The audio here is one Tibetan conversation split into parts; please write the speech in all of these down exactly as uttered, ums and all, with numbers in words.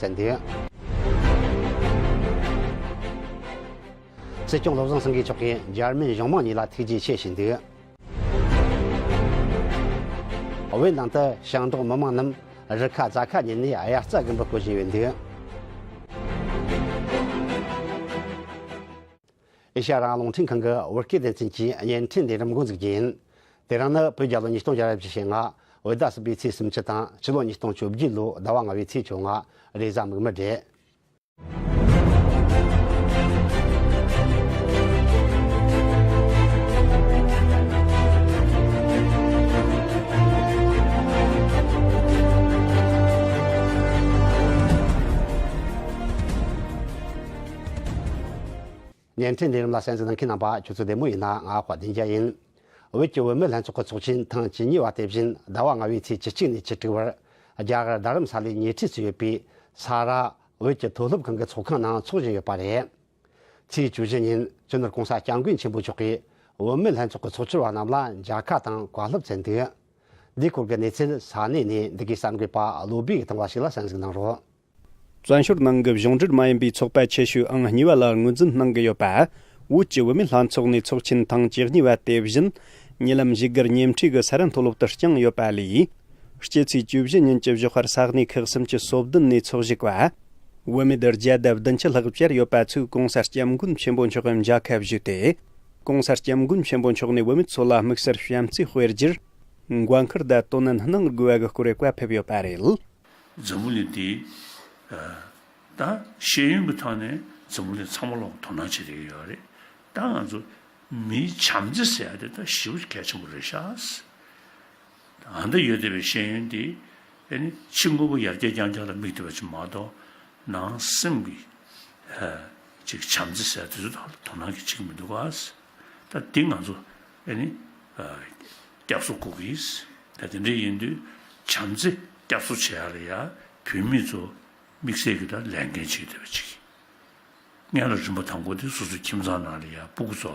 བསྩལ་འདུག། སྲིད་སྐྱོང་བློ་བཟང་སེང་གེ་མཆོག་གིས་འཇར་མན་གཞུང་མང་གཉིས་ལ་ཐུགས་རྗེ་ཆེ་ཞུས་འདུག། བོད་ནང་དུ་ཞིང་འབྲོག་མི་མང་རྣམས་རི་ཁ་རྫ་ཁ་ཉིད་ནས་དབྱར་རྩྭ་དགུན་འབུ་བརྐོ་བཞིན་ཡོད་འདུག། ཨེ་ཤ་ཡ་རང་དབང་རླུང་འཕྲིན་ཁང་གི་བོད་སྐད་སྡེ་ཚན་གྱི་བརྙན་འཕྲིན་ལས་རིམ་འགོ་འཛུགས་རྒྱུ་ཡིན། དེ་རིང་ནི་བོད་རྒྱལ་ལོ་ཉིས་སྟོང་བརྒྱ་ར་བཞི་བཅུ་ཞེ་ལྔ། བོད་ཟླ་གསུམ་པའི་ཚེས་སུམ་ཅུ་དང་ཕྱི་ལོ་ཉིས་སྟོང་བཅོ་བརྒྱད་ལོའི་ཟླ་བ་ལྔ་པའི་ཚེས་བཅོ་ལྔ་རེས་གཟའ་མིག་དམར་རེད། བརྙན་འཕྲིན་ལས་རིམ་ལ་གསན་གཟིགས་གནང་མཁན་རྣམ་པ་ཁྱོད་ཚོ་བདེ་མོ་ཡིན་ན། ང་དཔལ་ལྡན་རྒྱལ་ཡིན། བོད་ཀྱི་བུད་མེད་ལྷན་ཚོགས་ཀྱི་ཚོགས་ཆེན་ཐེངས་བཅུ་གཉིས་པ་དེ་བཞིན་ཟླ་བ་ལྔ་པའི་ཚེས་བཅུ་གཅིག་ནས་བཅུ་དྲུག་བར་རྒྱ་གར་རྡ་རམ་ས་ལའི་ཉེ་འཁྲིས་སུ་ཡོད་པའི་ས་ར་བོད་ཀྱི་མཐོ་སློབ་ཁང་གི་ཚོགས་ཁང་ནང་འཚོགས་བཞིན་ཡོད་པ་རེད། ཚེས་བཅུ་བཞི་ཉིན་སྤྱི་ནོར་༸གོང་ས་༸སྐྱབས་མགོན་ཆེན་པོ་མཆོག་གིས་བུད་མེད་ལྷན་ཚོགས་ཀྱི་ཚོགས་ཆུང་བ་རྣམས་ལ་མཇལ་ཁ་དང་བཀའ་སློབ་བསྩལ་འདུག། འདིའི་སྐོར་གྱི་གནས་ཚུལ་ས་གནས་ནས་འདི་གའི་གསར་འགོད་པ་བློ་བྷེ་ཡིས་བཏང་བ་ཞིག་ལ་གསན་གཟིགས་གནང་རོགས། བཙན་བྱོལ་ནང་གི་གཞུང་འབྲེལ་མ་ཡིན་པའི་ཚོགས་པ་ཆེ་ཤོས་ཨང་གཉིས་པ་ལ་ངོས་འཛིན་གནང་གི་ཡོད་པ། བོད་ཀྱི་བུད་མེད་ལྷན་ཚོགས་ནས་ཚོགས་ཆེན་ཐེངས་བཅུ་གཉིས་པ་དེ་བཞིན་ཉེ་ལམ་བཞུགས་སྒར་ཉེ་འཁྲིས་ཀྱི་ས་ར་མཐོ་སློབ་ཏུ་བསྐྱངས་ཡོད་པ་ལས། སྤྱི་ཚེས་བཅུ་བཞི་ཉིན་གྱི་ཞོགས་པར་ས་གནས་ཁག་གསུམ་གྱི་སོ་བདུན་ནས་ཚོགས་བཞུགས་པ། བུད་མེད་བརྒྱ་དང་བདུན་ཅུ་ལྷག་བཅར་ཡོད་པ་ཚོས་༸གོང་ས་༸སྐྱབས་མགོན་ཆེན་པོ་མཆོག་གི་མཇལ་ཁ་ཞུས་ཏེ། ༸གོང་ས་༸སྐྱབས་མགོན་ཆེན་པོ་མཆོག་ནས་བུད་མེད་ཚོ་ལ་དམིགས་བསལ་བྱམས་བརྩེ་སྤེལ་རྒྱུར་འགན་འཁུར་དང་དོ་ནན་གནང་དགོས་པ་གི་སྐོར་བཀའ་ཕེབས་ཡོད་པ་རེད། འཛམ་བུ་གླིང་འདི། ད་ཤེས་ཡོན་གྱི་ཐོག་ནས་འཛམ་བུ་གླིང་ཚང་མ་ལོག་དོ་སྣང་བྱེད་བསྡད་ཀྱི་ཡོད་རེད། ད་ང་ཚོ་མིའི་བྱམས་བརྩེ་ཟེར་ཡ་དེ་ད་ཞེ་པོ་གལ་ཆེན་པོ་རེད་ཤག། ཨ་འདི་ཡོད་བསྡད་པའི་ཤེས་ཡོན་འདི་ཨེ་ནི་ཕྱི་དངོས་པོ་ཡར་རྒྱས་རྐྱང་རྐྱང་ལ་དམིགས་བསྡད་པ་ཅིག་མ་གཏོགས། ནང་སེམས་ཀྱི་ཅིག་བྱམས་བརྩེ་ཟེར་ཡ་དེ་ཚོ་ད་དོ་སྣང་གི་བྱེད་ཀྱི་མི་འདུག་ག། ད་འདི་ང་ཚོ་ཨེ་ནི་སྐྱབས་སུ་འགྲོ་གི་ཡིན། ད་དེ་འདྲ་ཡིན་དུས་བྱམས་བརྩེ་སྐྱབས་གསོ་བྱེད་ཡ་ལ་ཡ་བུད་མེད་ཚོ་དམིགས་བསལ་གྱི་ད་ལས་འགན་བྱེད་བསྡད་པ་ཅིག། སྔོན་ལ་རིམ་པ་དང་པོ་དེ་སོ་སོའི་ཁྱིམ་ཚང་ནང་ལ་ཡ་སྤུ་གུ་ཚོ་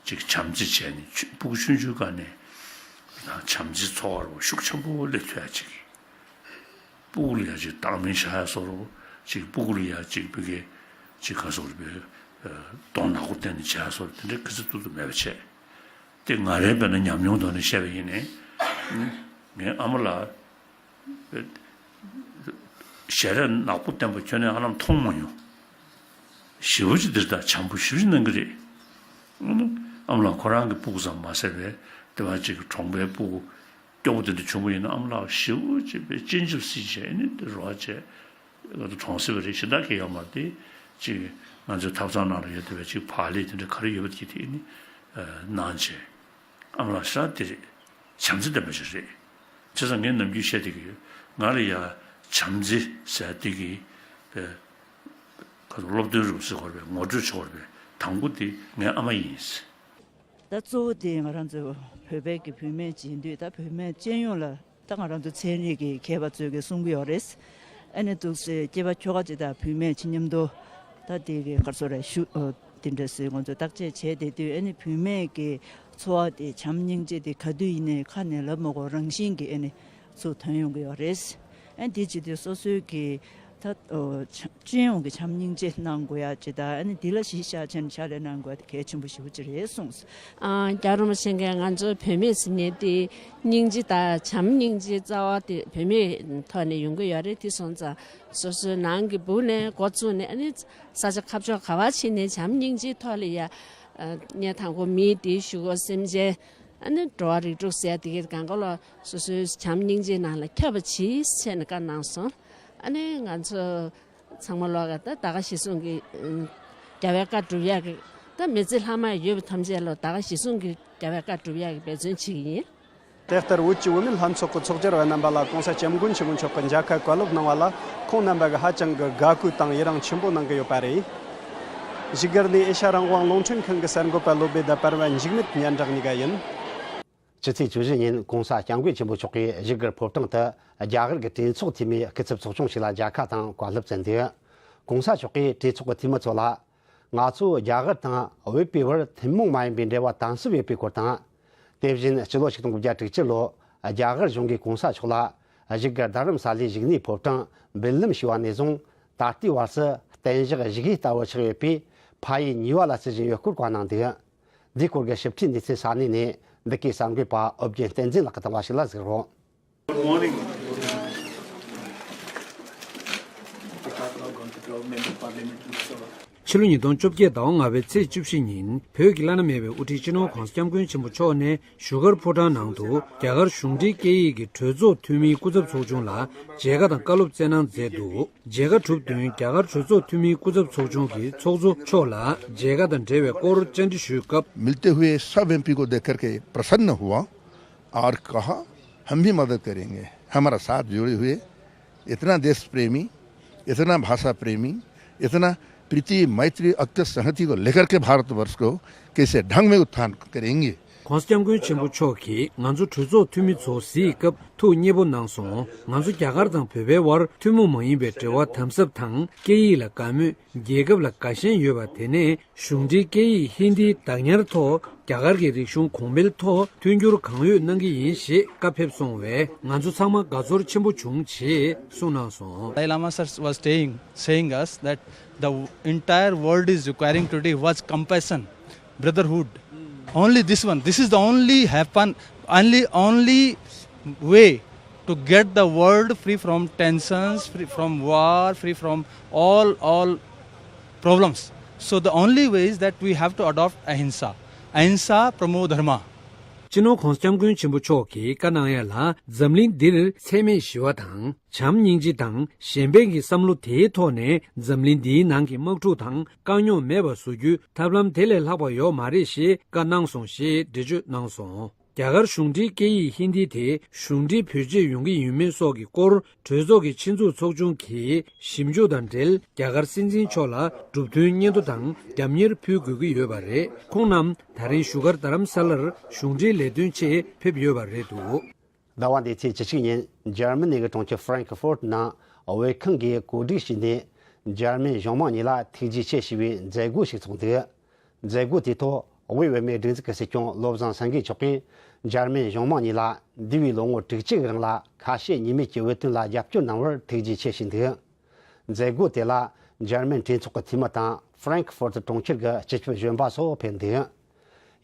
ཅིག་བྱམས་བརྩེ་བྱས་ནས་ཆུ་སྤུ་གུ་ཆུང་ཆུང་སྒང་ནས་ད་བྱམས་བརྩེ་འཚོ་བ་རོ་ཤུགས་ཆེན་པོ་སླེབས་ཐུབ་ཡ་ཅིག། སྤུ་གུ་ལ་ཡ་ཅིག་བརྟག་དཔྱད་བྱ་ཡ་སོགས་རོ། ཅིག་སྤུ་གུ་ལ་ཡ་ཅིག་བུ་གའི་ཅིག་ག་སོགས་རེད་པས། གདོང་ནག་པོ་བསྟན་ནས་བྱ་ཡ་སོགས་དེ་འདྲའི་ག་ཚོད་ཐུབ་ཐུབ་མེད་པ་བྱས། དེ་ང་རའི་དཔེར་ན་ཉམས་མྱོང་ཐོག་ནས་བཤད་པ་ཡིན་ནའི། ངའི་ཨ་མ་ལགས། ཞལ་རས་ནག་པོ་བསྟན་པ་ཁྱོན་ནས་ཨ་ལམ་མཐོང་མ་མྱོང་། ཞེ་པོ་ཅིག་འདིར་ད་བྱམས་པོ་ཞེ་པོ་ཅིག་གནང་གི་རེད། ཨ་མ་ལགས་ཁོ་རང་གི་སྤུ་གུ་ཙམ་མ་ཟད་པའི་དེ་བ་ཅིག་གྲོང་པའི་སྤུ་གུ་སྐྱོ་པོ་དེ་འདྲ་བྱུང་བ་ཡིན་ན་ཨ་མ་ལགས་ཞེ་པོ་ཅིག་པའི་སྤྱན་ཆབ་སྲིད་བྱས་ནས་དེ་རོགས་བྱས། གྲོང་གསེབ་རེད་གཞན་དག་གི་ཡོད་མ་རེད་དེ། ཅིག་ང་ཚོའི་ཐབ་ཚང་ནང་ལ་ཡོད་བསྡད་པའི་ཅིག་བག་ལེབ་དེ་འདྲ་ག་རེ་ཡོད་པ་དེ་དེ་ནི་གནང་བྱས། ཨ་མ་ལགས་ཞེ་དྲག་དེ་རེད། བྱམས་བརྩེ་ལྡན་པ་ཞིག་རེད། བྱས་ཙང་ངས་ནམ་རྒྱུན་བཤད་བསྡད་ཀྱི་ཡོད། ང་ལ་ཡ་བྱམས་བརྩེ་ཟེར་བསྡད་ཀྱི་པའི་ཁ་སློབ་སྟོན་རུ་ཟེར་དགོས་པའི་ངོ་སྤྲོད་བྱེད་དགོས་པའི་དང་པོ་དེ་ངའི་ཨ་མ་ཡིན། ད་གཙོ་བོ་དེ་ང་རང་ཚོ་བོད་པའི་གི་བུད་མེད་ཅིག་ཡིན་དུས་ད་བུད་མེད་སྤྱི་ཡོངས་ལ་ད་ང་རང་ཚོ་ཚན་རིག་གི་མཁས་པ་ཚོས་གི་གསུང་གི་ཡོད་རེད། ཨ་ནི་འདུག་སེ་སྐྱེས་པ་ཁྱོ་ག་ཅིག་དང་བུད་མེད་ཅིག་མཉམ་དུ་ད་དེ་གི་གར་སོ་རེ་ཞུ་དེ་འདྲ་སེ་ང་ཚོ་བརྟག་དཔྱད་བྱས་བསྡད་དུས་ཨ་ནི་བུད་མེད་ཀྱི་འཚོ་བ་དེ་བྱམས་སྙིང་རྗེ་དེ་ག་དུས་ཡིན་ནའི་ཁ་ནས་ལབ་མ་དགོས་རང་བཞིན་གྱི་ཨ་ནི་ཚུར་ཐོན་ཡོང་གི་ཡོད་རེད། ཨ་ནི་དེ་བྱེད་དུས་སོ་སོའི་གི་ད་སྤྱི་ཡོངས་ཀྱི་བྱམས་སྙིང་རྗེ་གནང་དགོས་ཡ་ཅིག་དང་ཨ་ནི་དེ་ལ་གཞི་བཞག་བྱས་ནས་ཕྱག་ལས་གནང་དགོས་ཡ་དེ་གལ་ཆེན་པོ་ཞེ་པོ་ཅིག་རེད་གསུངས། ཨ། རྒྱལ་བ་རིན་པོ་ཆེ་གིས་ང་ཚོ་བུད་མེད་ཟེར་མཁན་དེ་སྙིང་རྗེ་དང་བྱམས་སྙིང་རྗེ་རྩ་བ་དེ་བུད་མེད་ཐོག་ནས་ཡོང་གི་ཡོད་རེད། དེ་སོང་ཙང་སོ་སོའི་ནང་གི་བུ་ནས་འགོ་བཙུགས་ནས་ཨ་ནི་ས་ཆ་ཁ་ཕྱོགས་ག་པར་ཕྱིན་ནས་བྱམས་སྙིང་རྗེའི་ཐོག་ལ་ཡ། ཨ། ངས་དང་པོ་མིའི་དེའི་གཞུག་གུ་སེམས་ཅན། ཨ་ནི་འགྲོ་བ་རིགས་དྲུག་ཟེར་དེ་གའི་གང་ག་ལ་སོ་སོའི་བྱམས་སྙིང་རྗེའི་ནང་ལ་ཁྱབ་པ་གྱིས་ཟེར་ནས་བཀའ་གནང་སོང་། ཨ་ནི་ང་ཚོ་ཚང་མ་ལོག་ག་ད་ད་ག་གཞི་བཟུང་གི་རྒྱལ་བའི་བཀའ་སྒྲུབ་ཡག་གི་ད་མི་ཚེ་ལྷག་མ་ཡོད་པ་ཐམས་ཅད་ལ་ད་ག་གཞི་བཟུང་གི་རྒྱལ་བའི་བཀའ་སྒྲུབ་ཡག་གི་འབད་བརྩོན་བྱེད་ཀྱི་ཡིན། དེ་ལྟར་བོད་ཀྱི་བུད་མེད་ལྷན་ཚོགས་ཀྱི་ཚོགས་བཅར་བ་རྣམ་པ་ལ་༸གོང་ས་༸སྐྱབས་མགོན་ཆེན་པོ་མཆོག་གིས་མཇལ་ཁ་བཀའ་སློབ་གནང་བ་ལ་ཁོང་རྣམ་པ་གིས་ཧ་ཅང་གི་དགའ་གུས་དང་ཡི་རངས་ཆེན་པོ་གནང་གི་ཡོད་པ་རེད། བཞུགས་སྒར་ནས་ཨེ་ཤ་རང་དབང་རླུང་འཕྲིན་ཁང་གི་གསར་འགོད་པ་བློ་བྷེ་དང་པར་བ་འཇིགས་མེད་སྙན་གྲགས་གཉིས་ཀ་ཡིན། ཕྱི་ཚེས་བཅུ་བཞི་ཉིན་༸གོང་ས་༸སྐྱབས་མགོན་ཆེན་པོ་མཆོག་གིས་བཞུགས་སྒར་ཕོ་བྲང་དུ་རྒྱ་གར་གྱི་གྲོས་ཚོགས་འཐུས་མིའི་སྐུ་ཚབ་ཚོགས་ཆུང་ཞིག་ལ་མཇལ་ཁ་དང་བཀའ་སློབ་སྩལ་འདུག། ༸གོང་ས་མཆོག་གིས་གྲོས་ཚོགས་ཀྱི་འཐུས་མི་ཚོ་ལ། ང་ཚོ་རྒྱ་གར་དང་བོད་པའི་བར་ཐུན་མོང་མ་ཡིན་པའི་འབྲེལ་བ་དམ་ཟབ་ཡོད་པའི་སྐོར་དང་། དེ་བཞིན་སྤྱི་ལོ་ཆིག་སྟོང་དགུ་བརྒྱ་དྲུག་ཅུ་ལོར་རྒྱ་གར་གཞུང་གིས་༸གོང་ས་མཆོག་ལ་ གཞུག་གི་རྡ་རམ་ས་ལའི་བཞུགས་གནས་ཕོ་བྲང་སྦེལ་ལམ་ཞེས་པ་ནས་བཟུང་ད་ལྟའི་བར་སུ་བརྟན་བཞག་བཞུགས་ཡུལ་ལྟ་བུ་ཆགས་ཡོད་པས་ཕ་ཡུལ་གཉིས་པ་ལ་བརྩི་བཞིན་ཡོད་སྐོར་བཀའ་གནང་འདུག། འདིའི་སྐོར་གྱི་ཞིབ་ཕྲའི་གནས་ཚུལ་ས་གནས་ནས་འདི་གའི་གསར་འགོད་པ་ཨོ་རྒྱན་བསྟན་འཛིན་ལགས་ཀྱིས་བཏང་བ་ཞིག་ལ་གཟིགས་རོགས། ཕྱི་ལོ་ཉིས་སྟོང་བཅོ་བརྒྱད་ཟླ་བ་ལྔ་པའི་ཚེས་བཅུ་བཞི་ཉིན་བོད་ཀྱི་བླ་ན་མེད་པའི་དབུ་ཁྲིད་སྤྱི་ནོར་༧གོང་ས་༧སྐྱབས་མགོན་ཆེན་པོ་མཆོག་ནས་བཞུགས་སྒར་ཕོ་བྲང་ནང་དུ་རྒྱ་གར་གཞུང་འབྲེལ་སྐད་ཡིག་གི་གྲོས་ཚོགས་འཐུས་མིའི་སྐུ་ཚབ་ཚོགས་ཆུང་ལ་མཇལ་ཁ་དང་བཀའ་སློབ་སྩལ་གནང་མཛད་འདུག། མཇལ་ཁ་གྲུབ་བསྟུན་རྒྱ་གར་གྲོས་ཚོགས་འཐུས་མིའི་སྐུ་ཚབ་ཚོགས་ཆུང་གི་ཚོགས་གཙོ་མཆོག་ལ་མཇལ་ཁ་དང་འབྲེལ་བའི་སྐོར་བཅར་འདྲི་ཞུས་སྐབས། मिलते हुए सब एमपी को देख करके प्रसन्न हुआ और कहा, हम भी मदद करेंगे, हमारा साथ जुड़े हुए, इतना देश प्रेमी, इतना भाषा प्रेमी, इतना प्रीति मैत्री ऐक्य संहति को लेकर के भारतवर्ष को कैसे ढंग में उत्थान करेंगे। ༧གོང་ས་༧སྐྱབས་མགོན་ཆེན་པོ་མཆོག་གིས་ང་ཚོ་གྲོས་ཚོགས་འཐུས་མི་ཚོ་གཟིགས་སྐབས་ཐུགས་མཉེས་པོ་གནང་སོང་། ང་ཚོ་རྒྱ་གར་དང་བོད་པའི་དབར་ཐུན་མོང་མ་ཡིན་པའི་འབྲེལ་བ་དམ་ཟབ་དང་སྐད་ཡིག་ལ་དགའ་མོས། རྒྱལ་ཁབ་ལ་དགའ་ཞེན་ཡོད་པ་དེ་ནས་གཞུང་འབྲེལ་སྐད་ཡིག་ཧིན་དིའི་བདག་ཉར་ཐོག་རྒྱ་གར་གྱི་རིག་གཞུང་གོང་འཕེལ་ཐོག་མཐུན་འགྱུར་གང་ཡོད་གནང་གི་ཡིན་ཞེས་བཀའ་ཕེབས་སོང་བས་ང་ཚོ་ཚང་མ་དགའ་ཚོར་ཆེན་པོ་བྱུང་ཞེས་གསུངས་གནང་སོང་། Dalai Lama sir was saying, saying us that the entire world is requiring today was compassion, brotherhood. Only this one. This is the only happen, only, only way to get the world free from tensions, free from war, free from all, all problems. So the only way is that we have to adopt ahimsa. Ahimsa paramo dharma. སྤྱི་ནོར་༧གོང་ས་༧སྐྱབས་མགོན་ཆེན་པོ་མཆོག་གིས་བཀའ་གནང་ཡ་ལ་འཛམ་གླིང་འདིར་འཚེ་མེད་ཞི་བ་དང་བྱམས་སྙིང་རྗེ་དང་གཞན་ཕན་གྱི་བསམ་བློ་དེའི་ཐོག་ནས་འཛམ་གླིང་འདིའི་ནང་གི་དམག་འཁྲུག་དང་དཀའ་རྙོག་མེད་པ་བཟོ་རྒྱུའི་ཐབས་ལམ་དེ་ལས་ལྷག་པ་ཡོད་མ་རེད་ཞེས་བཀའ་གནང་སོང་ཞེས་འགྲེལ་བརྗོད་གནང་སོང་། རྒྱ་གར་གཞུང་འབྲེལ་སྐད་ཡིག་ཧིན་དི་དེ་གཞུང་འབྲེལ་བེད་སྤྱོད་ཡོང་གི་ཡིན་མིན་སོགས་ཀྱི་སྐོར་གྲོས་ཚོགས་ཀྱི་ཕྱི་འཛུལ་ཚོགས་ཆུང་གིས་ཞིབ་འཇུག་དང་འབྲེལ་རྒྱ་གར་སྲིད་འཛིན་མཆོག་ལ་གྲུབ་དོན་སྙན་ཐོ་དང་རྒྱབ་གཉེར་ཕུལ་དགོས་ཀྱི་ཡོད་པ་རེད། ཁོང་རྣམས་ད་རིང་བཞུགས་སྒར་རྡ་རམ་ས་ལར་གཞུང་འབྲེལ་ལས་དོན་ཆེད་ཕེབས་ཡོད་པ་རེད་འདུག། ཟླ་བ་འདིའི་ཚེས་བཅུ་གཅིག་ཉིན་འཇར་མ་ནི་གི་གྲོང་ཁྱེར་ཧྥ་རན་ཁི་ཧྥོར་ནང་དབུས་ཁང་གིས་གོ་སྒྲིག་བྱས་ནས་འཇར་མན་གཞུང་མང་གཉིས་ལ་ཐུགས་རྗེ་ཆེ་ཞུ་བའི་མཛད་སྒོ་ཞིག་ཚོགས་འདུག། མཛད་སྒོ་དེའི་ཐོག་དབུས་བོད་མིའི་སྒྲིག་འཛུགས་ཀྱི་སྲིད་སྐྱོང་བློ་བཟང་སེང་གེ་མཆོག་གིས་འཇར་མན་གཞུང་མང་གཉིས་ལ་འདས་པའི་ལོ་ངོ་དྲུག་ཅུ་གི་རིང་ལ་ཁ་ཞེ་གཉིས་མེད་ཀྱི་བོད་དོན་ལ་རྒྱབ་སྐྱོར་གནང་བར་ཐུགས་རྗེ་ཆེ་ཞུས་འདུག། མཛད་སྒོ་དེ་ལ་འཇར་མན་གྲོས་ཚོགས་ཀྱི་འཐུས་མི་དང་ཧྥ་རན་ཁི་ཧྥོར་ཊི་གྲོང་ཁྱེར་གྱི་སྤྱི་ཁྱབ་གཞོན་པ་སོགས་ཕེབས་འདུག།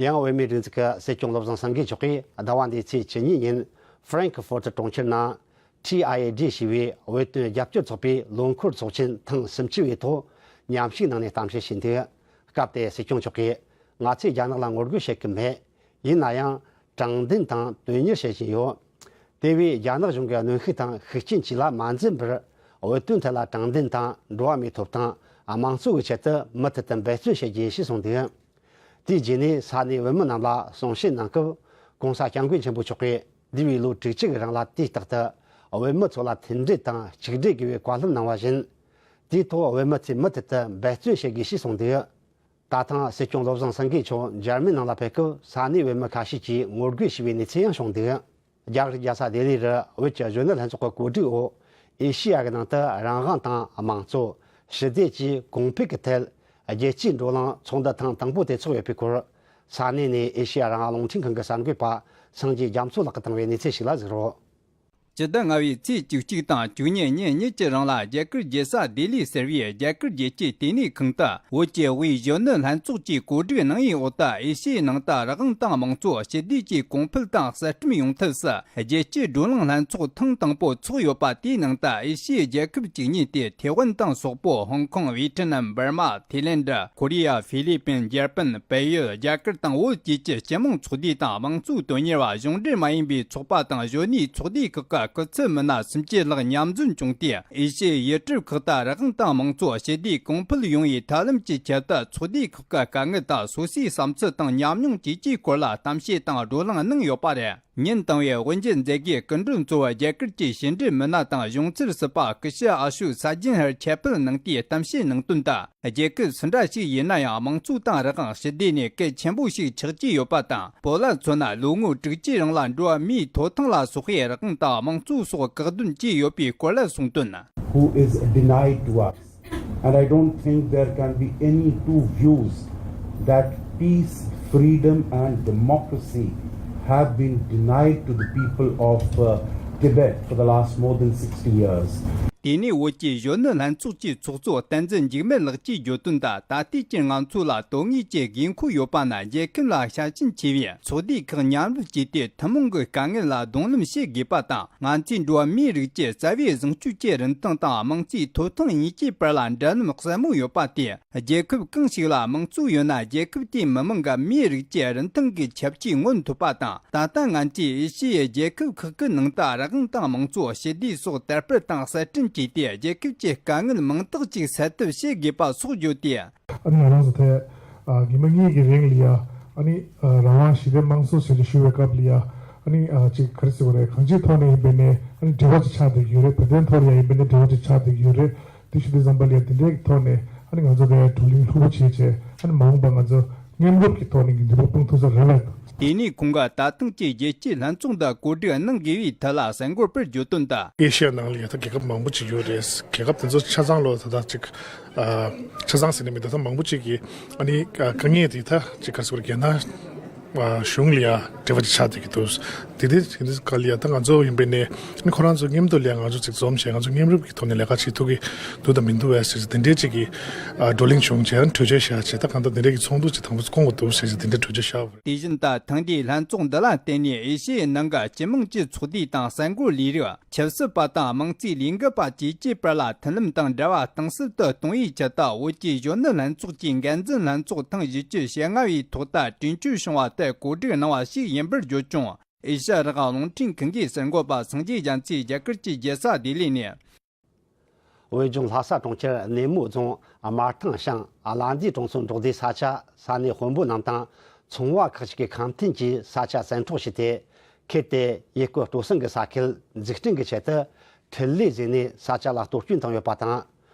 ཡང་བོད་མིའི་སྒྲིག་འཛུགས་ཀྱི་སྲིད་སྐྱོང་བློ་བཟང་སེང་གེ་མཆོག་གིས་ཟླ་བ་འདིའི་ཚེས་བཅུ་གཉིས་ཉིན་ཧྥ་རན་ཁི་ཧྥོར་ཊི་གྲོང་ཁྱེར་ནང་ཊི་ཨའི་ཨེ་ཌི་ཞེས་པའི་བོད་དོན་རྒྱབ་སྐྱོར་ཚོགས་པའི་ལོ་འཁོར་ཚོགས་ཆེན་ཐེངས་སུམ་ཅུ་པའི་ཐོག་མཉམ་ཞུགས་གནང་ནས་གཏམ་བཤད་བྱས་འདུག། སྐབས་དེར་སྲིད་སྐྱོང་མཆོག་གིས་ང་ཚོས་རྒྱ་ནག་ལ་ངོ་རྒོལ་བྱེད་ཀྱི་མེད། ཡིན་ན་ཡང་དྲང་བདེན་དང་དོན་གཉེར་བྱེད་བཞིན་ཡོད། དེ་བས་རྒྱ་ནག་གཞུང་གི་གནོན་ཤུགས་དང་ཤུགས་རྐྱེན་བཅས་ལ་མ་འཛེམས་པར་བོད་དོན་ཐད་ལ་དྲང་བདེན་དང་འགྲོ་བ་མིའི་ཐོབ་ཐང་། དམངས་གཙོ་གི་ཆེད་དུ་མུ་མཐུད་དུ་འབད་བརྩོན་བྱེད་རྒྱུ་ཡིན་ཞེས་གསུངས་འདུག། དེའི་རྗེས་ནས་ས་གནས་བོད་མི་རྣམས་ལ་གསུང་བཤད་གནང་སྐབས་༧གོང་ས་༧སྐྱབས་མགོན་ཆེན་པོ་མཆོག་གིས་འདས་པའི་ལོ་དྲུག་ཅུ་གི་རིང་ལ་དུས་རྟག་ཏུ་བོད་མི་ཚོ་ལ་མཐུན་སྒྲིལ་དང་གཅིག་སྒྲིལ་དགོས་པའི་བཀའ་སློབ་གནང་བ་བཞིན། དེའི་ཐོག་བོད་མི་ཚོས་མུ་མཐུད་དུ་འབད་བརྩོན་བྱེད་དགོས་ཞེས་གསུངས་འདུག། ད་ཐེངས་སྲིད་སྐྱོང་བློ་བཟང་སེང་གེ་མཆོག་འཇར་མན་ནང་ལ་ཕེབས་སྐབས་ས་གནས་བོད་མི་ཁ་ཤས་ཀྱིས་ངོ་རྒོལ་བྱས་པའི་གནས་ཚུལ་ཡང་བྱུང་འདུག། རྒྱ་གར་རྒྱལ་ས་ལྡི་ལི་རུ་བོད་ཀྱི་གཞོན་ནུ་ལྷན་ཚོགས་ཀྱི་གོ་སྒྲིག་འོག་ཨེ་ཤེ་ཡ་གི་ནང་དུ་རང་དབང་དང་དམངས་གཙོ། ཞི་བདེ་བཅས་གོང་འཕེལ་གྱི་ཐད་རྒྱལ་སྤྱིའི་བགྲོ་གླེང་ཚོགས་འདུ་ཐེངས་དང་པོ་དེ་ཚོགས་ཡོད་པའི་སྐོར་ས་གནས་ནས་ཨེ་ཤེ་ཡ་རང་དབང་རླུང་འཕྲིན་ཁང་གི་གསར་འགོད་པ་སངས་རྒྱས་རྒྱ་མཚོ་ལགས་ཀྱིས་བཏང་བའི་གནས་ཚུལ་ཞིག་ལ་གཟིགས་རོགས། སྤྱི་ཟླ་ལྔ་པའི་ཚེས་བཅུ་གཅིག་དང་བཅུ་གཉིས་ཉིན་གཉིས་ཀྱི་རིང་ལ་རྒྱ་གར་རྒྱལ་ས་ལྡི་ལི་ཟེར་བའི་རྒྱ་གར་རྒྱལ་སྤྱིའི་ལྟེ་གནས་ཁང་དུ་བོད་ཀྱི་དབུས་གཞོན་ནུ་ལྷན་ཚོགས་ཀྱིས་གོ་སྒྲིག་གནང་བའི་འོག་ཏུ་ཨེ་ཤི་ཡའི་ནང་དུ་རང་དབང་དང་དམངས་གཙོ། ཞི་བདེ་བཅས་གོང་འཕེལ་དང་གསར་སྐྲུན་ཡོང་ཐབས་སུ་རྒྱལ་སྤྱིའི་བགྲོ་གླེང་ལྷན་ཚོགས་ཐེངས་དང་པོ་ཚོགས་ཡོད་པ། དེའི་ནང་དུ་ཨེ་ཤི་ཡའི་རྒྱལ་ཁབ་བཅུ་གཉིས་ཏེ་ཐེ་ཝན་དང་སོག་པོ། ཧོང་ཀོང་། ཝི་ཊི་ནམ། འབར་མ། ཐེ་ལན་ཌ། ཁོ་རི་ཡ། ཧྥི་ལི་པིན། འཇར་པན། བལ་ཡུལ། རྒྱ་གར་དང་བོད་བཅས་ཀྱི་སྤྱི་དམངས་ཚོགས་སྡེ་དང་དམངས་གཙོའི་དོན་གཉེར་བ། གཞུང་འབྲེལ་མ་ཡིན་པའི་ཚོགས་པ་དང་གཞོན་ནུའི་ཚོགས་སྡེ་ཁག་གི་སྐུ་ཚབ་མི་སྣ་སུམ་ཅུ་ལྷག་མཉམ་འཛོམས་བྱུང་སྟེ། ཨེ་ཤི་ཡའི་ཡུལ་གྲུ་ཁག་ཏུ་རང་དབང་དང་དམངས་གཙོ། ཞི་བདེ་གོང་འཕེལ་ཡོང་བའི་ཐབས་ལམ་གྱི་ཆེད་དུ་ཚོགས་སྡེ་ཁག་གི་དཀའ་ངལ་དང་སོ་སོའི་བསམ་ཚུལ་དང་ཉམས་མྱོང་བཅས་ཀྱི་སྐོར་ལ་གཏམ་བཤད་དང་བགྲོ་གླེང་གནང་ཡོད་པ་རེད། ཉིན་དང་པོའི་དབུ་འབྱེད་མཛད་སྒོའི་སྐུ་མགྲོན་གཙོ་བོ་རྒྱ་གར་གྱི་ཕྱི་འབྲེལ་མི་སྣ་དང་གཞུང་འཛིན་ཟུར་པ་སྐུ་ཞབས་ཨ་ཤོག་ས་ཇིན་ཧར་ཁྱད་སྤེལ་གནང་སྟེ་གཏམ་བཤད་གནང་དོན་དུ། རྒྱལ་ཁབ་སུ་འདྲ་ཞིག་ཡིན་ན་ཡང་དམངས་གཙོ་དང་རང་དབང་། ཞི་བདེ་ནི་གལ་ཆེན་པོ་ཞིག་ཆགས་ཀྱི་ཡོད་པ་དང་། བོད་ལ་མཚོན་ན་ལོ་ངོ་དྲུག་ཅུའི་རིང་ལ་འགྲོ་བ་མིའི་ཐོབ་ཐང་ལ་སོགས་པའི་རང་དབང་དང་དམངས་གཙོ་སོགས་བཀག་སྡོམ་བྱས་ཡོད་པའི་སྐོར་ལ་གསུངས་དོན། Who is denied to us. And I don't think there can be any two views that peace, freedom, and democracy have been denied to the people of uh, Tibet for the last more than sixty years. དེ་ནས་བོད་ཀྱི་གཞོན་ནུ་ལྷན་ཚོགས་ཀྱི་ཚོགས་གཙོ་བསྟན་འཛིན་འཇིགས་མེད་ལགས་ཀྱིས་བརྗོད་དོན་དུ། ད་ལྟའི་ཆར་ང་ཚོ་ལ་དོན་དངོས་ཀྱི་དགོས་མཁོ་ཡོད་པ་ནི་རྒྱལ་ཁབ་ལ་ཞབས་ཞུ་བྱེད་པའི་ཚོགས་སྡེ་ཁག་མཉམ་རུབ་བྱས་ཏེ། ཐུན་མོང་གི་དཀའ་ངལ་ལ་གདོང་ལེན་བྱེད་དགོས་པ་དང་། ང་ཚོའི་འགྲོ་བ་མིའི་རིགས་ཀྱི་རྩ་བའི་བཟང་སྤྱོད་ཀྱི་རིན་ཐང་དང་། དམངས་གཙོའི་ཐོབ་ཐང་གཉིས་ཀྱི་བར་ལ་འབྲེལ་ལམ་གསལ་མོ་ཡོད་པ་སྟེ། རྒྱལ་ཁབ་གང་ཞིག་ལ་དམངས་གཙོ་ཡོད་ན། རྒྱལ་ཁབ་དེའི་མི་དམངས་ཀྱི་མིའི་རིགས་ཀྱི་རིན་ཐང་གི་ཁྱབ་ཇུས་མངོན་ཐུབ་པ་དང་། ད་ལྟ་ང་ཚོས་ཨེ་ཤི་ཡའི་རྒྱལ་ཁབ་ཁག་གི་ནང་དུ་རང་དབང་དང་། དམངས་གཙོ། ཞི་བདེ་སོགས་དར་སྤེལ་དང་གསར་སྐྲུན་བྱས་ཏེ། རྒྱལ་ཁབ་ཀྱི་དཀའ་ངལ་མང་དག་ཅིག་སེལ་ཐབས་བྱེད་དགོས་པ་སོགས་བརྗོད་དེ། ཨ་ནི་ང་རང་ཚོ་ཐད་ཉི་མ་གཉིས་ཀྱི་རིང་ལ་ཡ། ཨ་ནི་རང་དབང་ཞི་བདེ་དམངས་གཙོ་ཟེར་ཏེ་ཞུ་བའི་སྐབས་ལ་ཡ། ཨ་ནི་ཅིག་ག་རེ་ཟེར་དགོས་རེད། གང་ཅིའི་ཐོག་ནས་ཡིན་པ་ཡིན་ནའི་ཨ་ནི་འབྲེལ་བ་ཅིག་ཆགས་བསྡད་ཀྱི་ཡོད་རེད། བོད་དོན་ཐོག་ལ་ཡ་ཡིན་པ་ཡིན་ནའི་འབྲེལ་བ་ཅིག་ཆགས་བསྡད་ཀྱི་ཡོད་རེད། དེ་ཞུ་དུས་ཙམ་པ་ལ་ཡ་དེ་འདྲའི་ཐོག་ནས་ཨ་ནི་ང་ཚོ་དེ་བགྲོ་གླེང་ལྷུག་པོ་བྱས་བྱས། ཨ་ནི་མ་འོངས་པ་ང་ཚོ་མཉམ་རུབ་ཀྱི་ཐོག་ནས་མདུན་ལམ་སྤུངས་ཐུབ་ས་རེད་པས། དེ་ནས་ཁོང་གིས་ད་ཐེངས་ཀྱི་རྒྱལ་སྤྱིའི་ལྷན་ཚོགས་འདི་གོ་སྒྲིག་གནང་དགོས་པའི་ཐད་ལ་གསར་འགོད་པར་བརྗོད་དོན་དུ། ཨེ་ཤི་ཡ་ནང་ལ་ཡ་ད་རྒྱལ་ཁབ་མང་པོ་ཅིག་ཡོད་རེད། རྒྱལ་ཁབ་དེ་ཚོ་ཆ་ཚང་ལོ་ད་ལྟ་ཅིག་ཨ་ཆ་ཚང་ཟེར་ནས་མི་འདུག་ད་མང་པོ་ཅིག་གིས་ཨ་ནི་ཨ་དཀའ་ངལ་དེ་ད་ཅིག་ག་རེ་ཟེར་དགོས་རེད། རྒྱ་ནག་ཨ་གཞུང་ལ་ཡ་འབྲེལ་བ་ཅིག་ཆགས་བསྡད་ཀྱི་འདུག་དེ་དེ་དེ་འདྲ་ག་ལ་ཡ་ད་ང་ཚོ་ཡིན་པ་ཡིན་ནའི་ཨ་ནི་ཁོ་རང་ཚོ་མཉམ་དུ་ལ་ཡ་ང་ཚོ་ཅིག་འཛོམས་བྱས། ང་ཚོ་མཉམ་རུབ་ཀྱི་ཐོག་ནས་ལས་ཀ་བྱེད་ཐུབ་ཀྱི་འདུག་དང་མི་འདུག་བས་ཟེར་བྱས་དེ་འདྲའི་ཅིག་གི་ཨ་བགྲོ་གླེང་བྱུང་བྱས། ཨ་ནི་གྲོས་ཆོད་བཞག་བྱས། ད་གང་ལྟར་དེ་འདྲའི་གི་ཚོགས་འདུ་ཅིག་དང་པོ་བསྐོང་དགོས་འདུག་ཟེར་བྱས་དེ་འདྲའི་གྲོས་ཆོད་བཞག་པ་རེད། དེ་བཞིན་ད་ཐེངས་འདིའི་ལྷན་ཚོགས་འདི་ལ་བརྟེན་ནས་ཨེ་ཤི་ཡའི་ནང་གི་སྤྱི་དམངས་ཀྱི་ཚོགས་སྡེ་དང་གསར་འགོད་ལས་རིགས། ཆབ་སྲིད་པ་དང་དམངས་གཙོའི་ལས་འགུལ་པ་བཅས་ཀྱི་བར་ལ་མཐུན་ལམ་དང་འབྲེལ་བ་གཏིང་ཟབ་ཏུ་གཏོང་བའི་ཆེད་དུ། བོད་ཀྱི་གཞོན་ནུ་ལྷན་ཚོགས་ཀྱི་འགན་འཛིན་ལྷན་ཚོགས་ཐེངས་བཞི་བཅུ་ཞེ་ལྔ་པའི་ཐོག་ཏུ་གྲོས་ཆོད་བྱུང་བ་དེ་གོ་སྒྲིག་གནང་བ་ཞིག་ཡིན་པར་བརྗོད་བྱུང་། ཨེ་ཤ་ཡ་རང་དབང་རླུང་འཕྲིན་ཁང་གི་གསར་འགོད་པ་སངས་རྒྱས་རྒྱ་མཚོས་རྒྱ་གར་གྱི་རྒྱལ་ས་ལྡི་ལི་ནས། བོད་ལྗོངས་ལྷ་ས་གྲོང་ཁྱེར་ནེ་མོ་རྫོང་དམར་ཐང་ཤང་བླ་མཛེས་གྲོང་ཚོའི་འབྲོག་སྡེའི་ས་ཆ་ས་གནས་དཔོན་པོ་རྣམས་དང་ཚོང་བ་ཁག་ཅིག་གིས་ཁ་འཕྲིན་གྱིས་ས་ཆ་བཙན་འཕྲོག་བྱས་ཏེ། ཁུལ་དེ་ཡུལ་སྐོར་སྤྲོ་གསེང་གི་ས་ཁུལ་འཛུགས་སྐྲུན་གྱི་ཆེད་དུ་འཕྲུལ་ལས་བཟོས་ནས་ས་ཆ་ལ་གཏོར་སྐྱོན་བཏང་ཡོད་པ་དང་།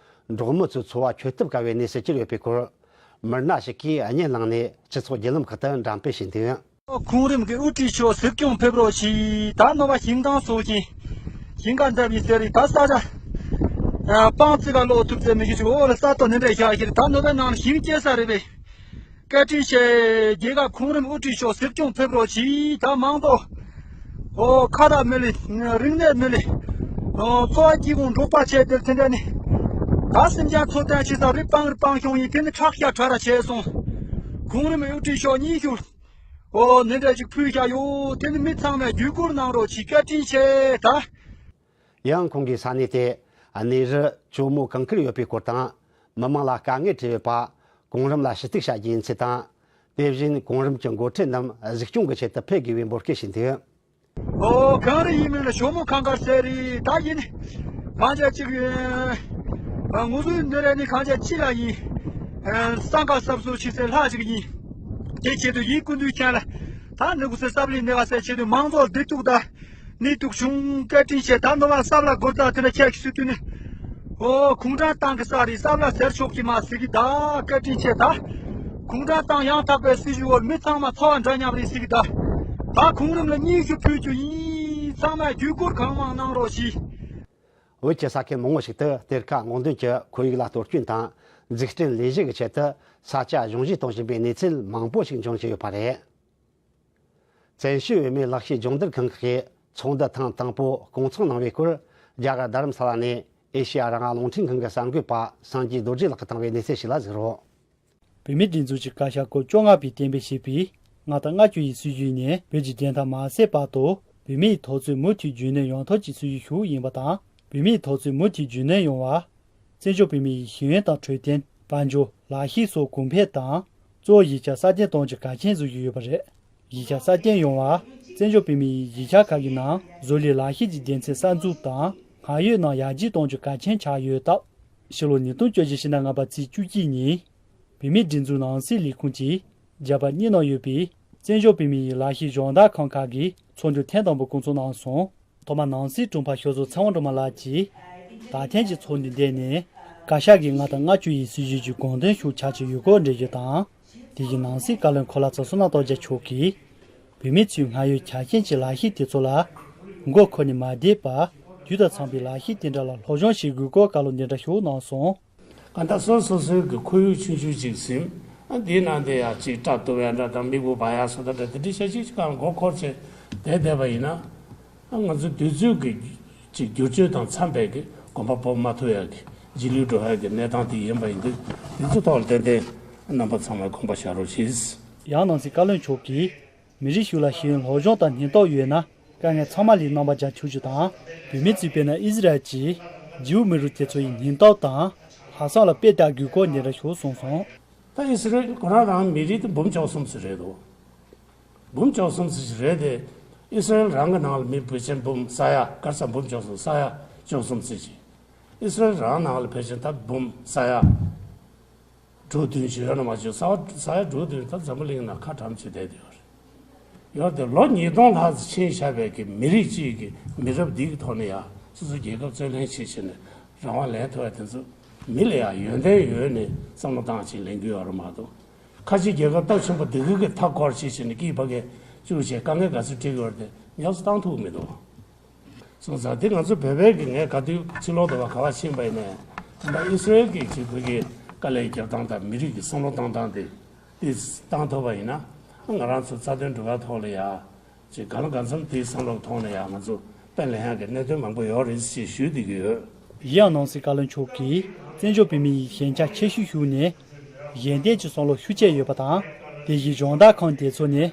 འབྲོག་མི་ཚོའི་འཚོ་བ་འཁྱོལ་ཐབས་དཀའ་བའི་གནས་སུ་གྱུར་ཡོད་པའི་སྐོར། མི་སྣ་ཞིག་གིས་བརྙན་བླངས་ནས་སྤྱི་ཚོགས་བརྒྱུད་ལམ་ཁག་ཏུ་འགྲེམས་སྤེལ་བྱས་འདུག་ཁོང་རིམ་གྱི་དབུ་ཁྲིད་མཆོག་གཟིགས་སྐྱོང་ཕེབས་རོགས་གྱིས། ད་ནོར་བ་ཞིང་ཐང་སོགས་ཀྱི་ཞིང་ཁ་འདབས་ཡིན་ཟེར་རེད། ད་ས་ཆ་སྤང་རྩི་ལ་ལོག་ཐུབ་ཚེ་མི་གཞི་ཅིག་འོ་ལ་ས་སྟོང་ནི་འདྲ་བཞག་གི་རེད། ད་ནོར་བའི་ནང་ལ་ཞིང་སྐྱེ་ས་རེད་པས། བཀའ་དྲིན་ཆེ། རྒྱལ་ཁབ་ཁོང་རིམ་དབུ་ཁྲིད་མཆོག་གཟིགས་སྐྱོང་ཕེབས་རོགས་གྱིས། ད་མང་ཚོགས་འོ་ཁ་བཏགས་མི་ལི་རིག་གནས་མི་ལི་འོ་འཚོ་བ་སྐྱིད་གོང་འབྲོག་པ་བྱས་དེར་དེ་འདྲ་ནི་ད་སེམས་ཅན་འཚོ་སྟངས་ཆེ་ས་རི་སྤང་རི་སྤང་གཤོང་ཡིན། དེ་ནི་ཁྲག་ཤ་ཁྲ་ར་བྱས་སོང་། ཁོང་རིམ་དབུ་ཁྲིད་མཆོག་སྙན་ཞུ། ཨོ་ནི་འདྲ་ཅིག་ཕུལ་བཞག་ཡོད། དེ་ནི་མི་ཚང་མས་བརྒྱུད་སྐུར་གནང་རོགས་གྱིས། བཀའ་དྲིན་ཆེ་ད། ཡང་ཁོང་གིས་ས་གནས་དེ་གནས་རི་ཇོ་མོ་གངས་དཀར་ཡོད་པའི་སྐོར་དང་། མི་མང་ལ་དཀའ་ངལ་འཕྲད་ཡོད་པ། གོང་རིམ་ལ་ཞུ་གཏུག་བྱ་རྒྱུ་ཡིན་ཚུལ་དང་། དེ་བཞིན་གོང་རིམ་གྱི་འགོ་ཁྲིད་རྣམས་གཟིགས་སྐྱོང་གི་ཆེད་དུ་ཕེབས་དགོས་པའི་འབོད་སྐུལ་ཞུས་འདུག་ཨོ་གངས་རི་ཡིན་མིན་ལ་ཇོ་མོ་གངས་དཀར་ཟེར་རེད། ད་ཡིན་གང་ཅག་ཅིག་ཨ་ངོ་སོའི་འདི་རེད་ནི་གང་ཅག་ཅི་ལ་ཡིན། ཨ་སང་ག་སབ་སོ་ཆི་སེ་ལྷ་ཅིག་ཡིན། དེ་ཆེད་དུ་ཡིན་ཀུན་འདུས་ཆེན་ལ་ད་ནི་གུ་སེ་སབ་ལི་ནི་ག་སེ་ཆེད་དུ་མང་ཚོགས་བདེ་སྡུག་ད་ནི་སྡུག་བྱུང་བཀའ་དྲིན་ཆེ། ད་ནི་བ་སབ་ལ་སྒོར་ད་དེ་ལ་ཁྱེད་ཀྱི་སུ་དུ་ནི་ཨོ་གུང་ཁྲན་ཏང་གི་ས་རེད། སབ་ལ་ཟེར་ཆོག་གི་མ་སི་གི་ད་བཀའ་དྲིན་ཆེ་ད། གུང་ཁྲན་ཏང་ཡང་དག་པའི་སྲིད་བྱུས་འོག་མི་ཚང་མ་འཚོ་བ་འདྲ་མཉམ་རེད་ཟེར་གི་ད། ད་གོང་རིམ་ལ་སྙན་ཞུ་ཕུལ་རྒྱུ་ཡིན། ཚང་མས་བརྒྱུད་སྐུར་གང་མང་གནང་རོགས་ཞུ། བོད་ཀྱི་ས་ཁུལ་མང་བོ་ཞིག་ཏུ་གཏེར་ཁ་སྔོག་འདོན་གྱི་ཁོར་ཡུག་ལ་གཏོར་སྐྱོན་དང་འཛུགས་སྐྲུན་ལས་གཞི་གི་ཆེད་དུ་ས་ཆ་གཞུང་བཞེས་གཏོང་བཞིན་པའི་གནས་ཚུལ་མང་པོ་ཞིག་འབྱུང་བཞིན་ཡོད་པ་རེད། བཙན་བྱོལ་བོད་མིའི་ལག་ཤེས་སྦྱོང་བརྡར་ཁང་ཁག་གིས་ཚོགས་འདུ་ཐེངས་དང་པོ་སྐོང་ཚོགས་གནང་བའི་སྐོར། རྒྱ་གར་རྡ་རམ་ས་ལ་ནས་ཨེ་ཤེ་ཡ་རང་དབང་རླུང་འཕྲིན་ཁང་གི་གསར་འགོད་པ་སངས་རྒྱས་རྡོ་རྗེ་ལགས་ཀྱིས་བཏང་བའི་གནས་ཚུལ་ཞིག་ལ་གཟིགས་རོགས། བོད་མིའི་སྒྲིག་འཛུགས་ཀྱི་བཀའ་ཤག་སྐབས་བཅོ་ལྔ་པས་གཏན་འབེབས་བྱས་པའི་ལྔ་དང་ལྔ་བཅུ་ཡི་སྲིད་བྱུས་ནི། བོད་ཀྱི་བདེན་མཐའ་མ་ཟད་བར་དུ་བོད་མིའི་འཐབ་རྩོད་མུ་མཐུད་རྒྱུན་གནས་ཡོང་ཐབས་ཀྱི་སྲིད་བྱུས་ཤིག་ཡིན་པ་དང་། བོད་མིའི་འཐབ་རྩོད་མུ་མཐུད་རྒྱུན་གནས་ཡོང་བར། བཙན་བྱོལ་བོད་མི་ཡི་ཤེས་ཡོན་དང་འཕྲོད་བསྟེན། དཔལ་འབྱོར། ལག་ཤེས་སོགས་གོང་འཕེལ་དང་། གཙོ་བོ་ཡིག་ཆ་གསར་བརྟན་གཏོང་རྒྱུ་གལ་ཆེན་བཟོ་བཞིན་ཡོད་པ་རེད། ཡིག་ཆ་གསར་བརྟན་ཡོང་བར། བཙན་བྱོལ་བོད་མི་ཡི་ཡིག་ཆ་ཁག་གི་ནང་བཟོ་ལས་ལག་ཤེས་ཀྱི་སྡེ་ཚན་གསར་འཛུགས་དང་། སྔར་ཡོད་རྣམས་ཡར་རྒྱས་གཏོང་རྒྱུ་གལ་ཆེན་ཆགས་ཡོད་སྟབས། ཕྱི་ལོ་ཉིས་སྟོང་བཅོ་བརྒྱད་ཕྱི་ཟླ་ལྔ་པ་ཚེས་བཅུ་གཅིག་ཉིན། བོད་མིའི་སྒྲིག་འཛུགས་ནང་སྲིད་ལས་ཁུངས་ཀྱིས་རྒྱ་བལ་གཉིས་ནང་ཡོད་པའི་བཙན་བྱོལ་བོད་མི་ཡི་ལག་ཤེས་སྦྱོང་བརྡར་ཁང་ཁག་གི་ཚོགས་འདུ་ཐེངས་དང་པོ་སྐོང་ཚོགས་གནང་སོང་། ཐོག་མར་ནང་སྲིད་དྲུང་འཕར་ཤོག་ཟུར་ཚེ་དབང་སྒྲོལ་མ་ལགས་ཀྱིས། ད་ཐེངས་ཀྱི་ཚོགས་འདུའི་སྟེང་ནས། བཀའ་ཤག་གིས་ལྔ་དང་ལྔ་བཅུ་ཡི་སྲིད་བྱུས་ཀྱི་དགོངས་དོན་ཤུགས་ཆེ་ཆེ་ཡོད་སྐོར་འགྲེལ་བརྗོད་དང་། དེ་བཞིན་ནང་སྲིད་བཀའ་བློན་འཁོར་ལག་ཚོགས་གཙོ་གནང་སྟོབས་རྒྱལ་མཆོག་གིས། བོད་མི་ཚོས་སྔར་ཡོད་རྒྱ་ཆེན་གྱི་ལག་ཤེས་དེ་ཚོ་ལ། མགོ་འཁོར་ནས་མ་བསྡད་པར། དུས་དང་འཚམས་པའི་ལག་ཤེས་དེ་འདྲ་ལ་སློབ་སྦྱོང་བྱེད་དགོས་སྐོར་བཀའ་སློབ་འདི་འདྲ་ཞུ་གནང་སོང་། གང་ལྟར་སོ་སོ་སོའི་གི་ཁོར་ཡུག་ཆུང་ཆུང་ཅིག་ཟིན། ཨ་འདིའི་ནང་དེ་ཡང་ཅིག་སྐྲ་གཏུབ་ཡ་འདྲ་དང་མི་གུ་བ་ཡ་སོ་ད་འདྲ་དེ་འདྲའི་ཤ་ཅིག་ཅིག་གང་མགོ་འཁོར་བྱས་བསྡད་བསྡད་པ་ཡིན་ན། ང་ཚོའི་དུས་ཚོད་ཀྱི་ཅིག་བསྒྱུར་བཅོས་དང་འཚམས་པའི་གི་གོམ་པ་སྤོ་མ་ཐུབ་ཡག་གི་རྗེས་ལུས་འགྲོ་ཡག་གི་གནས་སྟངས་དེ་ཡིན་པ་ཡིན་དུས། དེ་ཚོ་ཐོག་ལ་ཏན་ཏན་རྣམ་པ་ཚང་མས་དགོངས་པ་བཞག་རོགས་གྱིས། ཡང་ནང་སྲིད་བཀའ་བློན་མཆོག་གིས། མི་རིགས་ཤིག་ལ་ཤེས་ཡོན་སློབ་སྦྱོང་དང་སྙིང་སྟོབས་ཡོད་ན། དཀའ་ངལ་ཚང་མ་ལས་རྣམ་པར་རྒྱལ་ཆོག་རྒྱུ་དང་། བོད་མི་གཙོས་པའི་ནང་ཨི་ཟི་རལ་གྱིས་ཇིའུ་མི་རིགས་དེ་ཚོ་ཡི་སྙིང་སྟོབས་དང་། ལྷག་བསམ་ལ་དཔེ་ལྟ་དགོས་སྐོར་འདི་འདྲ་ཞིག་གསུངས་སོང་། ད་ཨི་ཟི་རལ་ཁོ་རང་རང་མི་རིགས་དེ་འབུམ་བཅུ་གསུམ་ཙམ་རེད་འདུག་འབུམ་བཅུ་གསུམ་ཙམ་ཞིག་རེད་དེ། ཨི་ཟི་རལ་རང་གི་ནང་ལ་མི་ཕལ་ཆེར་འབུམ་ས་ཡ་ག་ས་འབུམ་བཅུ་གསུམ་ས་ཡ་བཅུ་གསུམ་ཙམ་ཞིག་ཨི་ཟི་རལ་རང་ནང་ལ་ཕལ་ཆེར་ད་འབུམ་ས་ཡ་དྲུག་བདུན་ཞིག་ཡོད་ན་མ་བྱུང་། ས་ས་ཡ་དྲུག་བདུན་ད་འཛམ་བུ་གླིང་ནང་ཁ་གྲམ་བྱས་བསྡད་ཡོད་རེད། ཡོད་དེ་ལོ་ཉིས་སྟོང་ལྷག་ཙམ་ཕྱིན་བཞག་པའི་གི་མི་རིགས་གཅིག་གི་མི་རབས་འདི་གི་ཐོག་ནས་ཡང་སོ་སོ་རྒྱལ་ཁབ་རྩོད་ལེན་བྱེད་བྱས་ནས་རང་དབང་ལེན་ཐུབ་པ་དེ་ཚོ་མི་ལ་ཡང་ཡོན་ཏན་ཡོད་ནས་བསམ་བློ་བཏང་བྱས་ལེན་རྒྱུ་ཡོད་རེད་མ་གཏོགས། ཁ་ཆེ་རྒྱལ་ཁབ་སྟོབས་ཆེན་པོ་འདི་གི་གི་མཐའ་བསྐོར་བྱས་བྱས་ནས་སྐྱིད་ཕ་གི་བཅུག་བྱས་དཀའ་ངལ་ག་ཚོད་འཕྲད་ཀྱི་ཡོད་རེད་དེ་ཉམས་སུ་བཏང་ཐུབ་ཀྱི་མི་འདུག་སོང་ཙང་དེ་ང་ཚོ་བོད་པའི་གི་ངས་ག་དུས་ཕྱི་ལོག་ཏུ་བ་ག་བ་ཕྱིན་པ་ཡིན་ནའི། ད་ཨི་སི་རེལ་གྱི་ཅིག་བོད་ཀྱི་དཀའ་ལས་རྒྱབ་སྟངས་དང་མི་རིགས་ཀྱི་བསམ་བློ་བཏང་སྟངས་དེ་དེ་བཏང་ཐུབ་པ་ཡིན་ན། ང་རང་ཚོ་རྩ་དོན་སྒྲུབ་པ་ཐོག་ལ་ཡ་ཅིག་གང་ལ་གང་འཚམ་དེའི་བསམ་བློ་ཐོག་ནས་ཡ་ང་ཚོ་དཔལ་ལ་ཡང་གི་གནད་དོན་མང་པོ་ཡོད་རེད་ཅེས་ཞུས་བསྡད་ཀྱི་ཡོད། ཡང་ནང་སྲིད་བཀའ་བློན་མཆོག་གིས་བཙན་བྱོལ་བོད་མི་ཡི་ཞན་ཆ་ཆེ་ཤོས་ཤུགས་ནས་གཞན་བརྟེན་གྱི་བསམ་བློ་ཤུགས་ཆེ་ཡོད་པ་དང་། དེ་བཞིན་སྦྱོང་བརྡར་ཁང་དེ་ཚོ་ནས་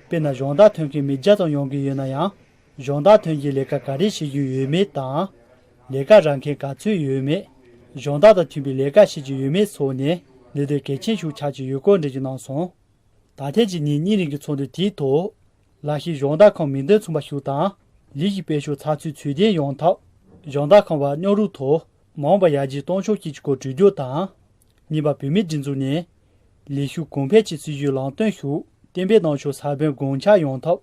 དཔེར་ན་སྦྱོང་བརྡར་ཐོན་མཁན་མི་བརྒྱ་ཙམ་ཡོང་གི་ཡོད་ན་ཡང་། སྦྱོང་བརྡར་ཐོན་གྱི་ལས་ཀ་ག་རེ་བྱེད་ཀྱི་ཡོད་མེད་དང་། ལས་ཀ་རག་མཁན་ག་ཚོད་ཡོད་མེད། སྦྱོང་བརྡར་དང་མཐུན་པའི་ལས་ཀ་བྱེད་ཀྱི་ཡོད་མེད་སོགས་ནས་གནད་དོན་གལ་ཆེན་ཞིག་ཆགས་ཀྱི་ཡོད་སྐོར་འགྲེལ་བརྗོད་གནང་སོང་། ད་ཐེངས་ཀྱི་ཉིན་གཉིས་རིང་གི་ཚོགས་འདུ་དེའི་ཐོག་ལག་ཤེས་སྦྱོང་བརྡར་ཁང་མིང་དོན་མཚུངས་པ་ཞིག་དང་། ལས་ཀྱི་སྤེལ་ཕྱོགས་ཚགས་ཚུད་ཚུལ་ལྡན་ཡོང་ཐབས། སྦྱོང་བརྡར་ཁང་བར་མཉམ་རུབ་ཐོག་མ་འོངས་པར་ཡར་རྒྱས་གཏོང་ཕྱོགས་བཅས་ཀྱི་སྐོར་གྲོས་བསྡུར་དང་། གཉིས་པ། བོད་མིའི་སྒྲིག་འཛུགས་ནས་ལས་ཞུགས་གོང་འཕེལ་གྱི་སྲིད་བྱུས་ལམ་སྟོན་ཞུ་གཏན་འབེབས་གནང་ཕྱོགས་ས་བོན་དགོངས་འཆར་ཡོང་ཐབས།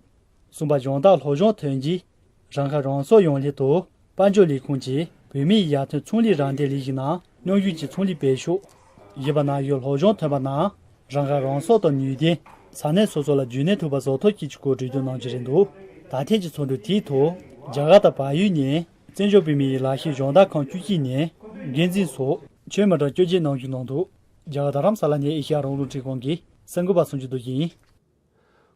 གསུམ་པ། སྦྱོང་བརྡར་སློབ་སྦྱོང་ཐོན་རྗེས་རང་ཁ་རང་གསོ་ཡོང་སླད་དུ་དཔལ་འབྱོར་ལས་ཁུངས་ཀྱིས་བོད་མིའི་ཡར་ཐོན་ཚོང་ལས་རང་བདེན་ལས་གཞི་ནང་མཉམ་ཞུགས་ཀྱིས་ཚོང་ལས་སྤེལ་ཕྱོགས། བཞི་པ། ནང་ཡོད་སློབ་སྦྱོང་ཐོན་པ་ནང་རང་ཁ་རང་གསོ་དང་ནུས་ལྡན་ས་གནས་སོ་སོ་ལ་རྒྱུན་གནས་ཐུབ་པ་བཟོ་ཐབས་བཅས་ཀྱི་སྐོར་གྲོས་བསྡུར་གནང་རྒྱུ་རེད་འདུག་ད་ཐེངས་ཀྱི་ཚོགས་འདུ་དེའི་ཐོག་རྒྱ་གར་དང་བལ་ཡུལ་ནས་བཙན་བྱོལ་བོད་མིའི་ལག་ཤེས་སྦྱོང་བརྡར་ཁང་བཅུ་གཅིག་ནས་འགན་འཛིན་སོགས་ཆོས་མི་གྲངས་བཅོ་བརྒྱད་གནང་རྒྱུ་གནང་འདུག་རྒྱ་གར་རྡ་རམ་ས་ལ་ནས་ཨེ་ཤེ་ཡ་རང་དབང་རླུང་འཕྲིན་ཁང་གི་གསར་འགོད་པ་བསམ་གྱི་རྡོ་རྗེ་ཡིན།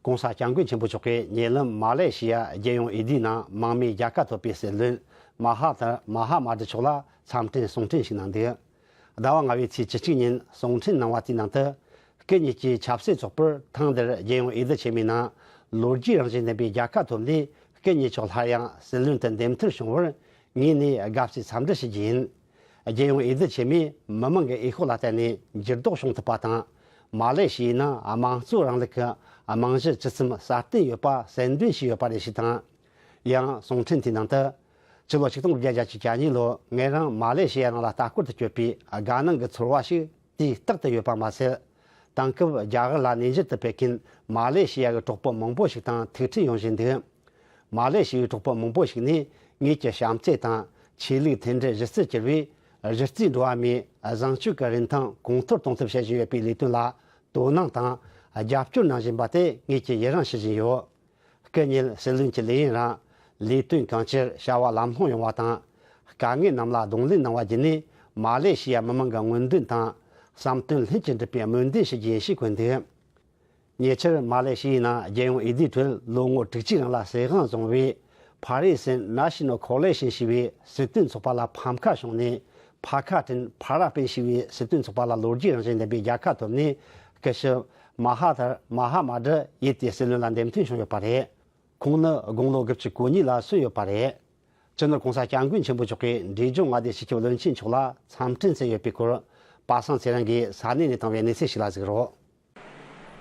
ྋགོང་ས་ྋསྐྱབས་མགོན་ཆེན་པོ་མཆོག་གིས་ཉེ་ལམ་མ་ལེ་ཤི་ཡ་རྒྱལ་ཡོངས་འོས་བསྡུའི་ནང་མང་མོས་རྒྱལ་ཁ་ཐོབ་པའི་སྲིད་བློན་མ་ཧཱ་ཐར་མ་ཧཱ་མ་དྷི་མཆོག་ལ་འཚམས་འཕྲིན་གསུང་འཕྲིན་ཞིག་གནང་འདུག་ཟླ་བ་ལྔ་པའི་ཚེས་བཅུ་གཅིག་ཉིན་གསུང་འཕྲིན་གནང་བ་དེའི་ནང་དུ། སྐུ་ཉིད་ཀྱི་ཆབ་སྲིད་ཚོགས་པར་ཐེངས་འདིར་རྒྱལ་ཡོངས་འོས་བསྡུ་ཆེན་མོའི་ནང་ལོ་རྒྱུས་རང་བཞིན་ལྡན་པའི་རྒྱལ་ཁ་ཐོབ་ནས། སྐུ་ཉིད་མཆོག་སླར་ཡང་སྲིད་བློན་དུ་འདེམས་ཐོན་བྱུང་བར་ངོས་ནས་དགའ་བསུའི་འཚམས་འདྲི་ཞུ་རྒྱུ་ཡིན། རྒྱལ་ཡོངས་འོས་བསྡུ་ཆེན་མོས་མི་མང་གི་འོས་ཤོག་ལ་བརྟེན་ནས་འགྱུར་ལྡོག་བྱུང་ཐུབ་པ་དང་། མ་ལེ་ཤི་ཡའི་ནང་དམངས་གཙོའི་རིང་ལུགས་ཀྱི་རྨང་གཞི་ཇི་ཙམ་སྲ་བརྟན་ཡོད་པ་གསལ་འདོན་བྱས་ཡོད་པ་རེད་ཞེས་དང་། ཡང་གསུང་འཕྲིན་དེའི་ནང་དུ། ཕྱི་ལོ་ཆིག་སྟོང་དགུ་བརྒྱ་བརྒྱད་ཅུ་གྱ་གཉིས་ལོར་ངེད་རང་མ་ལེ་ཤི་ཡའི་ནང་ལ་ལྟ་སྐོར་དུ་བསྐྱོད་པའི་དགའ་སྣང་གི་ཚོར་བ་ཞིག་དུས་རྟག་ཏུ་ཡོད་པ་མ་ཟད། དེང་སྐབས་རྒྱ་གར་ལ་གནས་མཇལ་དུ་ཕེབས་མཁན་མ་ལེ་ཤི་ཡ་གི་གྲོགས་པོ་མང་པོ་ཞིག་དང་ཐུག་འཕྲད་ཡོང་བཞིན་འདུག་མ་ལེ་ཤི་ཡའི་གྲོགས་པོ་མང་པོ་ཞིག་ནས་ངེད་ཀྱི་བྱམས་བརྩེ་དང་ཆོས་ལུགས་མཐུན་སྒྲིལ་གཞི་རྩར་གྱུར་བའི་གཞི་རྩའི་འགྲོ་བ་མིའི་བཟང་སྤྱོད་ཀྱི་རིན་ཐང་གོང་མཐོར་གཏོང་ཐབས་བྱེད་བཞིན་ཡོད་པའི་ལས་དོན་ལ་དོ་སྣང་དང་རྒྱབ་སྐྱོར་གནང་བཞིན་པ་དེ་ངེད་ཀྱིས་ཡི་རངས་ཞུ་བཞིན་ཡོད། སྐུ་ཉིད་སྲིད་བློན་གྱི་ལས་ཡུན་རིང་ལས་དོན་གང་ཅིར་བྱ་བ་ལམ་ལྷོང་ཡོང་བ་དང་། དཀའ་ངལ་རྣམས་ལ་གདོང་ལེན་གནང་བ་བརྒྱུད་ནས་མ་ལེ་ཤི་ཡ་མི་མང་གི་མངོན་འདོད་དང་བསམ་དོན་ལྷུན་གྱིས་འགྲུབ་པའི་སྨོན་འདུན་ཞུ་རྒྱུ་ཡིན་ཞེས་འཁོད་འདུག་ཉེ་ཆར་མ་ལེ་ཤི་ཡའི་ནང་རྒྱལ་ཡོངས་འོས་བསྡུའི་ཁྲོད་ལོ་ངོ་དྲུག་ཅུའི་རིང་ལ་སྲིད་དབང་བཟུང་བའི་Party National Coalition ཞེས་པའི་སྲིད་དོན་ཚོགས་པ་ལ་ཕམ་ཁ་བྱུང་ནས། ཕ་ཁ་འཕྲིན་ཕ་ར་སྤུན་ཞེས་པའི་སྲིད་དོན་ཚོགས་པ་ལ་ལོ་རྒྱུས་རང་བཞིན་ལྡན་པའི་རྒྱལ་ཁ་ཐོབ་ནས། སྐུ་ཞབས་མ་ཧཱ་ཐར་མ་ཧཱ་མ་དྷི་ཡུལ་དེའི་སྲིད་བློན་ལ་འདེམས་ཐོན་བྱུང་ཡོད་པ་རེད། ཁོང་ནི་དགུང་ལོ་དགུ་བཅུ་གོ་གཉིས་ལ་སོན་ཡོད་པ་རེད། སྤྱི་ནོར་༸གོང་ས་༸སྐྱབས་མགོན་ཆེན་པོ་མཆོག་གིས་འབྲས་ལྗོངས་མངའ་སྡེའི་སྤྱི་ཁྱབ་བློན་ཆེན་མཆོག་ལ་འཚམས་འཕྲིན་བསྩལ་ཡོད་པའི་སྐོར། པ་སངས་ཚེ་རིང་གིས་ས་གནས་ནས་བཏང་བའི་གནས་ཚུལ་ཞིག་ལ་གཟིགས་རོགས།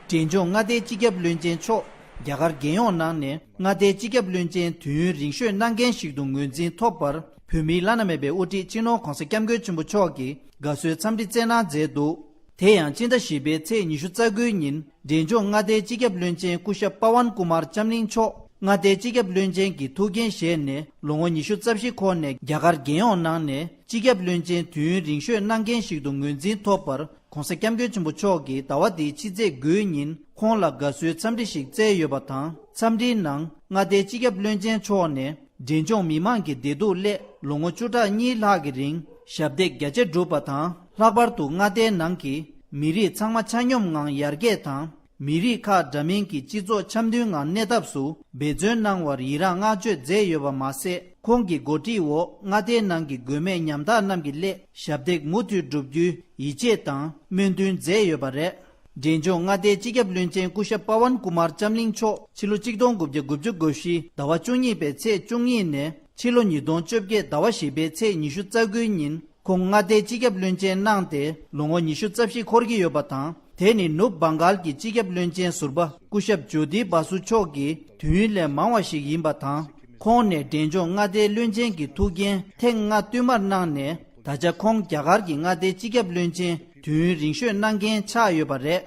འབྲས་ལྗོངས་མངའ་སྡེའི་སྤྱི་ཁྱབ་བློན་ཆེན་མཆོག་རྒྱ་གར་རྒྱལ་ཡོངས་ནང་ནས་མངའ་སྡེའི་སྤྱི་ཁྱབ་བློན་ཆེན་དུས་ཡུན་རིང་ཤོས་གནང་མཁན་ཞིག་ཏུ་ངོས་འཛིན་ཐོབ་པར། བོད་མིའི་བླ་ན་མེད་པའི་དབུ་ཁྲིད་སྤྱི་ནོར་༸གོང་ས་༸སྐྱབས་མགོན་ཆེན་པོ་མཆོག་གིས་དགའ་བསུའི་འཚམས་འདྲི་བསྩལ་གནང་མཛད་འདུག་དེ་ཡང་སྤྱི་ཟླ་བཞི་པའི་ཚེས་ཉི་ཤུ་རྩ་དགུའི་ཉིན། འབྲས་ལྗོངས་མངའ་སྡེའི་སྤྱི་ཁྱབ་བློན་ཆེན་སྐུ་ཞབས་པ་ཝན་ཀུ་མར་ལྕམ་གླིང་མཆོག་མངའ་སྡེའི་སྤྱི་ཁྱབ་བློན་ཆེན་གྱི་ཐུགས་འགན་བཞེས་ནས། ལོ་ངོ་ཉི་ཤུ་རྩ་བཞི་འཁོར་ནས་རྒྱ་གར་རྒྱལ་ཡོངས་ནང་ནས་སྤྱི་ཁྱབ་བློན་ཆེན་དུས་ཡུན་རིང་ཤོས་གནང་མཁན་ཞིག་ཏུ་ངོས་འཛིན་ཐོབ་པར། ༸གོང་ས་༸སྐྱབས་མགོན་ཆེན་པོ་མཆོག་གིས་ཟླ་བ་འདིའི་ཕྱི་ཚེས་དགུའི་ཉིན་ཁོང་ལ་དགའ་བསུའི་འཚམས་འདྲི་ཞིག་བསྩལ་ཡོད་པ་དང་། འཚམས་འདྲིའི་ནང་མངའ་སྡེའི་སྤྱི་ཁྱབ་བློན་ཆེན་མཆོག་ནས། འབྲས་ལྗོངས་མི་མང་གི་བདེ་སྡུག་སླད་ལོ་ངོ་བཅུ་ཕྲག་གཉིས་ལྷག་གི་རིང་ཞབས་འདེགས་རྒྱ་ཆེར་བསྒྲུབས་པ་དང་། ལྷག་པར་དུ་མངའ་སྡེའི་ནང་གི་མི་རིགས་ཚང་མ་ཆ་སྙོམས་ངང་ཡར་རྒྱས་དང་ མི་རིགས་ཁག་འདྲ་མིན་གྱི་སྤྱི་ཚོགས་འཆམ་མཐུན་ངང་གནས་ཐབས་སུ་འབད་བརྩོན་གནང་བར་ཡི་རངས་བསྔགས་བརྗོད་མཛད་ཡོད་པ་མ་ཟད། ཁོང་གི་འགོ་ཁྲིད་འོག་མངའ་སྡེའི་ནང་གི་མགོན་མེད་ཉམ་ཐག་རྣམས་ཀྱི་སླད་ཞབས་འདེགས་མུ་མཐུད་བསྒྲུབ་རྒྱུའི་ཡིད་ཆེས་དང་སྨོན་འདུན་མཛད་ཡོད་པ་རེད། འབྲས་ལྗོངས་མངའ་སྡེའི་སྤྱི་ཁྱབ་བློན་ཆེན་སྐུ་ཞབས་པ་ཝན་ཀུ་མར་ལྕམ་གླིང་མཆོག་ཕྱི་ལོ་ཆིག་སྟོང་དགུ་བརྒྱ་དགུ་བཅུ་གོ་བཞི་ཟླ་བ་བཅུ་གཉིས་པའི་ཚེས་བཅུ་གཉིས་ནས་ཕྱི་ལོ་ཉིས་སྟོང་བཅོ་བརྒྱད་ཟླ་བ་བཞི་པའི་ཚེས་ཉི་ཤུ་རྩ་དགུའི་ཉིན་ཁོང་མངའ་སྡེའི་སྤྱི་ཁྱབ་བློན་ཆེན་གནང་སྟེ་ལོ་ངོ་ཉི་ཤུ་རྩ་བཞི་འཁོར་གྱི་ཡོད་པ་དང་། དེ་ནི་ནུབ་བྷང་གཱལ་གྱི་སྤྱི་ཁྱབ་བློན་ཆེན་ཟུར་པ་སྐུ་ཞབས་ཇོ་དི་བྷ་སུ་མཆོག་གི་དུས་ཡུན་ལས་མང་བ་ཞིག་ཡིན་པ་དང་། ཁོང་ནས་འབྲས་ལྗོངས་མངའ་སྡེའི་བློན་ཆེན་གྱི་ཐུགས་འགན་ཐེངས་ལྔ་བསྟུད་མར་གནང་ནས། ད་ཆ་ཁོང་རྒྱ་གར་གྱི་མངའ་སྡེའི་སྤྱི་ཁྱབ་བློན་ཆེན་དུས་ཡུན་རིང་ཤོས་གནང་མཁན་ཆགས་ཡོད་པ་རེད།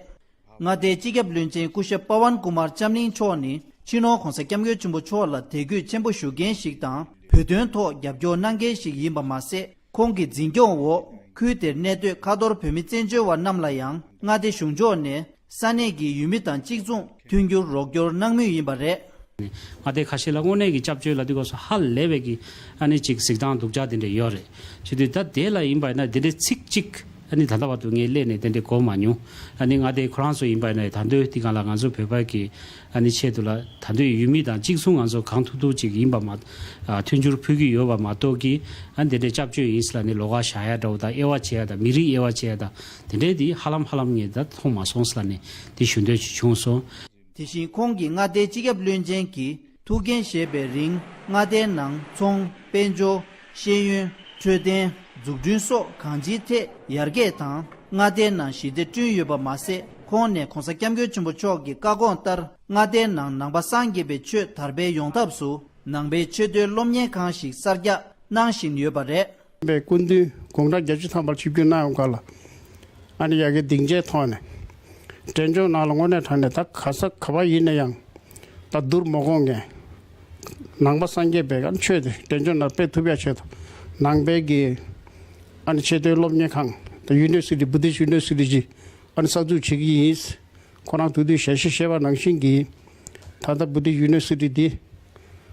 མངའ་སྡེའི་སྤྱི་ཁྱབ་བློན་ཆེན་སྐུ་ཞབས་པ་ཝན་ཀུ་མར་ལྕམ་གླིང་མཆོག་ནི་སྤྱི་ནོར་༧གོང་ས་༧སྐྱབས་མགོན་ཆེན་པོ་མཆོག་ལ་དད་གུས་ཆེན་པོ་ཞུ་མཁན་ཞིག་དང་། བོད་དོན་ཐོག་རྒྱབ་སྐྱོར་གནང་མཁན་ཞིག་ཡིན་པ་མ་ཟད། ཁོང་གི་འཛིན་སྐྱོང་འོག་ཁུལ་དེར་གནས་སྡོད་ཁ་ཐོར་བོད་མི་བཙན་བྱོལ་བ་རྣམས་ལ་ཡང་མངའ་སྡེ་གཞུང་ཕྱོགས་ནས་ས་གནས་ཀྱི་ཡུལ་མི་དང་གཅིག་མཚུངས་མཐུན་འགྱུར་རོགས་སྐྱོར་གནང་མུས་ཡིན་པ་རེད། མངའ་སྡེ་ཁ་ཤས་ལ་དངོས་གནས་ཀྱི་སྐྱབས་བཅོལ་ལ་དུས་སྐབས་སུ་ཧ་ལས་པའི་གི་ཨ་ནི་ཅིག་གཟིགས་སྟངས་སྡུག་ཅག་དེ་འདྲ་ཡོད་རེད། བྱེད་དུས་ད་དེ་ལ་ཡིན་པ་ཡིན་ན་དེ་འདྲའི་ཚིག་གཅིག་ཨ་ནི་ད་ལྟ་བར་དུ་ངས་སླེབས་ནས་དེ་འདྲའི་གོ་མ་མྱོང་། ཨ་ནི་མངའ་སྡེ་ཁོ་རང་ཚོ་ཡིན་པ་ཡིན་ན་ད་འདོད་དེ་གང་ལ་ང་ཚོ་བོད་པ་གི་ཨ་ནི་ཆེད་དུ་ལ་ད་འདོད་ཡུལ་མི་དང་གཅིག་མཚུངས་ང་ཚོ་གང་ཐུབ་ཐུབ་ཅིག་ཡིན་པ་མ་ཨ་མཐུན་འགྱུར་ཕུལ་གི་ཡོད་པ་མ་གཏོགས་ཀྱི་ཨ་འདི་འདྲའི་སྐྱབས་བཅོལ་ཡིན་ཟེར་ལ་ནི་ལོགས་ཀ་བཞག་ཡ་འདྲ་བོ་དང་དབྱེ་བ་ཕྱེ་ཡ་དང་མི་རིགས་དབྱེ་བ་ཕྱེ་ཡ་དང་དེ་འདྲའི་དེ་ཧ་ལམ་ཧ་ལམ་ངས་ད་མཐོང་མ་སོང་ཟེར་ལ་ནི་དེ་ཞུ་འདོད་ཅིག་བྱུང་སོང་། དེ་བཞིན་ཁོང་གིས་མངའ་སྡེའི་སྤྱི་ཁྱབ་བློན་ཆེན་གྱི་ཐུགས་འགན་བཞེས་པའི་རིང་མངའ་སྡེའི་ནང་ཚོང་། དཔལ་འབྱོར། ཤེས་ཡོན། འཕྲོད་བསྟེན། འཛུགས་སྐྲུན་སོགས་གང་ཅིའི་ཐད་ཡར་རྒྱས་དང་མངའ་སྡེའི་ནང་ཞི་བདེ་བསྐྲུན་ཡོད་པ་མ་ཟད། ཁོང་ནས་༧གོང་ས་༧སྐྱབས་མགོན་ཆེན་པོ་མཆོག་གི་བཀའ་དགོངས་ལྟར་མངའ་སྡེའི་ནང་ནང་པ་སངས་རྒྱས་པའི་ཆོས་དར་སྤེལ་ཡོང་ཐབས་སུ་ནང་པའི་ཆེས་མཐོའི་སློབ་གཉེར་ཁང་ཞིག་གསར་རྒྱག་གནང་བཞིན་ཡོད་པ་རེད། པའི་སྐུ་མདུན་དགུང་གྲངས་བརྒྱད་ཅུ་ཐམ་པར་ཆིབས་བསྒྱུར་གནང་ཡོང་སྐབས་ལ། ཨ་ནི་ཡ་གི་སྡིངས་ཆའི་ཐོག་ནས། འབྲས་ལྗོངས་ནང་ལ་དངོས་གནས་དྲང་གནས་ད་ག་ས་ག་པར་ཡིན་ན་ཡང་། ད་བསྡུར་མ་དགོས་མཁན། ནང་པ་སངས་རྒྱས་པའི་ཨ་ནི་ཆོས་དེ་འབྲས་ལྗོངས་ནང་སྤེལ་ཐུབ་ཡ་ཆེད་དུ། ནང་པའི་གི་ཨ་ནི་ཆེས་མཐོའི་སློབ་གཉེར་ཁང་། ད་ཡུ་ནི་ཝར་སི་ཊི། བྷུ་དིསྚ་ཡུ་ནི་ཝར་སི་ཊི་ཅིག་ཨ་ནི་གསར་འཛུགས་བྱེད་ཀྱི་ཡིན། ཁོ་རང་དུས་དུས་ཞལ་བཞེས་བྱས་པ་ནང་བཞིན་གྱི། ད་ལྟ་བྷུ་དིསྚ་ཡུ་ནི་ཝར་སི་ཊི་འདི།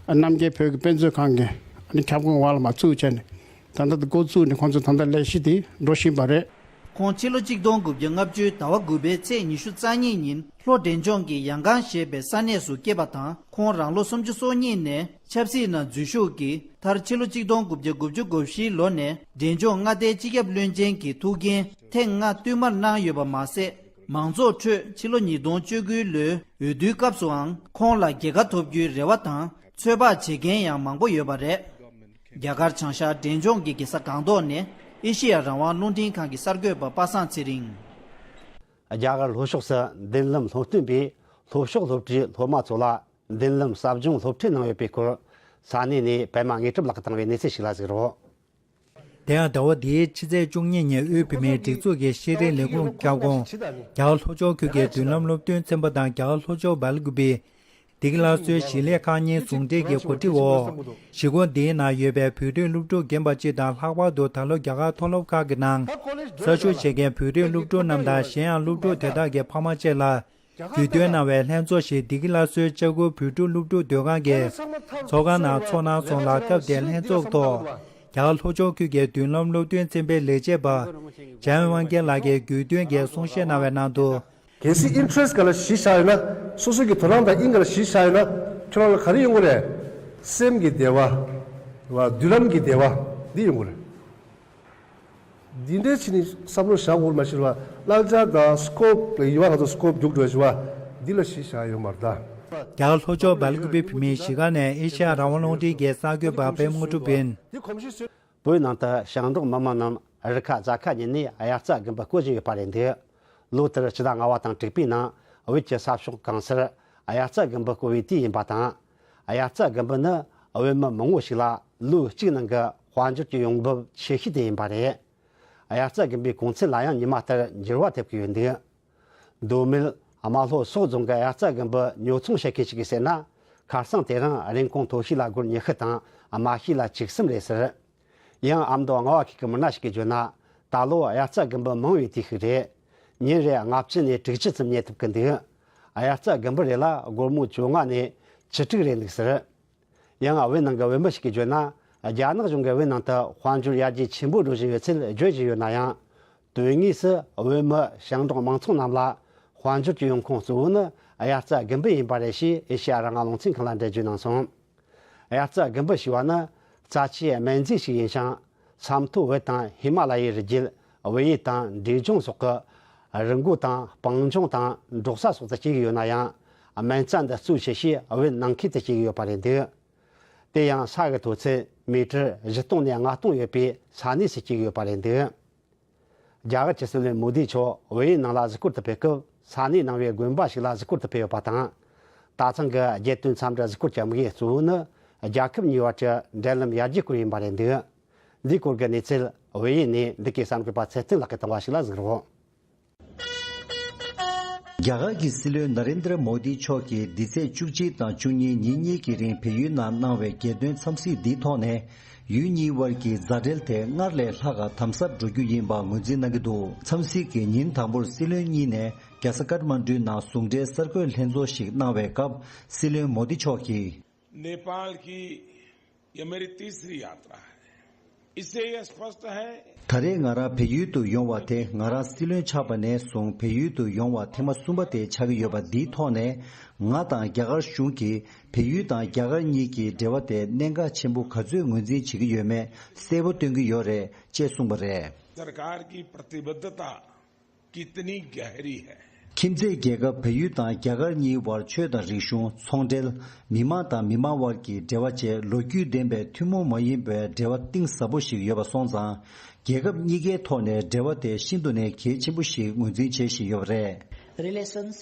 ཨ་རྣམ་རྒྱལ་བོད་ཀྱི་དཔེ་མཛོད་ཁང་གི་ཨ་ནི་ཁྱབ་ཁོངས་འོག་ལ་མ་བཙུགས་བྱས་ནས། ད་ལྟ་འགོ་བཙུགས་ནས་ཁོང་ཚོ་ད་ལྟ་ལས་གཞི་དེ་འགྲོ་བཞིན་པ་རེད། ཁོང་ཕྱི་ལོ་ཆིག་སྟོང་དགུ་བརྒྱ་ལྔ་བཅུའི་ཟླ་བ་དགུ་པའི་ཚེས་ཉི་ཤུ་རྩ་གཉིས་ཉིན་ལྷོ་འབྲས་ལྗོངས་ཀྱི་ཡང་ཀང་ཞེས་པའི་ས་གནས་སུ་སྐྱེས་པ་དང་། ཁོང་རང་ལོ་སུམ་ཅུ་སོ་གཉིས་ནས་ཆབ་སྲིད་ནང་འཛུལ་ཞུགས་ཀྱིས་མཐར་ཕྱི་ལོ་ཆིག་སྟོང་དགུ་བརྒྱ་དགུ་བཅུ་གོ་བཞིའི་ལོ་ནས་འབྲས་ལྗོངས་མངའ་སྡེའི་སྤྱི་ཁྱབ་བློན་ཆེན་གྱི་ཐུགས་འགན་ཐེངས་ལྔ་བསྟུད་མར་གནང་ཡོད་པ་མ་ཟད། མང་ཚོགས་ཁྲོད་ཕྱི་ལོ་ཉིས་སྟོང་བཅུ་དགུའི་ལོའི་འོས་བསྡུའི་སྐབས་སུའང་ཁོང་ལ་རྒྱལ་ཁ་ཐོབ་རྒྱུའི་རེ་བ་དང་ཚོད་དཔག་བྱེད་མཁན་ཡང་མང་པོ་ཡོད་པ་རེད། རྒྱ་གར་བྱང་ཤར་འབྲས་ལྗོངས་ཀྱི་རྒྱལ་ས་སྒང་ཏོག་ནས་ཨེ་ཤེ་ཡ་རང་དབང་རླུང་འཕྲིན་ཁང་གི་གསར་འགོད་པ་པ་སངས་ཚེ་རིང་། རྒྱ་གར་ལྷོ་ཕྱོགས་སུ་མདུན་ལམ་སློབ་སྟོན་པས་ལྷོ་ཕྱོགས་སློབ་གྲྭའི་སློབ་མ་ཚོ་ལ་མདུན་ལམ་ཟབ་སྦྱོང་སློབ་ཁྲིད་གནང་ཡོད་པའི་སྐོར་ས་གནས་ནས་པད་མ་དངོས་གྲུབ་ལགས་བཏང་བའི་གནས་ཚུལ་ཞིག་ལ་གཟིགས་རོགས། དེ་ཡང་ཟླ་བ་འདིའི་ཕྱི་ཚེས་བཅུ་གཉིས་ཉིན་དབུས་བོད་མིའི་སྒྲིག་འཛུགས་ཀྱི་ཤེས་རིག་ལས་ཁུངས་ཁྱབ་ཁོངས་རྒྱ་གར་ལྷོ་ཕྱོགས་ཁུལ་གྱི་མདུན་ལམ་སློབ་སྟོན་ཚན་པ་དང་རྒྱ་གར་ལྷོ་ཕྱོགས་སྦེལ་ཀུ་པེ་བདེ་སྐྱིད་སླར་གསོའི་གཞིས་ལས་ཁག་གཉིས་ཟུང་འབྲེལ་གྱི་གོ་སྒྲིག་འོག་གཞིས་ཁོངས་འདིའི་ནང་ཡོད་པའི་བོད་རིགས་སློབ་ཕྲུག་རྒན་པ་སྤྱི་དང་ལྷག་པར་དུ་ད་ལོ་རྒྱ་གར་མཐོ་སློབ་ཁག་གི་ནང་གསར་ཞུགས་བྱེད་མཁན་བོད་རིགས་སློབ་ཕྲུག་རྣམས་དང་གཞན་ཡང་སློབ་ཕྲུག་དེ་དག་གི་ཕ་མ་བཅས་ལ། དགོས་འདུན་གནང་བའི་ལྷན་ཚོགས་ཤིག་བདེ་སྐྱིད་སླར་གསོའི་ལྕགས་སྐུལ་བོད་ཕྲུག་སློབ་ཕྲུག་སྡོད་ཁང་གི་ཚོགས་ཁང་ནང་ཚོགས་གནང་སོང་ལ། སྐབས་དེར་ལྷན་ཚོགས་ཐོག་རྒྱ་གར་ལྷོ་ཕྱོགས་ཁུལ་གྱི་མདུན་ལམ་སློབ་སྟོན་ཚན་པའི་ལས་བྱེད་པ་ཇན་དབང་རྒྱལ་ལགས་ཀྱིས་དགོས་འདུན་གྱི་གསུང་བཤད་གནང་བའི་ནང་དུ། གལ་སྲིད་interest་ག་ལ་གཞི་བཞག་ཡོད་ན། སོ་སོ་གི་དོ་སྣང་དང་དབྱིངས་ག་ལ་གཞི་བཞག་ཡོད་ན། ཁྱོད་རང་ལ་ག་རེ་ཡོང་གི་རེད། སེམས་ཀྱི་བདེ་བ། མདུན་ལམ་གྱི་བདེ་བ་འདི་ཡོང་གི་རེད། འདི་འདྲའི་ཕྱི་ནས་བསམ་བློ་བཞག་དགོས་མ་ཤེས་པ། བསླབ་བྱ་དང་scope་ལ་ཡི་བ་ང་ཚོ་scope་རྒྱུག་འགྲོ་བཞི་བ་འདི་ལ་གཞི་བཞག་ཡོད་མ་རེད་ད། རྒྱ་གར་ལྷོ་ཕྱོགས་སྦེལ་ཀུ་པེ་བོད་མིའི་གཞིས་ཁང་ནས་ཨེ་ཤ་ཡ་རང་དབང་རླུང་འཕྲིན་གྱི་གསར་འགོད་པ་པད་མ་དངོས་གྲུབ་ཡིན། བོད་ནང་དུ་ཞང་འབྲོག་མི་མང་རྣམས་རི་ཁ་རྫ་ཁ་ཉིད་ནས་དབྱར་རྩྭ་དགུན་འབུ་བརྐོ་བཞིན་ཡོད་པ་རེད་འདུག་ལོ་ལྟར་ཕྱི་ཟླ་ལྔ་བ་དང་དྲུག་པའི་ནང་བོད་ཀྱི་ས་ཕྱོགས་གང་སར་དབྱར་རྩྭ་དགུན་འབུ་བརྐོ་བའི་དུས་ཡིན་པ་དང་། དབྱར་རྩྭ་དགུན་འབུ་ནི་བོད་མི་མང་བོ་ཞིག་ལ་ལོ་གཅིག་ནང་གི་དཔལ་འབྱོར་གྱི་ཡོང་འབབ་ཆེ་ཤོས་དེ་ཡིན་པ་རེད། དབྱར་རྩྭ་དགུན་འབུའི་གོང་ཚད་ལ་ཡང་ཉི་མ་ལྟར་འགྱུར་བ་ཐེབས་ཀྱི་ཡོད་འདུག་མདོ་སྨད་རྨ་ལྷོ་སོག་རྫོང་གི་དབྱར་རྩྭ་དགུན་འབུ་ཉོ་ཚོང་བྱེད་མཁན་ཞིག་གིས་ཟེར་ན། ཁ་སང་དེ་རིང་རིན་གོང་མཐོ་ཤོས་ལ་སྒོར་ཉི་ཤུ་དང་དམའ་ཤོས་ལ་བཅུ་གསུམ་རེད་ཟེར། ཡང་ཨ་མདོ་རྔ་བ་ཁུལ་གྱི་མི་སྣ་ཞིག་གིས་བརྗོད་ན། ད་ལོ་དབྱར་རྩྭ་དགུན་འབུ་མང་བའི་དུས་ཤིག་རེད། ཉིན་རེར་ལྔ་བཅུ་ནས་དྲུག་ཅུ་ཙམ་ཉོ་ཐུབ་ཀྱི་འདུག་དབྱར་རྩྭ་དགུན་འབུ་རེ་ལ་སྒོར་མོ་བཅོ་ལྔ་ནས་བཅུ་དྲུག་རེད་འདུག་ཟེར། ཡང་བོད་ནང་གི་བུད་མེད་ཞིག་གིས་བརྗོད་ན། རྒྱ་ནག་གཞུང་གིས་བོད་ནང་དུ་དཔལ་འབྱོར་ཡར་རྒྱས་ཆེན་པོ་འགྲོ་བཞིན་ཡོད་ཚུལ་བརྗོད་བཞིན་ཡོད་ན་ཡང་། དོན་དངོས་སུ་བོད་མི་ཞང་འབྲོག་མང་ཚོགས་རྣམས་ལ་ དཔལ་འབྱོར་གྱི་ཡོང་ཁུངས་གཙོ་བོ་ནི་དབྱར་རྩྭ་དགུན་འབུ་ཡིན་པ་རེད་ཞེས་ཨེ་ཤེ་ཡ་རང་དབང་རླུང་འཕྲིན་ཁང་ལ་འགྲེལ་བརྗོད་གནང་སོང་། དབྱར་རྩྭ་དགུན་འབུ་ཞེས་པ་ནི་རྩྭ་ཆུའི་སྨན་རྫས་ཤིག་ཡིན་ཞིང་། ས་མཐོ་བོད་དང་ཧི་མ་ལ་ཡའི་རི་རྒྱུད། བལ་ཡུལ་དང་འབྲས་ལྗོངས་སོགས་ཀྱི་རི་མགོ་དང་སྤང་ལྗོངས་དང་འབྲོག་ས་སོགས་སུ་སྐྱེ་གི་ཡོད་ན་ཡང་། སྨན་རྩྭ་འདི་གཙོ་ཆེ་ཤོས་བོད་ནང་ཁུལ་དུ་སྐྱེ་གི་ཡོད་པ་རེད་འདུག། དེ་ཡང་ས་གི་མཐོ་ཚད་མི་ཊར་བཞི་སྟོང་ནས་ལྔ་སྟོང་ཡོད་པའི་ས་གནས་སུ་སྐྱེ་གི་ཡོད་པ་རེད་འདུག། རྒྱ་གར་གྱི་སྲིད་བློན་མོ་དི་མཆོག་བལ་ཡུལ་ནང་ལ་གཟིགས་སྐོར་དུ་ཕེབས་སྐབས། ས་གནས་ནང་བའི་དགོན་པ་ཞིག་ལ་གཟིགས་སྐོར་དུ་ཕེབས་ཡོད་པ་དང་། ད་ཐེངས་ཀྱི་རྒྱལ་དོན་འཚམས་འདྲི་གཟིགས་སྐོར་གྱི་དམིགས་ཡུལ་གཙོ་བོ་ནི། རྒྱལ་ཁབ་གཉིས་བར་གྱི་འབྲེལ་ལམ་ཡར་རྒྱས་སྐོར་ཡིན་པ་རེད་འདུག། འདིའི་སྐོར་གྱི་གནས་ཚུལ་བལ་ཡུལ་ནས་འདི་གའི་གསར་འགོད་པ་ཚེ་བརྟན་ལགས་ཀྱིས་བཏང་བ་ཞིག་ལ་གཟིགས་རོགས། རྒྱ་གར་གྱི་སྲིད་བློན་ན་རེན་དྲ་མོ་དི་མཆོག་གིས་འདི་ཚེས་བཅུ་གཅིག་དང་བཅུ་གཉིས་ཉིན་གཉིས་ཀྱི་རིང་བལ་ཡུལ་ནང་གནང་བའི་རྒྱལ་དོན་འཚམས་གཟིགས་འདིའི་ཐོག་ནས། ཡུལ་གཉིས་དབར་གྱི་མཛའ་འབྲེལ་དེ་སྔར་ལས་ལྷག་ག་དམ་ཟབ་འགྲོ་རྒྱུ་ཡིན་པ་ངོས་འཛིན་གནང་གི་འདུག། འཚམས་གཟིགས་ཀྱི་ཉིན་དང་པོར་སྲིད་བློན་གཉིས་ནས་རྒྱལ་ས་ཀཏ་མན་གྲུའི་ནང་ཟུང་འབྲེལ་གསར་འགོད་ལྷན་ཚོགས་ཤིག་གནང་བའི་སྐབས། སྲིད་བློན་མོ་དི་མཆོག་གིས། नेपाल की ये मेरी तीसरी यात्रा है। इससे यह स्पष्ट है। ད་རེས་ང་རང་བལ་ཡུལ་དུ་ཡོང་བ་དེ། ང་རང་སྲིད་བློན་ཆགས་པ་ནས་བཟུང་བལ་ཡུལ་དུ་ཡོང་བ་ཐེངས་མ་གསུམ་པ་དེ་ཆགས་ཀྱི་ཡོད་པ་འདིའི་ཐོག་ནས། ང་དང་རྒྱ་གར་གཞུང་གིས་བལ་ཡུལ་དང་རྒྱ་གར་གཉིས་ཀྱི་འབྲེལ་བ་དེ་གནད་འགག་ཆེན་པོ་ག་ཚོད་ངོས་འཛིན་བྱེད་ཀྱི་ཡོད་མེད་གསལ་པོ་སྟོན་གྱི་ཡོད་རེད་ཅེས་གསུངས་པ་རེད། सरकार की प्रतिबद्धता कितनी गहरी है। ཁྱིམ་མཚེས་རྒྱལ་ཁབ་བལ་ཡུལ་དང་རྒྱ་གར་གཉིས་དབར་ཆོས་དང་རིག་གཞུང་། ཚོང་འབྲེལ། མི་དམངས་དང་མི་དམངས་དབར་གྱི་འབྲེལ་བ་བཅས་ལོ་རྒྱུས་ལྡན་པའི་ཐུན་མོང་མ་ཡིན་པའི་འབྲེལ་བ་གཏིང་ཟབ་པོ་ཞིག་ཡོད་པ་སོང་ཙང་། རྒྱལ་ཁབ་གཉིས་ཀའི་ཐོག་ནས་འབྲེལ་བ་དེ་ཤིན་ཏུ་ནས་གལ་ཆེན་པོ་ཞིག་ངོས་འཛིན་བྱེད་བཞིན་ཡོད་པ་རེད། Relations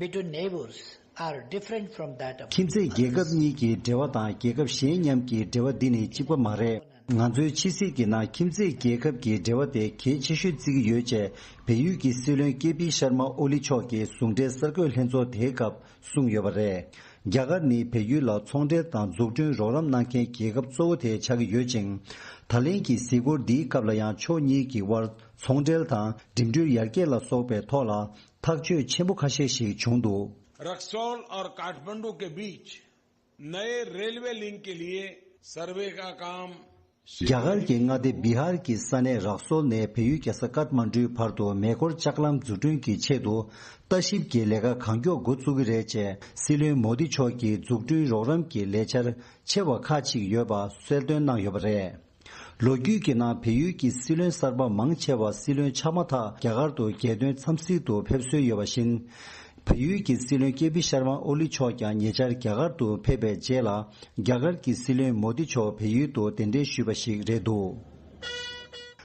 between neighbors are different from that of ཁྱིམ་མཚེས་རྒྱལ་ཁབ་གཉིས་ཀྱི་འབྲེལ་བ་དང་རྒྱལ་ཁབ་གཞན་མཉམ་གྱི་འབྲེལ་བ་འདི་ནི་གཅིག་པ་མ་རེད། ང་ཚོའི་ཕྱི་སྲིད་ཀྱི་ནང་ཁྱིམ་མཚེས་རྒྱལ་ཁབ་ཀྱི་འབྲེལ་བ་དེ་གལ་ཆེ་ཤོས་བརྩི་གི་ཡོད་ཅེས་བལ་ཡུལ་གྱི་སྲིད་བློན་ཀེ་པི་ཤར་མ་ཨོ་ལི་མཆོག་གིས་ཟུང་འབྲེལ་གསར་འགོད་ལྷན་ཚོགས་དེའི་སྐབས་གསུངས་ཡོད་པ་རེད། རྒྱ་གར་ནི་བལ་ཡུལ་ལ་ཚོང་འབྲེལ་དང་འཛུགས་སྐྲུན་རོགས་རམ་གནང་མཁན་རྒྱལ་ཁབ་གཙོ་བོ་དེ་ཆགས་ཀྱི་ཡོད་ཅིང་། ད་ལན་གྱི་གཟིགས་སྐོར་འདིའི་སྐབས་ལ་ཡང་ཕྱོགས་གཉིས་ཀྱི་དབར་ཚོང་འབྲེལ་དང་འགྲིམ་འགྲུལ་ཡར་རྒྱས་ལ་སོགས་པའི་ཐོག་ལ་ཐག་གཅོད་ཆེན་པོ་ཁ་ཤས་ཤིག་བྱུང་འདུག། रक्सौल और काठमांडू के बीच नए रेलवे लिंक के लिए सर्वे का काम རྒྱ་གར་གྱི་མངའ་སྡེ་བི་ཧར་གྱི་ས་གནས་རག་སོལ་ནས་བལ་ཡུལ་རྒྱལ་ས་ཀཏ་མན་གྲུའི་བར་དུ་མེ་འཁོར་ལྕགས་ལམ་འཛུགས་སྐྲུན་གྱི་ཆེད་དུ་ལྟ་ཞིབ་ཀྱི་ལས་ཀ་གང་མགྱོགས་འགོ་བཙུགས་ཀྱི་རེད་ཅེས་སྲིད་བློན་མོ་དི་མཆོག་གིས་འཛུགས་སྐྲུན་རོགས་རམ་གྱི་ལས་འཆར་ཆེ་བ་ཁག་ཅིག་ཡོད་པ་གསལ་སྟོན་གནང་ཡོད་པ་རེད། ལོ་རྒྱུས་ཀྱི་ནང་བལ་ཡུལ་གྱི་སྲིད་བློན་གསར་པ་མང་ཆེ་བ་སྲིད་བློན་ཆགས་མ་ཐག་རྒྱ་གར་དུ་རྒྱལ་དོན་འཚམས་གཟིགས་དུ་ཕེབས་སྲོལ་ཡོད་པ་བཞིན། བལ་ཡུལ་གྱི་སྲིད་བློན་ཀེ་པི་ཤར་མ་ཨོ་ལི་མཆོག་ཀྱང་ཉེ་ཆར་རྒྱ་གར་དུ་ཕེབས་པའི་རྗེས་ལ་རྒྱ་གར་གྱི་སྲིད་བློན་མོ་དི་མཆོག་བལ་ཡུལ་དུ་གདན་འདྲེན་ཞུས་པ་ཞིག་རེད་འདུག།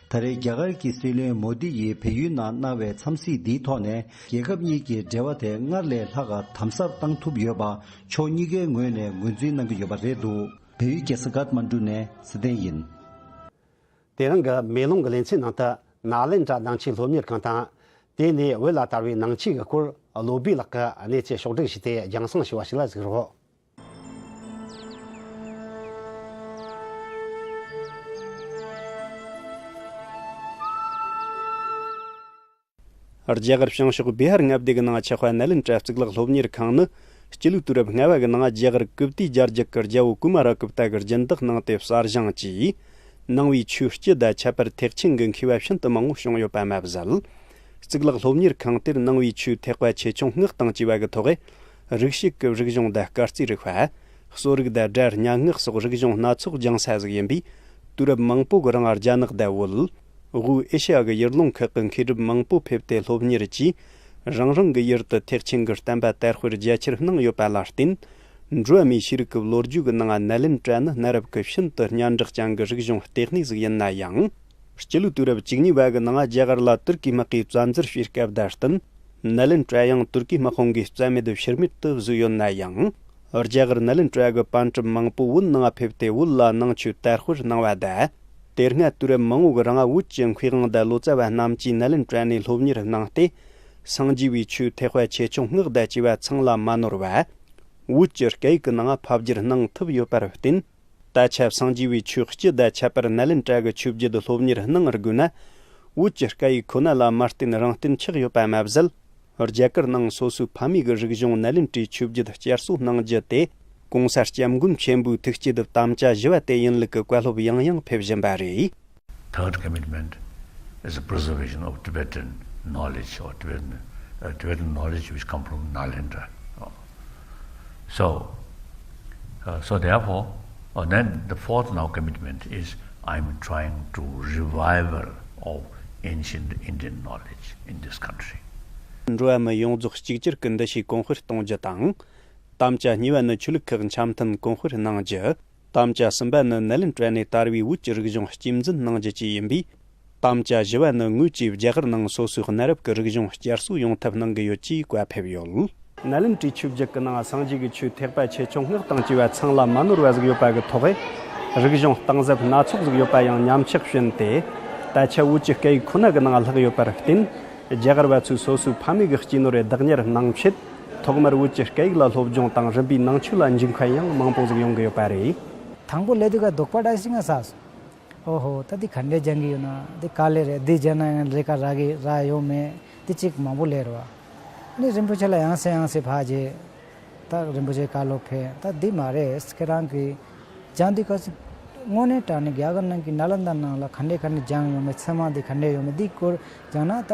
ད་རེས་རྒྱ་གར་གྱི་སྲིད་བློན་མོ་དི་ཡིས་བལ་ཡུལ་ནང་གནང་བའི་འཚམས་གཟིགས་འདིའི་ཐོག་ནས་རྒྱལ་ཁབ་གཉིས་ཀྱི་འབྲེལ་བ་དེ་སྔར་ལས་ལྷག་ག་དམ་ཟབ་བཏང་ཐུབ་ཡོད་པ་ཕྱོགས་གཉིས་ཀའི་ངོས་ནས་ངོས་འཛིན་གནང་གི་ཡོད་པ་རེད་འདུག། བལ་ཡུལ་རྒྱལ་ས་ཀཏ་མན་གྲུ་ནས་ཚེ་བརྟན་ཡིན། དེ་རིང་གི་མེ་ལོང་གི་ལེ་ཚན་ནང་དུ་ནཱ་ལེནྡྲ་ནང་ཆོས་སློབ་གཉེར་ཁང་དང་། དེ་ནས་བོད་ལ་དར་བའི་ནང་ཆོས་ཀྱི་སྐོར་བློ་བྷེ་ལགས་ཀྱིས་གནས་ཚུལ་ཕྱོགས་བསྒྲིགས་བྱས་ཏེ་རྒྱང་སྲིང་ཞུ་བ་ཞིག་ལ་གཟིགས་རོགས། རྒྱ་གར་བྱང་ཕྱོགས་བི་ཧར་མངའ་སྡེ་གི་ནང་ཆགས་པ་ནཱ་ལེནྡྲ་གཙུག་ལག་སློབ་གཉེར་ཁང་ནི། སྤྱི་ལོའི་དུས་རབས་ལྔ་བ་གི་ནང་རྒྱ་གར་ཀིབ་ཏི་རྒྱལ་རྒྱུད་ཀྱི་རྒྱལ་པོ་ཀུ་མ་ར་གུབ་ཏ་གིས་སྦྱིན་བདག་གནང་སྟེ་གསར་བཞེངས་ཀྱིས། ནང་པའི་ཆོས་སྤྱི་དང་ཁྱད་པར་ཐེག་ཆེན་གྱི་མཁས་པ་ཤིན་ཏུ་མང་པོ་བྱུང་ཡོད་པ་མ་ཟད། གཙུག་ལག་སློབ་གཉེར་ཁང་དེར་ནང་པའི་ཆོས་ཐེག་པ་ཆེ་ཆུང་སྔགས་དང་བཅས་པ་གི་ཐོག་རིགས་ཤིག་གི་རིག་གཞུང་དང་སྐར་རྩིས་རིག་པ། གསོ་རིག་དང་སྒྲ་སྙན་ངག་སོགས་རིག་གཞུང་སྣ་ཚོགས་སྦྱང་ས་ཟིག་ཡིན་པས། དུས་རབས་མང་པོ་གི་རིང་རྒྱ་ནག་དང་བོད། དབུས་ཨེ་ཤ་ཡ་གི་ཡུལ་ལུང་ཁག་གི་མཁས་གྲུབ་མང་པོ་ཕེབས་ཏེ་སློབ་གཉེར་གྱིས། རང་རང་གི་ཡུལ་དུ་ཐེག་ཆེན་གྱི་བསྟན་པ་དར་སྤེལ་རྒྱ་ཆེར་གནང་ཡོད་པ་ལ་བརྟེན། འགྲོ་བ་མིའི་ཤེས་རིག་གི་ལོ་རྒྱུས་ཀྱི་ནང་ནཱ་ལེནྡྲ་ནི་གནའ་རབས་ཀྱི་ཤིན་ཏུ་སྙན་གྲགས་ཅན་གྱི་རིག་གཞུང་ལྟེ་གནས་ཟིག་ཡིན་ན་ཡང་། སྤྱི་ལོའི་དུས་རབས་བཅུ་གཉིས་པ་གི་ནང་རྒྱ་གར་ལ་ཏུར་ཀིའི་དམག་གིས་བཙན་འཛུལ་བྱས་སྐབས་དང་བསྟུན། ནཱ་ལེནྡྲ་ཡང་ཏུར་ཀིའི་དམག་དཔུང་གིས་རྩ་མེད་དུ་ཕྱིར་མེད་དུ་བཟོས་ཡོད་ན་ཡང་། རྒྱ་གར་ནཱ་ལེནྡྲ་གི་པཎ་གྲུབ་མང་པོ་བོད་ནང་ཕེབས་ཏེ་བོད་ལ་ནང་ཆོས་དར་སྤེལ་གནང་བ་དང་། དེ་སྔ་དུས་རབས་མང་པོ་གི་རིང་བོད་ཀྱི་མཁས་དབང་དང་ལོ་ཙཱ་བ་རྣམས་ཀྱིས་ནཱ་ལེནྡྲ་ནས་སློབ་གཉེར་གནང་སྟེ། སངས་རྒྱས་པའི་ཆོས་ཐེག་པ་ཆེ་ཆུང་སྔགས་དང་བཅས་པ་ཚང་ལ་མ་ནོར་བར། བོད་ཀྱི་སྐད་ཡིག་གི་ནང་ཕབ་བསྒྱུར་གནང་ཐུབ་ཡོད་པར་བརྟེན། ད་ཆ་སངས་རྒྱས་པའི་ཆོས་སྤྱི་དང་ཁྱད་པར་ནཱ་ལེནྡྲ་གི་ཆོས་བརྒྱུད་སློབ་གཉེར་གནང་དགོས་ན། བོད་ཀྱི་སྐད་ཡིག་ཁོ་ན་ལ་མ་བརྟེན་རང་བརྟེན་ཆགས་ཡོད་པ་མ་ཟད། རྒྱ་གར་ནང་སོ་སོའི་ཕ་མེས་ཀྱི་རིག་གཞུང་ནཱ་ལེནྡྲའི་ཆོས་བརྒྱུད་བསྐྱར་གསོ་གནང་རྒྱུ་དེ། གོང་ས་སྐྱབས་མགོན་ཆེན་པོའི་ཐུགས་བསྐྱེད་དམ་བཅའ་བཞི་པ་དེ་ཡིན་ལུགས་ཀྱི་བཀའ་སློབ་ཡང་ཡང་ཕེབས་བཞིན་པ་རེད། Third commitment is the preservation of Tibetan knowledge or Tibetan uh, Tibetan knowledge which come from Nalendra. So, uh, so therefore, uh, then the fourth now commitment is I'm trying to revival of ancient Indian knowledge in this country. འགྲོ་བ་མི་ཡོངས་རྫོགས་གཅིག་གྱུར་གྱི་འདུ་ཤེས་གོང་འཕེལ་གཏོང་རྒྱུ་དང་། དམ་བཅའ་གཉིས་པ་ནི་ཆོས་ལུགས་ཁག་འཆམ་མཐུན་གོང་འཕེལ་གནང་རྒྱུ། དམ་བཅའ་གསུམ་པ་ནི་ནཱ་ལེནྡྲ་ནས་དར་བའི་བོད་ཀྱི་རིག་གཞུང་གཅེས་འཛིན་གནང་རྒྱུ་བཅས་ཡིན་པས། དམ་བཅའ་བཞི་བ་ནི་ངོས་ཀྱིས་རྒྱ་གར་ནང་སོ་སོའི་གནའ་རབས་ཀྱི་རིག་གཞུང་བསྐྱར་གསོ་ཡོང་ཐབས་གནང་གི་ཡོད་ཅེས་བཀའ་ཕེབས་ཡོད། ནཱ་ལེནྡྲའི་ཆོས་བརྒྱུད་ཀྱི་ནང་སངས་རྒྱས་ཀྱི་ཆོས་ཐེག་པ་ཆེ་ཆུང་སྔགས་དང་བཅས་པ་ཚང་ལ་མ་ནོར་བ་ཟིག་ཡོད་པ་གི་ཐོག་རིག་གཞུང་གཏིང་ཟབ་སྣ་ཚོགས་ཟིག་ཡོད་པ་ཡང་མཉམ་ཆགས་བྱུང་སྟེ། ད་ཆ་བོད་ཀྱི་སྐད་ཡིག་ཁོ་ན་གི་ནང་ལྷག་ཡོད་པར་བརྟེན། རྒྱ་གར་བ་ཚོས་སོ་སོའི་ཕ་མེས་ཀྱི་གཅེས་ནོར་རེ་བདག་གཉེར་གནང་ཆེད། ཐོག་མར་བོད་ཀྱི་སྐད་ཡིག་ལ་སློབ་སྦྱོང་དང་རིམ་པས་ནང་ཆོས་ལ་འཇུག་མཁན་ཡང་མང་པོ་ཟིག་ཡོང་གི་ཡོད་པ་རེད། དང་པོ་ལས་དུས་ཀ་དོགས་པ་འདྲ་ཞིག་ང་ཟ་སོང་། ཨོ་ཧོ། ད་འདི་ག་འདྲས་སྦྱང་གི་ཡོད་ན། འདི་དཀའ་ལས་རེད། འདི་སྦྱང་ན་ཡང་ལས་ཀ་རག་གི་རག་ཡོད་མེད། འདི་གཅིག་མང་པོ་ལས་རེད་བ། ཨ་ནི་རིན་པོ་ཆེ་ལ་ཡང་སེ་ཡང་སེ་ཕར་རྗེས། ད་རིན་པོ་ཆེ་བཀའ་སློབ་ཕེབས། ད་འདི་མ་རེད། ཁྱེད་རང་གི་སྦྱང་དུས་སྐབས་སུ་དངོས་གནས་དྲང་གནས་རྒྱ་གར་ནང་གི་ནཱ་ལནྡཱ་ནང་ལ་ག་འདྲས་ག་འདྲས་སྦྱང་ཡོད་མེད། ཚད་མ་འདི་ག་འདྲས་ཡོད་མེད། འདི་སྐོར་སྦྱང་ན་ད་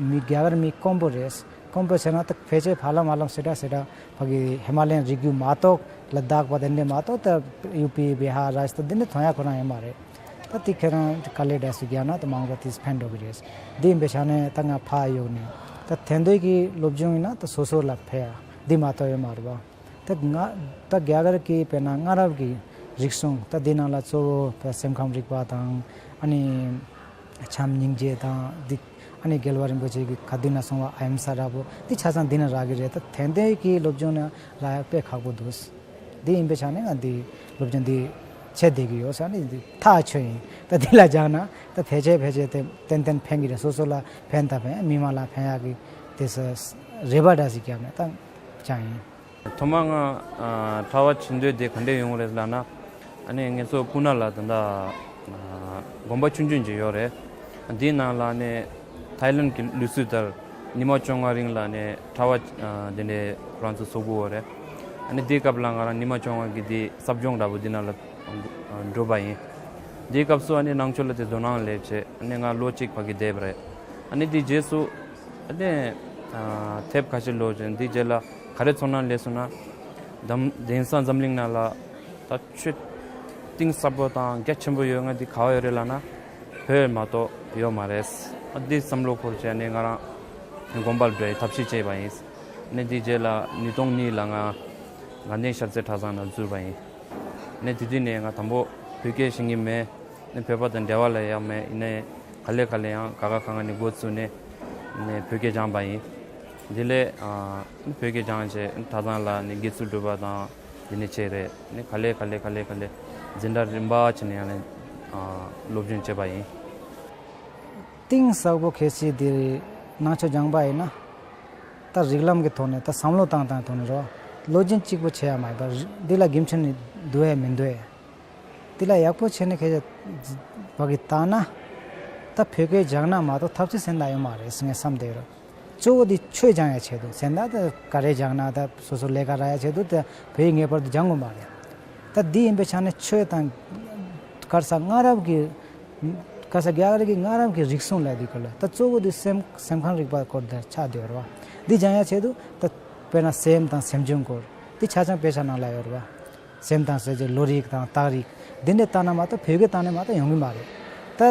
མི་རྒྱ་གར་མི་དཀོན་པོ་རེད། དཀོན་པོ་བྱས་ན་ད་ཕལ་ཆེར་ཧ་ལམ་ཧ་ལམ་སེ་འདྲ་སེ་འདྲ་ཕ་གི་ཧི་མ་ལ་ཡན་རི་རྒྱུད་མ་གཏོགས། ལ་དྭགས་པ་དེ་འདྲས་མ་གཏོགས། ད་ཡུ་པི་བི་ཧར་རཱཇ་སྟ་དེ་འདྲས་ཐོན་ཡ་ཁོ་རང་ཡོད་མ་རེད། ད་དེ་ཁྱེད་རང་དཀའ་ལས་འདྲ་ཞིག་རྒྱག་ན་ད་མང་པོ་དེ་ཕན་འགྲོ་གི་རེད། འདི་ཡིན་པའི་ཆ་ནས་ད་ང་ཕར་གཡུགས་ནས་ད་དེ་འདྲས་ཀྱི་སློབ་སྦྱོང་ཡིན་ན་ད་སོ་སོ་ལ་ཕན་ཡ་འདི་མ་གཏོགས་ཡོད་མ་རེད་བ། ད་ང་ད་རྒྱ་གར་གྱི་དཔེར་ན་སྔ་རབས་ཀྱི་རིག་གཞུང་། ད་འདི་ནང་ལ་གཙོ་བོ་ད་སེམས་ཁམས་རིག་པ་དང་། ཨ་ནི་བྱམས་སྙིང་རྗེ་དང་འདི། ཨ་ནི་རྒྱལ་བ་རིན་པོ་ཆེ་གི་ག་དུས་ན་གསུངས་པ་ཨ་ཧིམ་ས་འདྲ་པོ་འདི་ཆ་ཚང་འདི་ན་རག་གི་རེད། ད་དེ་འདྲའི་གི་སློབ་སྦྱོང་ན་རག་ཡག་དཔེ་ཁག་པོ་འདུག། འདི་ཡིན་པའི་ཆ་ནས་ང་འདི་སློབ་སྦྱོང་འདི་བྱེད་བསྡད་ཀྱི་ཡོད་ས་ནི་འདི་ཐག་ཆོད་ཡིན། ད་འདི་ལ་སྦྱངས་ན་ད་ཕལ་ཆེར་ཕལ་ཆེར་དེ་ཏན་ཏན་ཕན་གི་རེད། སོ་སོ་ལ་ཕན་ད་ཕན། མི་མང་ལ་ཕན་ཡག་གི་དེ་ས་རེ་བ་འདྲ་ཞིག་བརྒྱབ་ནས་ད་སྦྱངས་ཡིན། ཐོག་མར་ང་ཨ་གྲྭ་པ་ཆེན་པོ་དེ་ག་འདྲས་ཡོང་རེད་ལབ་ན། ཨ་ནི་ངེད་ཚོ་སྤུ་ན་ལ་ད་ལྟ་ཨ་དགོན་པ་ཆུང་ཆུང་ཅིག་ཡོད་རེད། འདིའི་ནང་ལ་ནི་ཐའི་ལན་གྱི་ལུགས་སྲོལ་ལྟར་ཉི་མ་བཅོ་ལྔ་རིང་ལ་ནི་གྲྭ་པ་ཨ་དེ་འདྲས་ཁོ་རང་ཚོ་ཚོགས་དགོས་པ་རེད། ཨ་ནི་དེའི་སྐབས་ལ་ང་རང་ཉི་མ་བཅོ་ལྔ་གི་དེ་གསབ་སྦྱོང་འདྲ་པོ་དེ་ནང་ལ་འགྲོ་པ་ཡིན། དེའི་སྐབས་སུ་ཨ་ནི་ནང་ཆོས་ལ་དེ་དོ་སྣང་སླེབས་བྱས། ཨ་ནི་ང་ལོ་གཅིག་ཕ་གི་བསྡད་པ་རེད། ཨ་ནི་དེའི་རྗེས་སུ་ཨ་ནི་ཨ་དེབ་ཁ་ཤས་ཀློག་བྱས། དེའི་རྗེས་ལ་ག་རེ་ཚོར་སྣང་སླེབས་སོང་ན། དམ་གདན་ས་འཛམ་གླིང་ནང་ལ་ད་ཆོས་གཏིང་ཟབ་པོ་དང་རྒྱ་ཆེན་པོ་ཡོད་མཁན་དེ་ག་པར་ཡོད་རེད་ལབ་ན། བོད་མ་གཏོགས་ཡོད་མ་རེད། ཨ་འདི་བསམ་བློ་འཁོར་བྱས་ནས་ང་རང་དགོན་པར་འགྲོ་ཡའི་ཐབས་ཤེས་བྱས་པ་ཡིན། ཨ་ནི་དེའི་རྗེས་ལ་ཉིས་སྟོང་གཉིས་ལ་ང་དགའ་ལྡན་ཤར་རྩེ་གྲྭ་ཚང་ནང་འཛུལ་བ་ཡིན། ཨ་ནི་དེ་དུས་ནས་ང་དང་པོ་བོད་སྐད་ཤེས་ཀྱི་མེད། ཨ་ནི་བོད་པ་དང་འབྲེལ་བ་ལ་ཡང་མེད། ཡིན་ནའི་ག་ལེ་ག་ལེ་ཡང་ག་ག་ག་ང་ནས་འགོ་བཙུགས་ནས་ཨ་ནི་བོད་སྐད་སྦྱངས་པ་ཡིན། དེ་ལས་ཨ་ནི་བོད་སྐད་སྦྱངས་བྱས། ཨ་ནི་གྲྭ་ཚང་ལ་ནི་དགེ་ཚུལ་སྒྲུབ་པ་དང་དེ་ནས་བྱས་རེད། ཨ་ནི་ག་ལེ་ག་ལེ་ག་ལེ་ག་ལེ་འཛིན་གྲྭ་རིམ་པ་བྱས་ནས་ཡང་ནས་ཨ་སློབ་སྦྱོང་བྱས་པ་ཡིན། གཏིང་ཟབ་པོ་གལ་སྲིད་འདིར་ནང་ཆོས་སྦྱངས་པ་ཡིན་ན། ད་རིགས་ལམ་གྱི་ཐོག་ནས་ད་བསམ་བློ་བཏང་སྟངས་ཐོག་ནས་རོ། བློ་སྦྱོང་གཅིག་པོ་བྱེད་ཡ་མ་ཡིན་པར་འདི་ལ་རྒྱུ་མཚན་ནི་འདུག་ཡ་མི་འདུག་ཡ། འདི་ལ་ཡག་པོ་བྱས་ནས་ཁྱེད་ཅག་བ་གི་བལྟས་ན། ད་བོད་སྐད་སྦྱངས་ན་མ་གཏོགས་ཐབས་ཤེས་སེམས་ད་ཡོད་མ་རེད་ཟེར་ངས་བསམ་བསྡད་ཡོད་རོ། གཙོ་བོ་འདི་ཆོས་སྦྱང་ཡ་ཆེད་དུ་ཟེར་ན། ད་ག་རེ་སྦྱངས་ན་ད་སོ་སོ་ལས་ཀ་རག་ཡ་ཆེད་དུ་ད་བོད་ཡིག་ངེས་པར་དུ་སྦྱང་དགོས་མ་རེད། ད་འདི་ཡིན་པའི་ཆ་ནས་ཆོས་དང་ག་རེ་ཟ་སྔ་རབས་ཀྱི་ག་རེ་ཟ་རྒྱ་གར་གྱི་སྔ་རབས་ཀྱི་རིག་གཞུང་ལ་འདི་སྐོར་ལ་ད་གཙོ་བོ་འདི་སེམས་སེམས་ཁམས་རིག་པ་སྐོར་དེ་ཆགས་བསྡད་ཡོད་རེད་བ། འདི་སྦྱང་ཡ་ཆེད་དུ་ད་དཔེར་ན་སེམས་དང་སེམས་བྱུང་སྐོར་འདི་ཆ་ཚང་དཔེ་ཆ་ནང་ལ་ཡོད་རེད་བ། སེམས་དང་ཟེར་གྱི་ལོ་རིག་དང་རྟགས་རིག་འདི་འདྲ་བལྟས་ན་མ་གཏོགས་བོད་སྐད་བཏང་ནས་མ་གཏོགས་ཡོང་གི་མ་རེད། ད་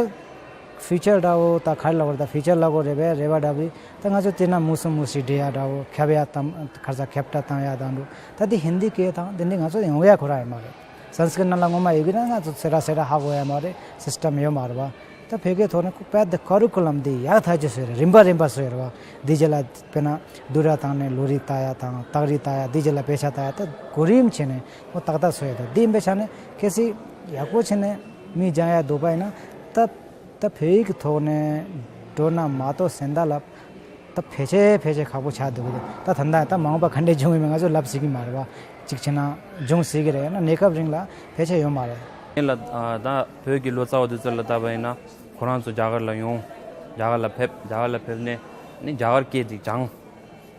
ཕིའུ་ཅར་འདྲ་བོ་ད་ག་རེ་ལབ་དགོས་རེད། ད་ཕིའུ་ཅར་ལབ་དགོས་རེད་པས། རེ་བ་འདྲ་བོ་ད་ང་ཚོ་དེ་ན་མུ་གསུམ་མུ་བཞི་འབྲི་ཡ་འདྲ་བོ། ཁྱབ་ཡ་དང་ག་རེ་ཟ་ཁྱབ་བརྡ་བཏང་ཡ་དང་འདྲ། ད་དེ་ཧིན་དི་སྐད་དང་དེ་འདྲ་ང་ཚོ་ཡོང་ཡ་ཁོ་རང་ཡོད་མ་རེད། སན་སི་ཀྲིཏ་ནང་ལ་ངོ་མ་ཡོད་ཀྱི་ན་ང་ཚོ་སེ་ར་སེ་ར་ཧ་གོ་ཡ་མ་རེད། སིས་ཊམ་ཡོད་མ་རེད་བ། ད་བོད་སྐད་ཐོག་ནས་ཁོ་དཔེ་དེ་ཀ་རི་ཀུ་ལམ་དེ་ཡག་ཐག་ཆོད་བཟོས་རེད། རིམ་པ་རིམ་པ་བཟོས་རེད་བ། འདི་རྗེས་ལ་དཔེར་ན་བསྡུར་གྲྭ་བཏང་ནས་ལོ་རིག་ལྟ་ཡ་དང་རྟགས་རིག་ལྟ་ཡ། འདི་རྗེས་ལ་དཔེ་ཆ་ལྟ་ཡ། ད་གོ་རིམ་བྱས་ནས་ཁོ་ཏག་ཏག་བཟོས་ཡོད། ད་འདི་ཡིན་པའི་ཆ་ནས་གལ་སྲིད་ཡག་པོ་བྱས་ནས་མི་སྦྱང་ཡ་འདུག་པ་ཡིན་ན། ད་ད་བོད་ཡིག་གི་ཐོག་ནས་འགྲོ་ན་མ་གཏོགས་ཟེར་ད་ལབ། ད་ཕལ་ཆེར་ཕལ་ཆེར་ཁག་པོ་ཆགས་འདུག་གི། ད་ད་ལྟ་ད་མ་འོངས་པ་ག་འདྲས་འབྱུང་ཡོད་མེད་ང་ཚོ་ལབ་སྲིད་ཀྱི་མ་རེད་བ། གཅིག་བྱས་ན་འབྱུང་སྲིད་ཀྱི་རེད། ཡང་ན་གནས་སྐབས་རིང་ལ་ཕལ་ཆེར་ཡོད་མ་རེད། ཡིན་ལ་ཨ་ད་བོད་ཀྱི་ལོ་ཙཱ་བ་དེ་ཚོ་ལ་བལྟས་པ་ཡིན་ན། ཁོ་རང་ཚོ་རྒྱ་གར་ལ་ཡོང་། རྒྱ་གར་ལ་ཕེབས། རྒྱ་གར་ལ་ཕེབས་ནས་ནི་རྒྱ་གར་སྐད་དེ་སྦྱངས།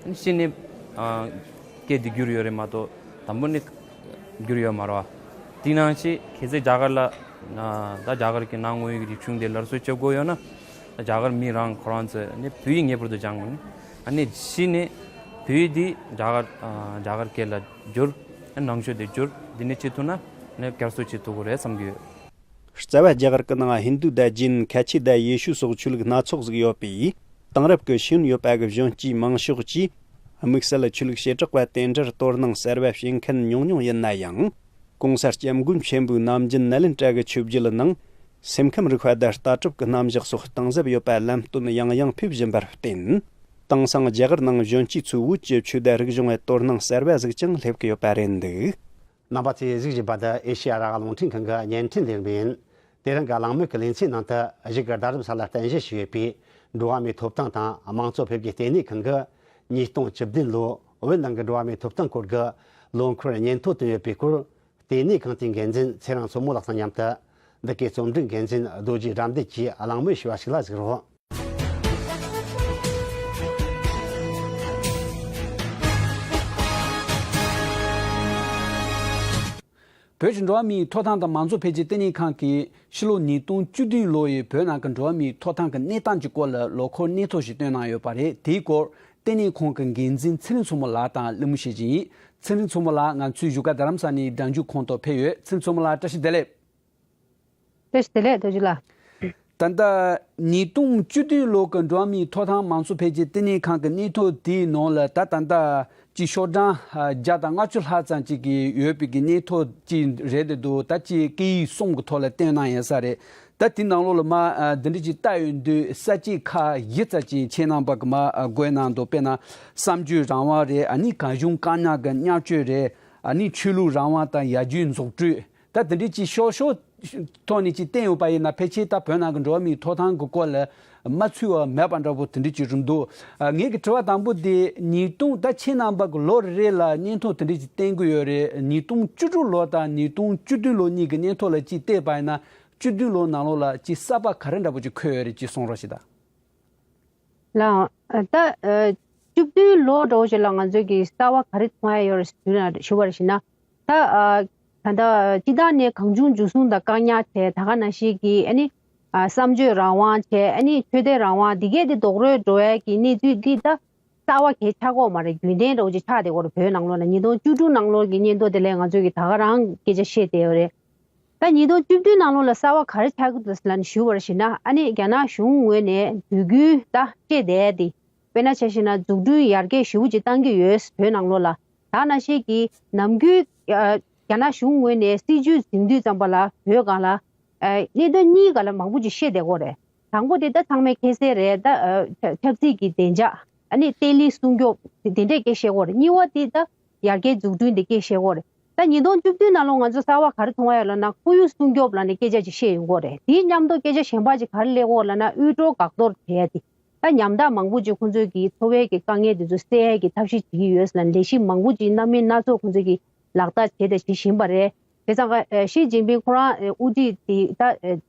ནི་ཕྱི་ནས་ཨ་སྐད་དེ་བསྒྱུར་ཡོད་རེད་མ་གཏོགས་དང་པོ་ནས་བསྒྱུར་ཡོད་མ་རེད་བ། དེ་ནང་བཞིན་གལ་སྲིད་རྒྱ་གར་ལ་ཨ་ད་རྒྱ་གར་གྱི་ནང་དངོས་ཡོད་ཀྱི་རིག་གཞུང་དེ་སླར་གསོ་བྱེད་དགོས་ཡོད་ན། རྒྱ་གར་མི་རང་ཁོ་རང་ཚོས་ནི་བོད་ཡིག་ངེས་པར་དུ་སྦྱང་དགོས་ནི། ཨ་ནི་གཞི་ནས་བོད་ཡིག་འདི་རྒྱ་གར་ཨ་རྒྱ་གར་སྐད་ལ་བསྒྱུར། ཨ་ནང་ཆོས་འདི་བསྒྱུར། འདི་ནས་བྱེད་ཐུབ་ན་ནི་བསྐྱར་གསོ་བྱེད་ཐུབ་ཀྱི་རེད་བསམ་གྱི་ཡོད། རྩ་བ་རྒྱ་གར་གྱི་ནང་ཧིན་རྡུ་དང་ཇེན། ཁ་ཆེ་དང་ཡེ་ཤུ་སོགས་ཆོས་ལུགས་སྣ་ཚོགས་ཤིག་ཡོད་པས། དེང་རབས་ཀྱི་ཤེས་ཡོན་ཡོད་པ་གི་གཞོན་སྐྱེས་མང་ཤོས་ཀྱིས་དམིགས་བསལ་ཆོས་ལུགས་བྱེ་བྲག་པ་དེ་འདྲར་དོ་སྣང་གསར་བ་བྱེད་མཁན་ཉུང་ཉུང་ཡིན་ན་ཡང་། ༸གོང་ས་༸སྐྱབས་མགོན་ཆེན་པོའི་ནམ་རྒྱུན་ནཱ་ལེནྡྲ་གི་ཆོས་བརྒྱུད་ནང་སེམས་ཁམས་རིག་པ་དང་ལྟ་གྲུབ་ཀྱི་རྣམ་གཞག་སོགས་གཏིང་ཟབ་ཡོད་པ་ལམ་སྟོན་ཡང་ཡང་ཕེབས་བཞིན་པར་བརྟེན། དེང་སང་རྒྱ་གར་ནང་གཞོན་སྐྱེས་ཚོའི་བོད་ཀྱི་ཆོས་དང་རིག་གཞུང་ལ་དོ་སྣང་གསར་བ་ཟིག་ཀྱང་སླེབས་ཀྱི་ཡོད་པ་རེད་འདུག། རྣམ་པ་ཚོས་གཟིགས་བཞིན་པ་འདི་ཨེ་ཤེ་ཡ་རང་དབང་རླུང་འཕྲིན་ཁང་གི་བརྙན་འཕྲིན་ལས་རིམ་ཡིན། དེ་རིང་གི་གླེང་མོལ་གྱི་ལེ་ཚན་ནང་དུ་གཞུག་གི་རྡ་རམ་ས་ལར་རྟེན་གཞི་བྱས་ཡོད་པའི་འགྲོ་བ་མིའི་ཐོབ་ཐང་དང་དམངས་གཙོ་འཕེལ་རྒྱས་ལྟེ་གནས་ཁང་གིས་ཉིས་སྟོང་བཅུ་བདུན་ལོ་བོད་ནང་གི་འགྲོ་བ་མིའི་ཐོབ་ཐང་སྐོར་གྱི་ལོ་འཁོར་སྙན་ཐོ་བཏོན་ཡོད་པའི་སྐོར། ལྟེ་གནས་ཁང་དེའི་འགན་འཛིན་ཚེ་རིང་མཚོ་མོ་ལགས་དང་མཉམ་དུ་འདི་གའི་རྩོམ་སྒྲིག་འགན་འཛིན་རྡོ་རྗེ་དགྲ་འདུལ་གྱིས་གླེང་མོལ་ཞུས་པ་ཞིག་ལ་གཟིགས་རོགས། བོད་ཀྱི་འགྲོ་བ་མིའི་ཐོབ་ཐང་དང་མང་གཙོ་འཕེལ་རྒྱས་ལྟེ་གནས་ཁང་གིས་ཕྱི་ལོ་ཉིས་སྟོང་བཅུ་བདུན་ལོ་ཡི་བོད་ནང་གི་འགྲོ་བ་མིའི་ཐོབ་ཐང་གི་གནས་སྟངས་ཀྱི་སྐོར་ལ་ལོ་འཁོར་སྙན་ཐོ་ཞིག་བཏོན་གནང་ཡོད་པ་རེད། དེའི་སྐོར་ལྟེ་གནས་ཁང་གི་འགན་འཛིན་ཚེ་རིང་མཚོ་མོ་ལགས་དང་གླེང་མོལ་བྱེད་ཀྱི་ཡིན། ཚེ་རིང་མཚོ་མོ་ལགས་ང་ཚོའི་བཞུགས་སྒར་རྡ་རམ་ས་ལའི་སྒྲ་འཇུག་ཁང་དུ་ཕེབས་ཡོད། ཚེ་རིང་མཚོ་མོ་ལགས་བཀྲ་ཤིས་བདེ་ལེགས། བཀྲ་ཤིས་བདེ་ལེགས་རྡོ་རྗེ་ལགས། ད་ལྟ་ཉིས་སྟོང་བཅུ་བདུན་ལོ་གི་འགྲོ་བ་མིའི་ཐོབ་ཐང་མང་གཙོ་འཕེལ་རྒྱས་ལྟེ་གནས་ཁང་གི་སྙན་ཐོ་དེའི་ནང་ལ་ད་ད་ལྟ་ཅིག་ཤོག་གྲངས་བརྒྱ་དང་ལྔ་བཅུ་ལྷག་ཙམ་ཅིག་གི་ཡོད་པའི་གི་སྙན་ཐོ་ཅིག་རེད་དེ་འདུག། ད་ཅིག་སྐད་ཡིག་གསུམ་གི་ཐོག་ལ་བཏོན་གནང་ཡོད་ས་རེད། ད་དེའི་ནང་ལོགས་ལ་མ་འདི་འདྲ་ཅིག་བལྟ་ཡོང་དུས་ས་བཅད་ཁག་བཞི་ཙམ་ཅིག་ཁྱེད་རྣམ་པ་གི་མ་བགོས་གནང་འདུག། དཔེར་ན་གསར་འགྱུར་རང་དབང་རེད། ཨ་ནི་གང་བྱུང་བཀག་ཉར་གི་བརྙས་བཅོས་རེད། ཨ་ནི་ཆོས་ལུགས་རང་དབང་དང་ཡར་རྒྱས་འཛུགས་སྐྲུན། ད་དེ་འདྲའི་ཅིག་ཤོག་ཤོག་ཐོག་ནས་ཅིག་བསྟན་ཡོད་པ་ཡིན་ན། ཕལ་ཆེར་ད་བོད་ནང་གི་འགྲོ་བ་མིའི་ཐོབ་ཐང་གི་སྐོར་ལ་མ་ཚུད་པ་མེད་པ་འདྲ་པོ་དེ་འདྲའི་ཅིག་རེད་འདུག། ཨ། ངེད་ཀྱི་དྲི་བ་དང་པོ་དེ་ཉིས་སྟོང་། ད་ཁྱེད་རྣམ་པ་གི་ལོ་རེ་རེ་ལ་སྙན་ཐོ་དེ་འདྲའི་ཅིག་བསྟན་གྱི་ཡོད་རེད། ཉིས་སྟོང་བཅུ་དྲུག་ལོ་དང་ཉིས་སྟོང་བཅུ་བདུན་ལོ་གཉིས་ཀྱི་སྙན་ཐོ་ལ་ཅིག་བལྟས་པ་ཡིན་ན། བཅུ་བདུན་ལོ་ནང་ལོགས་ལ་ཅིག་གསར་པ་ག་རེ་འདྲ་པོ་ཅིག་འཁོད་ཡོད་རེད། ཅིག་གསུང་རོགས་ཞེས་དང་། ལགས། ད་ཨ་བཅུ་བདུན་ལོ་འདྲ་པོ་ཞིག་ལ་ང་ཚོས་ཀྱི་གསར་པ་ག་རེ་མཐོང་ཡ་ཡོད་རེད་ཞུ་ན། ཞུ་བ་རེད་ཞུ་ན། ད་ཨ་ད་ལྟ་སྤྱི་བཏང་ནས་གང་བྱུང་འཇུ་བཟུང་དང་བཀག་ཉར་བྱས། ད་ག་ནང་བཞིན་གྱི་ཨ་ནི་ཨ་བསམ་བརྗོད་རང་དབང་བྱས། ཨ་ནི་ཆོས་དད་རང་དབང་འདི་གས་དེ་རྡོག་རོལ་འགྲོ་ཡ་གི་གནས་ཚུལ་འདི་ད་གསར་པ་གས་ཆགས་ཀྱི་ཡོད་མ་རེད། རྒྱུན་ལྡན་འདྲ་པོ་ཅིག་ཆགས་བསྡད་ཀྱི་ཡོད་རེད། བོད་ནང་ལོགས་ལ་ཉིས་སྟོང་བཅུ་དྲུག་ནང་ལོགས་ཀྱི་སྙན་ཐོ་དེ་ལས་ང་ཚོས་ཀྱི་ད་ག་རང་སྐད་ཆ་བཤད་བསྡད་ཡོད་རེད། ད་ཉིས་སྟོང་བཅུ་བདུན་ནང་ལོགས་ལ་གསར་པ་ག་རེ་ཆགས་ཀྱི་འདུག་ཟེར་ལབ་ནས་ཞུས་པར་ཞུས་ན། ཨ་ནི་རྒྱ་ནག་གཞུང་ངོས་ནས་དུས་རྒྱུན་ད་བཤད་བསྡད་དེ། དཔེར་ན་ཆ་བཞག་ན་འཛུགས་སྐྲུན་ཡར་རྒྱས་ཞེ་པོ་ཅིག་བཏང་གི་ཡོད་བོད་ནང་ལོགས་ལ། ད་ནང་བཞིན་གྱི་ནམ་རྒྱུན་ཨ་རྒྱ་ནག་གཞུང་ངོས་ནས་སྲིད་ཇུས་འཛིན་དུས་ཙམ་པ་ལ་བོད་སྒང་ལ་ཨ་གནད་དོན་གཉིས་སྒང་ལ་མང་པོ་ཅིག་བཤད་བསྡད་ཀྱི་ཡོད་རེད། དང་པོ་དེ་ད་ཚང་མས་མཁྱེན་གསལ་རེད། ད་ཨ་ཆབ་ཆབ་སྲིད་ཀྱི་བདེ་འཇགས། ཨ་ནི་བརྟན་ལྷིང་སྲུང་སྐྱོབ་དེ་འདྲས་སྐད་བཤད་ཀྱི་ཡོད་རེད། གཉིས་པ་དེ་ད་ཡར་རྒྱས་འཛུགས་སྐྲུན་དེ་སྐད་བཤད་ཀྱི་ཡོད་རེད། ད་ཉིས་སྟོང་བཅུ་བདུན་ནང་ལོགས་ང་ཚོ་གསར་པ་ག་རེ་མཐོང་བ་ཡོད་ལབ་ན། ཁོར་ཡུག་སྲུང་སྐྱོབ་ལབ་ནས་སྐད་ཆ་ཅིག་བཤད་ཡོང་གི་ཡོད་རེད། དེའི་མཉམ་དུ་སྐད་ཆ་གཞན་པ་ཅིག་ག་རེ་སླེབས་ཀྱི་ཡོད་ལབ་ན། དབུལ་སྒྲོལ་འགག་གཏོར་བྱས་ཏེ། ད་ཉམ་ཐག་མང་པོ་ཅིག་ཁོང་ཚོས་ཀྱི་འཚོ་བའི་གི་དཀའ་ངལ་དེ་ཚོ་སེལ་ཡས་ཀྱི་ཐབས་ཤེས་བྱེད་ཀྱི་ཡོད་ལབ་ནས། ལས་གཞི་མང་པོ་ཅིག་སྣ་མིན་སྣ་ཚོགས་ཁོང་ཚོས་ཀྱི་ལག་བསྟར་བྱས་དང་བྱེད་བཞིན་པ་རེད། བྱས་ཙང་ཀ་ཨ་ཞི་ཅིན་ཕིང་ཁོ་རང་ཨ་དབུ་ཁྲིད་དེ་ད་ཨ་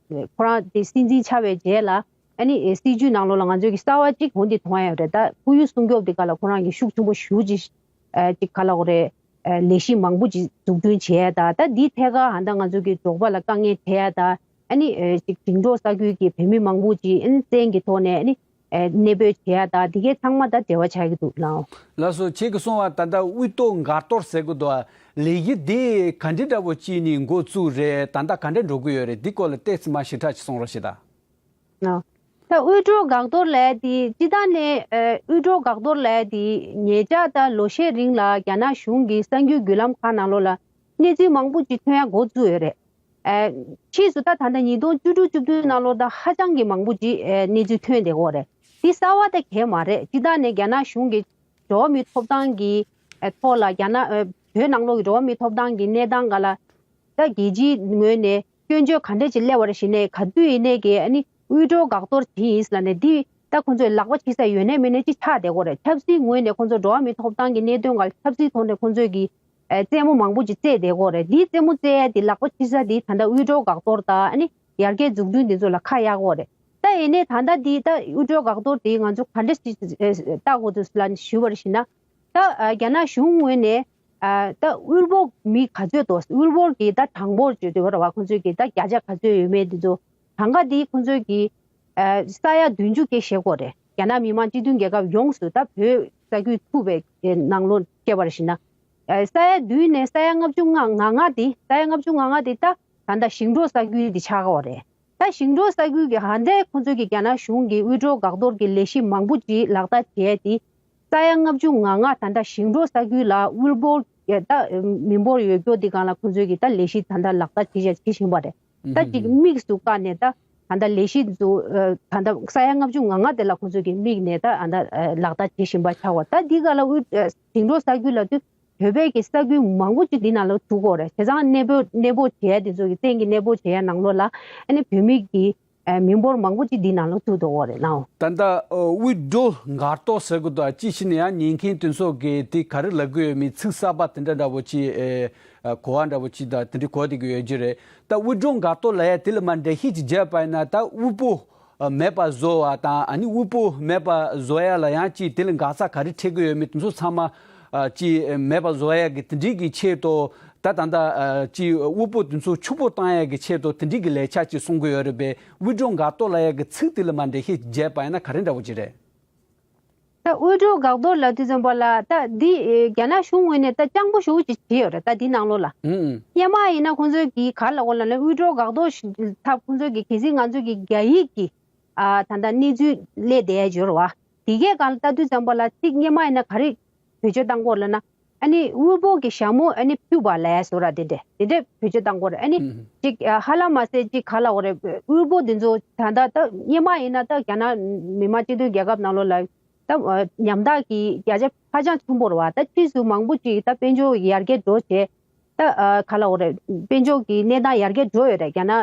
ཁོ་རང་དེ་སྲིད་འཛིན་ཆགས་པའི་རྗེས་ལ། ཨ་ནི་ཨ་སྲིད་ཇུས་ནང་ལོགས་ལ་ང་ཚོས་ཀྱི་གསར་པ་གཅིག་འོ་འདི་མཐོང་ཡ་ཡོད་རེད། ད་ཁོར་ཡུག་སྲུང་སྐྱོབ་དེ་ག་ལ་ཁོ་རང་གི་ཤུགས་ཆེན་པོ་ཞེ་པོ་ཅིག་ཨ་ཅིག་ག་ལབ་དགོས་རེད། ཨ་ལས་གཞི་མང་པོ་ཅིག་འཛུགས་སྐྲུན་བྱས་ཡ་ད། ད་འདིའི་ཐད་ཀར་ཧ་ད་ང་ཚོ་གི་འབྲོག་པ་ལ་དཀའ་ངལ་འཕྲད་ཡ་ད། ཨ་ནི་ཨ་ཅིག་ཞིང་འབྲོག་ས་ཁུལ་གྱི་བོད་མི་མང་པོ་ཅིག་ཨ་ནི་བཙན་གྱི་ཐོག་ནས་ཨ་ནི་ཨ་གནས་སྤོས་བྱས་ཡ་ད། འདི་གའི་ཚང་མ་ད་འབྲེལ་བ་ཆགས་ཀྱི་འདུག་ལགས། ལགས་སོ། ཁྱེད་ཀྱིས་གསུངས་པ་ད་ལྟ་དབུལ་སྟོབས་འགག་གཏོར་ཟེར་གྱི་འདུག། ལས་གཞི་འདི་ག་འདྲ་འདྲ་པོ་ཅིག་ནས་འགོ་བཙུགས་རེད། ད་ལྟ་ག་འདྲ་འགྲོ་གི་ཡོད་རེད། འདི་སྐོར་ལ་ཏོག་ཙམ་མ་ཞིབ་ཕྲ་ཅིག་གསུང་རོགས་བྱེད་དང་། ཨ། ད་དབུལ་སྒྲོལ་འགག་གཏོར་ལབ་ཡ་དེ་སྤྱིར་བཏང་ནས་ཨ་དབུལ་སྒྲོལ་འགག་གཏོར་ལབ་ཡ་དེ་ཉེ་ཆར་ད་ལོ་ཤས་རིང་ལ་རྒྱ་ནག་གཞུང་གི་གསར་འགྱུར་བརྒྱུད་ལམ་ཁག་ནང་ལོགས་ལ་གནས་ཚུལ་མང་པོ་ཅིག་ཐོན་ཡ་འགོ་བཙུགས་ཡོད་རེད། ཨ་ཕྱིས་སུ་ད་ད་ལྟ་ཉིས་སྟོང་བཅུ་དྲུག་བཅུ་བདུན་ནང་ལོགས་ད་ཧ་ཅང་གི་མང་པོ་ཅིག་ཨ་གནས་ཚུལ་ཐོན་བསྡད་ཡོད་རེད། དེ་གསར་པ་ད་གང་ཡང་མ་རེད། སྤྱིར་བཏང་ནས་རྒྱ་ནག་གཞུང་གི་འགྲོ་བ་མིའི་ཐོབ་ཐང་གི་ཨ་ཐོག་ལ་རྒྱ་ནག་ཨ་བོད་ནང་ལོགས་ཀྱི་འགྲོ་བ་མིའི་ཐོབ་ཐང་གི་གནས་སྟངས་སྒང་ལ་ད་རྒྱལ་སྤྱིའི་ངོས་ནས་སྐྱོན་བརྗོད་ག་འདྲས་ཅིག་སླེབས་པ་རེད་ཞུས་ནས། ག་དུས་ཡིན་ནའི་གི་ཨ་ནི་དབུལ་སྒྲོལ་འགག་གཏོར་བྱས་ཡིན་ཟེར་ལབ་ནས་འདི་ད་ཁོང་ཚོས་ལག་པ་འཆང་ས་ཡོད་ནའི་མེད་ནའི་ཅིག་ཆགས་བསྡད་ཡོད་རེད། ཆབ་སྲིད་ངོས་ནས་ཁོང་ཚོ་འགྲོ་བ་མིའི་ཐོབ་ཐང་གི་གནད་དོན་སྒང་ལ་ཆབ་སྲིད་ཐོག་ནས་ཁོང་ཚོས་ཀྱི་ཨ་རྩེད་མོ་མང་པོ་ཅིག་རྩེས་བསྡད་ཡོད་རེད། འདིའི་རྩེད་མོ་རྩེ་ཡ་དེ་ལག་པ་འཆང་ས་དེ་ད་ལྟ་དབུལ་སྒྲོལ་འགག་གཏོར་དང་ཨ་ནི་ཡར་རྒྱས་འཛུགས་སྐྲུན་དེ་ཚོ་ལ་ཁ་གཡར་ཡོད་རེད། ད་ཡིན་ནའི་ད་ལྟ་འདི་ད་དབུལ་སྒྲོལ་འགག་གཏོར་དེ་ང་ཚོ་ག་འདྲས་ཅིག་ཨ་ལྟ་དགོས་འདུག་ལབ་ནས་ཞུས་པར་ཞུས་ན། ད་ཨ་རྒྱ་ནག་གཞུང་ངོས་ནས་ཨ་ད་དབུལ་པོ་མི་ག་ཚོད་འདུག། དབུལ་པོ་གི་ད་གྲངས་འབོར་བརྗོད་དེ་བར་བ་ཁོང་ཚོས་ཀྱི་ད་བརྒྱ་ཆ་ག་ཚོད་ཡོད་མེད་དེ་ཚོ་གྲངས་ཀ་དེ་ཁོང་ཚོས་ཀྱི་ཨ་ས་ཡ་བདུན་ཅུ་སྐད་བཤད་ཀྱི་ཡོད་རེད། རྒྱ་ནག་མི་དམངས་སྤྱི་མཐུན་རྒྱལ་ཁབ་ཡོངས་སུ་ད་བོད་ས་ཁུལ་ཚུགས་པའི་ནང་ལོགས་བཤད་པར་བྱས་ན། ཨ་ས་ཡ་བདུན་ནས་ས་ཡ་ལྔ་བཅུ་ང་ལྔ་ང་ལྔ་དེ་ས་ཡ་ལྔ་བཅུ་ང་ལྔ་དེ་ད་ད་ལྟ་ཞིང་འབྲོག་ས་ཁུལ་དེ་ཆགས་ཀྱི་ཡོད་རེད། ད་ཞིང་འབྲོག་ས་ཁུལ་གྱི་ཧ་འདས་ཁོང་ཚོས་ཀྱི་རྒྱ་ནག་གཞུང་གི་དབུལ་སྒྲོལ་འགག་གཏོར་གྱི་ལས་གཞི་མང་པོ་ཅིག་ལག་བསྟར་བྱས་ཏེ། ས་ཡ་ལྔ་བཅུ་ང་ལྔ་ད་ལྟ་ཞིང་འབྲོག་ས་ཁུལ་ལ་དབུལ་པོ་ད་མི་འབོར་ཡོད་རྒྱུ་དེ་སྒང་ལ་ཁོང་ཚོས་ཀྱི་ད་ལས་གཞི་ད་ལྟ་ལག་བསྟར་བྱེད་བྱེད་བཞིན་པ་རེད། ད་ཅིག་དམིགས་སུ་བཀར་ནས་ད་ད་ལྟ་ལས་གཞི་ཚོ་ད་ལྟ་ས་ཡ་ལྔ་བཅུ་ང་ལྔ་དེ་ལ་ཁོང་ཚོས་ཀྱི་དམིགས་ནས་ད་ད་ལག་བསྟར་བྱེད་བཞིན་པ་ཆགས་པ། ད་འདི་སྒང་ལ་དབུལ་ཞིང་འབྲོག་ས་ཁུལ་ལ་དུས་བོད་པའི་གི་ས་ཁུལ་མང་པོ་ཅིག་འདི་ནང་ལ་ཚུད་ཀྱི་ཡོད་རེད། བྱས་ཙང་གནས་སྤོ་གནས་སྤོ་བྱེད་ཡ་དེ་ཚོ་གི་བཙན་གྱིས་གནས་སྤོ་བྱེད་ཡ་ནང་ལོགས་ལ་ཨ་ནི་བོད་མི་གི་ཨ་མི་འབོར་མང་པོ་ཅིག་འདི་ནང་ལ་ཚུད་ཀྱི་ཡོད་རེད་ལགས། ད་ལྟ་ཨ་དབུལ་སྒྲོལ་འགག་གཏོར་ཟེར་གི་འདུག་ཅི་ཕྱིན་ན་ཡང་ཉན་མཁན་དེ་ཚོ་གི་དེ་ག་རེ་ལབ་གི་ཡོད་མེད་ཚིག་གསར་པ་དེ་འདྲ་འདྲ་པོ་ཅིག་ཨེ་ཨ་གོ་བ་འདྲ་པོ་ཅིག་དང་དེ་འདྲ་གོ་བསྡད་ཀྱི་ཡོད་ཀྱི་རེད། ད་དབུལ་སྒྲོལ་འགག་གཏོར་ལབ་ཡ་དེ་ལ་མར་འགྲེལ་བཤད་ཅིག་བརྒྱབ་པ་ཡིན་ན། ད་དབུལ་པོ་ཨ་མེད་པ་བཟོ་བ་དང་། ཨ་ནི་དབུལ་པོ་མེད་པ་བཟོ་ཡ་ལ་ཡང་ཅིག་དེ་ལ་འགག་རྩ་ག་རེ་འཕྲད་ཀྱི་ཡོད་མེད་དེ་ཚོ་ཚང་མ་ཨ་ཅིག་མེད་པ་བཟོ་ཡ་གི་དེ་འདྲའི་གི་ཆེད་དུ། ད་ད་ལྟ་ཨ་ཅིག་དབུལ་པོ་དེ་ཚོ་ཕྱུག་པོ་བཏང་ཡ་གི་ཆེད་དུ་དེ་འདྲའི་གི་ལས་འཆར་ཅིག་གསུང་གི་ཡོད་རེད་པས། དབུལ་སྒྲོལ་འགག་གཏོར་ལབ་ཡ་གི་ཚིག་དེ་ལ་མར་འགྲེལ་བཤད་བརྒྱབ་པ་ཡིན་ན་ག་རེ་འདྲ་པོ་ཅིག་རེད། ད་དབུལ་སྒྲོལ་འགག་གཏོར་ལབ་དུས་ཙམ་པ་ལ་ད་འདི་ཨེ་རྒྱ་ནག་གཞུང་ངོས་ནས་ད་སྤྱང་པོ་ཞེ་པོ་ཅིག་བྱས་ཡོད་རེད། ད་འདི་ནང་ལོགས་ལ། ཨུ་ཨུ། སྔོན་མ་ཡིན་ན་ཁོང་ཚོས་ཀྱིས་ག་རེ་ལབ་ཀྱི་ཡོད་ལབ་ན། དབུལ་སྒྲོལ་འགག་གཏོར་ཞིག་ཐབས་ཁོང་ཚོས་ཀྱིས་གལ་སྲིད་ང་ཚོས་ཀྱིས་རྒྱ་ཡིག་གི་ཨ་ད་ལྟ་གནས་ཚུལ་སླེབས་བསྡད་ཡ་ཡོད་རེད་བ། དེ་གའི་སྒང་ལ་ལྟ་དུས་ཙམ་པ་ལ་ཚིག་སྔོན་མ་ཡིན་ན་ག་རེ་བེད་སྤྱོད་བཏང་གི་ཡོད་ལབ་ན། ཨ་ནི་དབུལ་པོ་གི་ཞྭ་མོ་ཨ་ནི་ཕུད་པ་ལབ་ཡ་བཟོ་འདྲ་དེ་འདྲས་དེ་འདྲས་བེད་སྤྱོད་བཏང་གི་ཡོད་རེད། ཨ་ནི་ཨུ་ཨུ། ཅིག་ཨ་ཧ་ལམ་མ་ཟད་ཅིག་ག་རེ་ལབ་དགོས་རེད། དབུལ་པོ་འདི་ཚོ་ད་ལྟ་ད་སྔོན་མ་ཡིན་ན་ད་རྒྱ་ནག་མི་དམངས་སྤྱི་མཐུན་རྒྱལ་ཁབ་ནང་ལོགས་ལ་ད་ཨ་ཉམ་ཐག་གི་བརྒྱ་ཆ་ཧ་ཅང་ཆེན་པོ་རེད་བ། ད་ཕྱིས་སུ་མང་པོ་ཅིག་ད་དཔལ་འབྱོར་ཡར་རྒྱས་འགྲོ་བྱས། ད་ཨ་ག་རེ་ལབ་དགོས་རེད། དཔལ་འབྱོར་གྱི་གནས་སྟངས་ཡར་རྒྱས་འགྲོ་ཡོད་རེད། རྒྱ་ནག་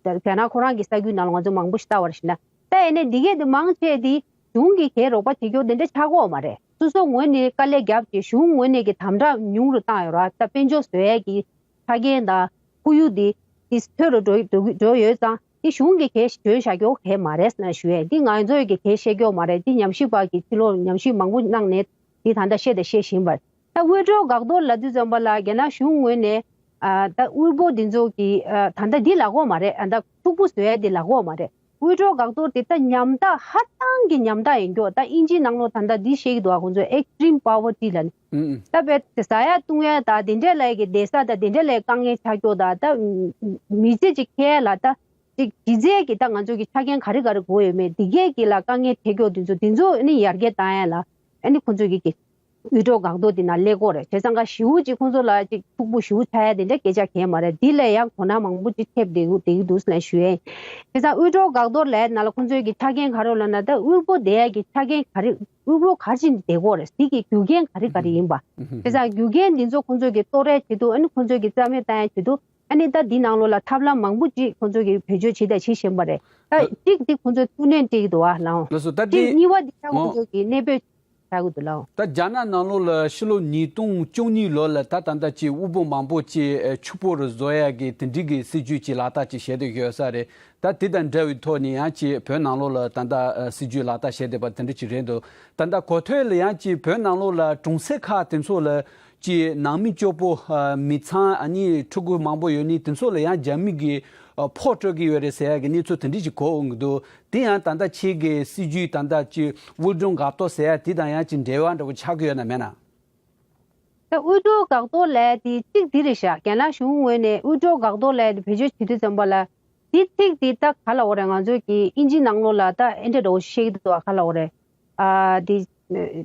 རྒྱ་ནག་ཁོ་རང་གི་ས་ཁུལ་ནང་ལ་ང་ཚོ་མང་པོ་ཞིག་ལྟ་བར་ཕྱིན་ན། ད་ཡིན་ནའི་འདི་གས་དེ་མང་ཆེ་དེ་གཞུང་གིས་གས་རོགས་པ་བྱེད་རྒྱུ་དེ་འདྲ་ཆགས་ཀྱི་ཡོད་མ་རེད། སོ་སོ་ངོས་ནས་དཀའ་ལས་བརྒྱབ་བྱས་གཞུང་ངོས་ནས་ཀྱི་དམ་དྲག་ཉུང་རུ་བཏང་ཡོད་རེད་བ། ད་དཔལ་འབྱོར་བཟོ་ཡས་ཀྱི་ཆ་རྐྱེན་དང་ཁོར་ཡུག་དེ་དེ་མཐོ་རུ་འགྲོ་འགྲོ་འགྲོ་ཡོད་ཙང་། དེ་གཞུང་གིས་གས་འཇོན་བཞག་རྒྱུ་གས་མ་རེད་ཟེར་ན་ཞུ་ཡས། འདི་ང་ཚོས་ཀྱིས་གས་བཤད་རྒྱུ་མ་རེད། འདི་ཉམས་ཞིབ་པ་གིས་ཕྱི་ལོགས་ཉམས་ཞིབ་མང་པོ་གནང་ནས་འདི་ད་ལྟ་བཤད་དང་བཤད་བཞིན་པ་རེད། ད་དབུལ་སྒྲོལ་འགག་གཏོར་ལབ་དུས་ཙམ་པ་ལ་རྒྱ་ནག་གཞུང་ངོས་ནས་ཨ་ད་དབུལ་པོ་འདི་ཚོ་གི་ཨ་ད་ལྟ་འདི་ལབ་ཀྱི་ཡོད་མ་རེད། ཨ་ད་ཕྱུག་པོ་བཟོ་ཡས་འདི་ལབ་ཀྱི་ཡོད་མ་རེད། དབུལ་སྒྲོལ་འགག་གཏོར་དེ་ད་ཉམ་ཐག་ཧ་ཅང་གི་ཉམ་ཐག་ཡིན་རྒྱུ། ད་དབྱིན་ཇིའི་ནང་ལོགས་ད་ལྟ་འདི་བཤད་ཀྱི་འདུག་བ། ཁོང་ཚོས་extreme poverty ལབ་ནས། ཨུ་ཨུ། ད་དཔེ་ཟ་ཡ་བཏུང་ཡ་ད་དེ་འདྲས་ལ་གི་བསྡད་ས་ད་དེ་འདྲས་ལ་དཀའ་ངལ་ཆགས་རྒྱུ། ད་ད་མི་ཚེ་གཅིག་འཁྱོལ་ཡ་ལ་ད་ཅིག་གཞི་རྩའི་གི་ད་ང་ཚོ་གི་ཆ་རྐྱེན་ག་རེ་ག་རེ་དགོས་ཡོད་མེད་འདི་གས་གི་ལ་དཀའ་ངལ་འཕྲད་རྒྱུ་འདི་ཚོ་འདི་ཚོ་ཨ་ནི་ཡར་རྒྱས་བཏང་ཡ་ལ་ཨ་ནི་ཁོང་ཚོས་གི་གི་དབུལ་སྒྲོལ་འགག་གཏོར་འདི་ནང་སླེབས་ཀྱི་ཡོད་རེད། བྱས་ཙང་ཀ་ཞེ་པོ་ཅིག་ཁོང་ཚོ་ལ་ཅིག་ཕྱུག་པོ་ཞེ་པོ་ཆགས་ཡ་དེ་འདྲ་སྐད་ཆ་གང་ཡང་མ་རེད། འདི་ལས་ཡང་གོ་ན་མང་པོ་ཅིག་ཐེབས་བསྡད་ཀྱི་འདུག་ཟེར་ནས་ཞུ་ཡ་ཡིན། བྱས་ཙང་དབུལ་སྒྲོལ་འགག་གཏོར་ལབ་ཡ་ནང་ལ་ཁོང་ཚོའི་གི་ཆ་རྐྱེན་ག་རེ་ཡོད་ལབ་ན། ད་དབུལ་པོ་བསྡད་ཡ་གི་ཆ་རྐྱེན་ག་རེ། དབུལ་པོ་ག་རེ་བྱས་ནས་བསྡད་ཀྱི་ཡོད་རེད། འདི་གི་རྒྱུ་རྐྱེན་ག་རེ་ག་རེ་ཡིན་པ། ཨུ་ཧུམ། བྱས་ཙང་རྒྱུ་རྐྱེན་འདི་ཚོ་ཁོང་ཚོའི་གི་གཏོར་ཡ་ཆེད་དུ། ཨ་ནི་ཁོང་ཚོའི་གི་རྩ་མེད་བཏང་ཡ་ཆེད་དུ། ཨ་ནི་ད་འདི་ནང་ལོགས་ལ་ཐབས་ལམ་མང་པོ་ཅིག་ཁོང་ཚོ་གིས་བེད་སྤྱོད་བྱས་དང་བྱེད་བཞིན་པ་རེད། ད་ད་གཅིག་འདི་ཁོང་ཚོས་ཚུར་སྣོན་སྤྲད་ཀྱི་འདུག་བ་ལགས། ལགས་སོ། ད་གཅིག་འདི་གཉིས་པ་འདི་ད་ཁོང་ཨོ། ཚོ་གིས་གནས་སྤོས་བྱ་གི་འདུག་ལགས། ད་རྒྱ་ནག་ནང་ལོགས་ལ་ཕྱི་ལོ་ཉིས་སྟོང་བཅུ་གཉིས་ལོ་ལ་ད་ད་ལྟ་ཅིག་དབུལ་པོ་མང་པོ་ཅིག་ཨ་ཕྱུག་པོ་རུ་བཟོ་ཡ་གི་དེ་འདྲའི་གི་སྲིད་ཇུས་ཅིག་ལག་བསྟར་ཅིག་བྱས་བསྡད་ཡོད་ས་རེད། ད་དེ་དང་འབྲེལ་བའི་ཐོག་ནས་ཡང་ཅིག་བོད་ནང་ལོགས་ལ་ད་ལྟ་ཨ་སྲིད་ཇུས་ལག་བསྟར་བྱས་བསྡད་པ་དེ་འདྲ་ཅིག་རེད་འདུག་ད་ལྟ་གོ་ཐོས་ལ་ཡང་ཅིག་བོད་ནང་ལོགས་ལ་གྲོང་གསེབ་ཁག་དེ་ཚོ་ལ་ཅིག་ནང་མི་སྐྱོ་པོ་ཨ་མི་ཚང་ཨ་ནི་ཕྲུ་གུ་མང་པོ་ཡོད་ནི་དེ་ཚོ་ལ་ཡང་རྒྱ་མི་གི་ཨ་ཕོགས་སྤྲོད་ཀྱི་ཡོད་རེད་ཟེར་ཡ་གི་གནས་ཚུལ་དེ་འདྲ་ཅིག་གོ་འོང་གི་འདུག་དེ་ཡང་ད་ལྟ་ཁྱེད་ཀྱི་སྲིད་ཇུས་ད་ལྟ་ཅིག་དབུལ་སྒྲོལ་འགག་གཏོར་ཟེར་ཡ་དེ་དང་ཡང་ཅིག་འབྲེལ་བ་འདྲ་པོ་ཆགས་ཀྱི་ཡོད་ན་མེད་ན། ད་དབུལ་སྒྲོལ་འགག་གཏོར་ལབ་ཡ་དེ་གཅིག་འདི་རེད་ཤག་རྒྱ་ནག་གཞུང་ངོས་ནས་དབུལ་སྒྲོལ་འགག་གཏོར་ལབ་ཡ་དེ་བེད་སྤྱོད་བྱེད་དུས་ཙམ་པ་ལ། འདི་ཚིག་འདི་ད་ག་ལབ་དགོས་རེད། ང་ཚོས་ཀྱི་ཨིན་ཇི་ནང་ལོགས་ལ་ད་ཨེ་འདྲ་འདྲ་པོ་ཞིག་བཤད་ཀྱི་འདུག་ག་ལབ་དགོས་རེད། ཨ་འདི་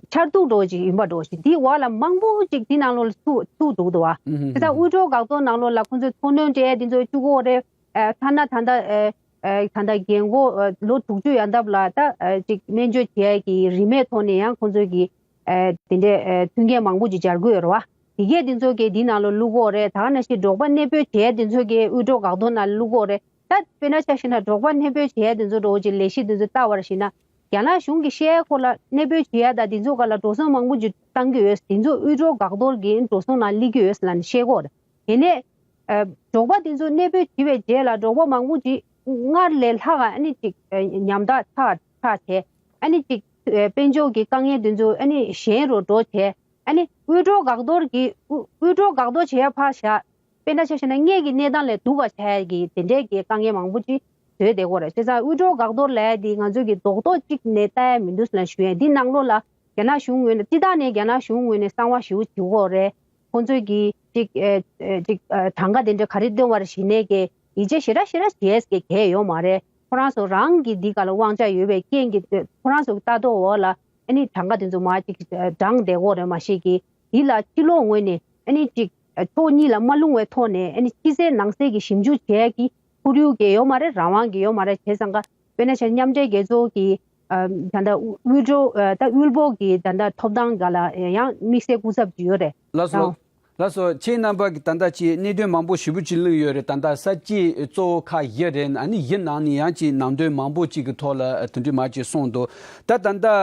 ཆར་གདུགས་འདྲ་པོ་ཅིག་ཡིན་པ་འདྲ་པོ་ཞིག་འདི་འོག་ལ་མང་པོ་ཅིག་འདི་ནང་ལོགས་ལ་ཚུད་ཚུད་འགྲོ་གི་འདུག་བ། ཨུ་ཧུམ། དེ་ད་དབུལ་སྒྲོལ་འགག་གཏོར་ནང་ལོགས་ལ་ཁོང་ཚོས་ཚུར་སྣོན་སྤྲད་ཡ་འདི་ཚོ་བཅུག་གི་ཡོད་རེད། ཨ་ཐ་ན་ད་ལྟ་ཨ་ཨ་ད་ལྟ་རྒན་གོག་ཨ་ལོ་དྲུག་ཅུ་ཡན་འདབས་ལ་ད་ཨ་ཅིག་སྨན་བཅོས་བྱེད་ཡ་གི་རིན་མེད་ཐོག་ནས་ཡང་ཁོང་ཚོས་ཀྱི་ཨ་དེ་འདྲའི་ཨ་མཐུན་རྐྱེན་མང་པོ་ཅིག་སྦྱར་གི་ཡོད་རེད་བ། དེ་གས་དེ་ཚོ་གིས་འདི་ནང་ལ་བླུག་གི་ཡོད་རེད། ད་ག་ནང་བཞིན་འབྲོག་པ་གནས་སྤོས་བྱེད་ཡ་དེ་ཚོ་གིས་དབུལ་སྒྲོལ་འགག་གཏོར་ནང་ལ་བླུག་གི་ཡོད་རེད། ད་དཔེར་ན་ཆ་བཞག་ན་འབྲོག་པ་གནས་སྤོས་བྱེད་ཡ་དེ་ཚོ་འདྲ་པོ་ཅིག་ལས་གཞི་དེ་ཚོ་ལྟ་བར་བྱས་ན། རྒྱ་ནག་གཞུང་གིས་བཤད་ཡ་སྐོར་ལ་གནས་སྤོས་བྱེད་ཡ་དང་དེ་ཚོ་སྒང་ལ་འགྲོ་སོང་མང་པོ་ཅིག་བཏང་གི་ཡོད། དེ་ཚོ་དབུལ་སྒྲོལ་འགག་གཏོར་གྱི་འགྲོ་སོང་ནང་སླེབས་ཀྱི་ཡོད་ལབ་ནས་བཤད་ཀྱི་ཡོད་རེད། དེ་ནས་ཨ་འབྲོག་པ་དེ་ཚོ་གནས་སྤོས་བྱས་པའི་རྗེས་ལ་འབྲོག་པ་མང་པོ་ཅིག་སྔར་ལས་ལྷག་ཨ་ནི་ཅིག་ཨ་ཉམ་ཐག་ཆགས་ཆགས་བྱས། ཨ་ནི་ཅིག་ཨ་དཔལ་འབྱོར་གྱི་དཀའ་ངལ་དེ་ཚོ་ཨ་ནི་ཞན་རུ་འགྲོ་བྱས། ཨ་ནི་དབུལ་སྒྲོལ་འགག་གཏོར་གྱི་དབུལ་དབུལ་སྒྲོལ་འགག་གཏོར་བྱེད་ཡ་ཕར་བཞག་དཔེར་ན་ཆ་བཞག་ན་སྔར་གྱི་གནས་སྟངས་ལས་སྡུག་པ་ཆགས་ཡ་གི་དེ་འདྲའི་གི་དཀའ་ངལ་མང་པོ་ཅིག་ བཟོས་བསྡད་ཀྱི་ཡོད་རེད། བྱས་ཙང་དབུལ་སྒྲོལ་འགག་གཏོར་ལབ་ཡ་འདི་ང་ཚོས་ཀྱི་རྡོག་རྡོག་གཅིག་ནས་ལྟ་ཡ་མི་འདུག་ཟེར་ལབ་ཞུ་ཡ་ཡིན། འདི་ནང་ལོགས་ལ་རྒྱ་ནག་གཞུང་ངོས་ནས་སྤྱི་བཏང་ནས་རྒྱ་ནག་གཞུང་ངོས་ནས་གསང་བ་ཞེ་པོ་བྱེད་ཀྱི་ཡོད་རེད། ཁོང་ཚོས་ཀྱིས་ཅིག་ཨེ་ཨེ་ཅིག་ཨ་གྲངས་ཀ་དེ་འདྲ་ག་རེ་བཏོན་པ་རེད་ཞེ་ནས་ཀྱི་ཡིད་ཆེས་ཞེ་དྲག་ཞེ་དྲག་བྱས་ཀྱི་གལ་ཡོད་མ་རེད། ཁོ་རང་ཚོ་རང་གི་འདི་ག་ལ་དབང་ཆ་ཡོད་པའི་རྐྱེན་གྱིས་ཁོ་རང་ཚོ་གི་ལྟ་རྟོག་འོག་ལ་ཨ་ནི་གྲངས་ཀ་དེ་ཚོ་མར་ཅིག་བགྲངས་བསྡད་ཀྱི་ཡོད་རེད། མ་གཞི་གི་འདི་ལ་ཕྱི་ལོགས་ངོས་ནས་ཨ་ནི་ཅིག་ཕྱོགས་གཉིས་ལ་མ་ལྷུང་བའི་ཐོག་ནས་ཨ་ནི་ཕྱི་གསལ་ནང་གསལ་གྱི་ཞིབ་འཇུག་བྱེད་ཡ་གི་ཁོར་ཡུག་གི་ཡོད་མ་རེད། རང་དབང་གི་ཡོད་མ་རེད། བྱས་ཙང་ཀ་དཔེར་ན་ཆ་མཉམ་འབྲེལ་རྒྱལ་ཚོགས་ཀྱི་ཨ་ད་ལྟ་དབུལ་སྒྲོལ་ཨ་ད་དབུལ་པོ་གི་ད་ལྟ་ཐོབ་ཐང་སྒང་ལ་ཡང་དམིགས་བསལ་སྐུ་ཚབ་ཅིག་ཡོད་རེད། ལགས་སོ། ཨང་། ལགས་སོ། ཁྱེད་རྣམ་པ་གིས་ད་ལྟ་ཅིག་གནད་དོན་མང་པོ་ཞེ་པོ་ཅིག་གླེང་ཡོད་རེད། ད་ལྟ་ས་བཅད་གཙོ་བོ་ཁག་བཞི་རེད། ཨ་ནི་བཞི་ནང་ནས་ཡང་ཅིག་ནང་དོན་མང་པོ་ཅིག་གི་ཐོག་ལ་དེ་འདྲ་མར་ཅིག་གསུངས་འདུག་ད་ད་ལྟ་ཨ་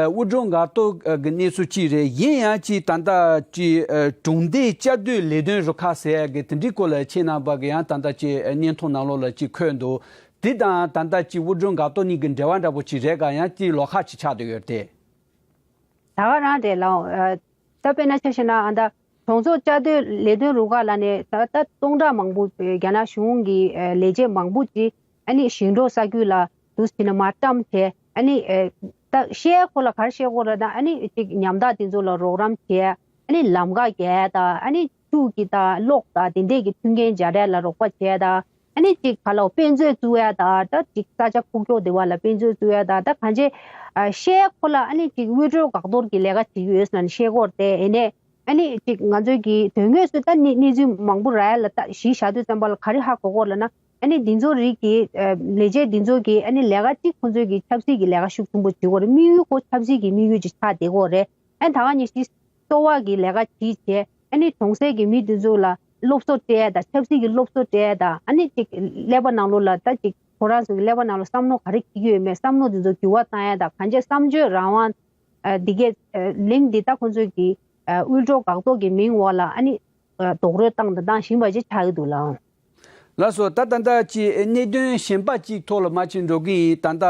དབུལ་སྒྲོལ་འགག་གཏོར་གྱི་གནས་ཚུལ་གཅིག་རེད། གཞན་ཡང་ཅིག་ད་ལྟ་ཅིག་ཨ་གྲོང་སྡེ་བཅའ་སྡོད་ལས་དོན་རུ་ཁག་ཟེར་ཡ་གི་དེ་འདྲའི་སྐོར་ལ་ཁྱེད་རྣམ་པ་གིས་ཡང་ད་ལྟ་ཅིག་ཨ་བརྙན་ཐུང་ནང་ལོགས་ལ་ཅིག་འཁོད་འདུག་དེ་དང་ད་ལྟ་ཅིག་དབུལ་སྒྲོལ་འགག་གཏོར་གཉིས་ཀྱི་འབྲེལ་བ་འདྲ་པོ་ཅིག་རེད་ག་ཡང་ཅིག་ལོགས་ཁ་ཅིག་ཆགས་བསྡད་ཡོད་རེད་དེ། ད་ག་རང་རེད་ལགས། ཨ་ད་དཔེར་ན་ཆ་བཞག་ན་ཨ་ད་གྲོང་ཚོ་བཅའ་སྡོད་ལས་དོན་རུ་ཁག་ལབ་ནས་ད་ལྟ་སྟོང་ཕྲག་མང་པོ་རྒྱ་ནག་གཞུང་གི་ཨ་ལས་བྱེད་མང་པོ་ཅིག་ཨ་ནི་ཞིང་འབྲོག་ས་ཁུལ་ལ་འདུག་སེ་བྱས་ནས་མར་བཀྲམ་བྱས། ཨ་ནི་ཨ་ད་བཤད་ཁོ་ལ་ག་རེ་བཤད་ཁོ་ལ་ད་ཨ་ནི་ཅིག་ཉམ་ཐག་དེ་ཚོ་ལ་རོགས་རམ་བྱས། ཨ་ནི་ལམ་ཁ་རྒྱག་ཡ་དང་། ཨ་ནི་ཆུ་གི་དང་གློག་དང་དེ་འདྲས་ཀྱི་མཐུན་རྐྱེན་སྦྱར་ཡ་ལ་རོགས་པ་བྱས་དང་། ཨ་ནི་ཅིག་ག་ལ་དཔེ་མཛོད་བཙུགས་ཡ་དང་། ད་ཅིག་ས་ཆ་ཁུག་ཀྱོག་དེ་བ་ལ་དཔེ་མཛོད་བཙུགས་ཡ་དང་། ད་གང་ཅི་ཨ་བཤད་ཁོ་ལ་ཨ་ནི་ཅིག་དབུལ་སྒྲོལ་འགག་གཏོར་གྱི་ལས་ཀ་བྱེད་ཀྱི་ཡོད་ཟེར་ནས་བཤད་ཀྱི་ཡོད་རེད་དེ། ཡིན་ནའི་ཨ་ནི་ཅིག་ང་ཚོའི་གི་དོན་དངོས་སུ་ད་གནས་གནས་ཚུལ་མང་པོ་རག་ཡ་ལ་ད་གཞི་བཞག་དུས་ཙམ་པ་ལ་ག་རེ་ཧ་གོ་གི་ཡོད་ལབ་ན། ཨ་ནི་འདི་ཚོ་རིགས་ཀྱི་ཨ་ལས་བྱེད་འདི་ཚོ་གི་ཨ་ནི་ལས་ཀ་གཅིག་ཁོང་ཚོའི་གི་ཆབ་སྲིད་ཀྱི་ལས་ཀ་ཤུགས་ཆེན་པོ་བྱེད་ཀྱི་ཡོད་རེད། དམིགས་ཡུལ་ཁོ་ཆབ་སྲིད་ཀྱི་དམིགས་ཡུལ་ཅིག་ཆགས་བསྡད་ཀྱི་ཡོད་རེད། ཨ་ནི་ད་ག་ནང་བཞིན་གསོ་བ་གི་ལས་ཀ་ཅིག་བྱས། ཨ་ནི་གྲོང་གསེབ་ཀྱི་མི་དེ་ཚོ་ལ་སློབ་གསོ་སྤྲད་ཡ་དང་། ཆབ་སྲིད་ཀྱི་སློབ་གསོ་སྤྲད་ཡ་དང་། ཨ་ནི་ཅིག་ཀླད་པ་ནང་ལོགས་ལ་ད་ཅིག་ཁོ་རང་ཚོ་གི་ཀླད་པ་ནང་ལ་བསམ་བློ་ག་རེ་འཁྱེར་གྱི་ཡོད་མེད། བསམ་བློ་དེ་ཚོ་འགྱུར་བ་བཏང་ཡ་དང་། གང་ཅི་བསམ་སྤྱོད་རང་དབང་ཨ་འདི་གའི་ཨ་གླིང་འདི་ད་ཁོང་ཚོའི་གི་ཨ་དབུལ་སྒྲོལ་འགག་གཏོར་གྱི་མིང་འོག་ལ་ཨ་ནི་ཨ་རྡོག་རོལ་བཏང་དང་བཏང་བཞིན་པ་ཅིག་ཆགས་ཀྱི་འདུག་ལགས། ལགས་སོ། ད་ད་ལྟ་ཅིག་གནད་དོན་གཞན་པ་ཅིག་ཐོག་ལ་མར་ཅིག་འགྲོ་གི་ཡིན། ད་ལྟ་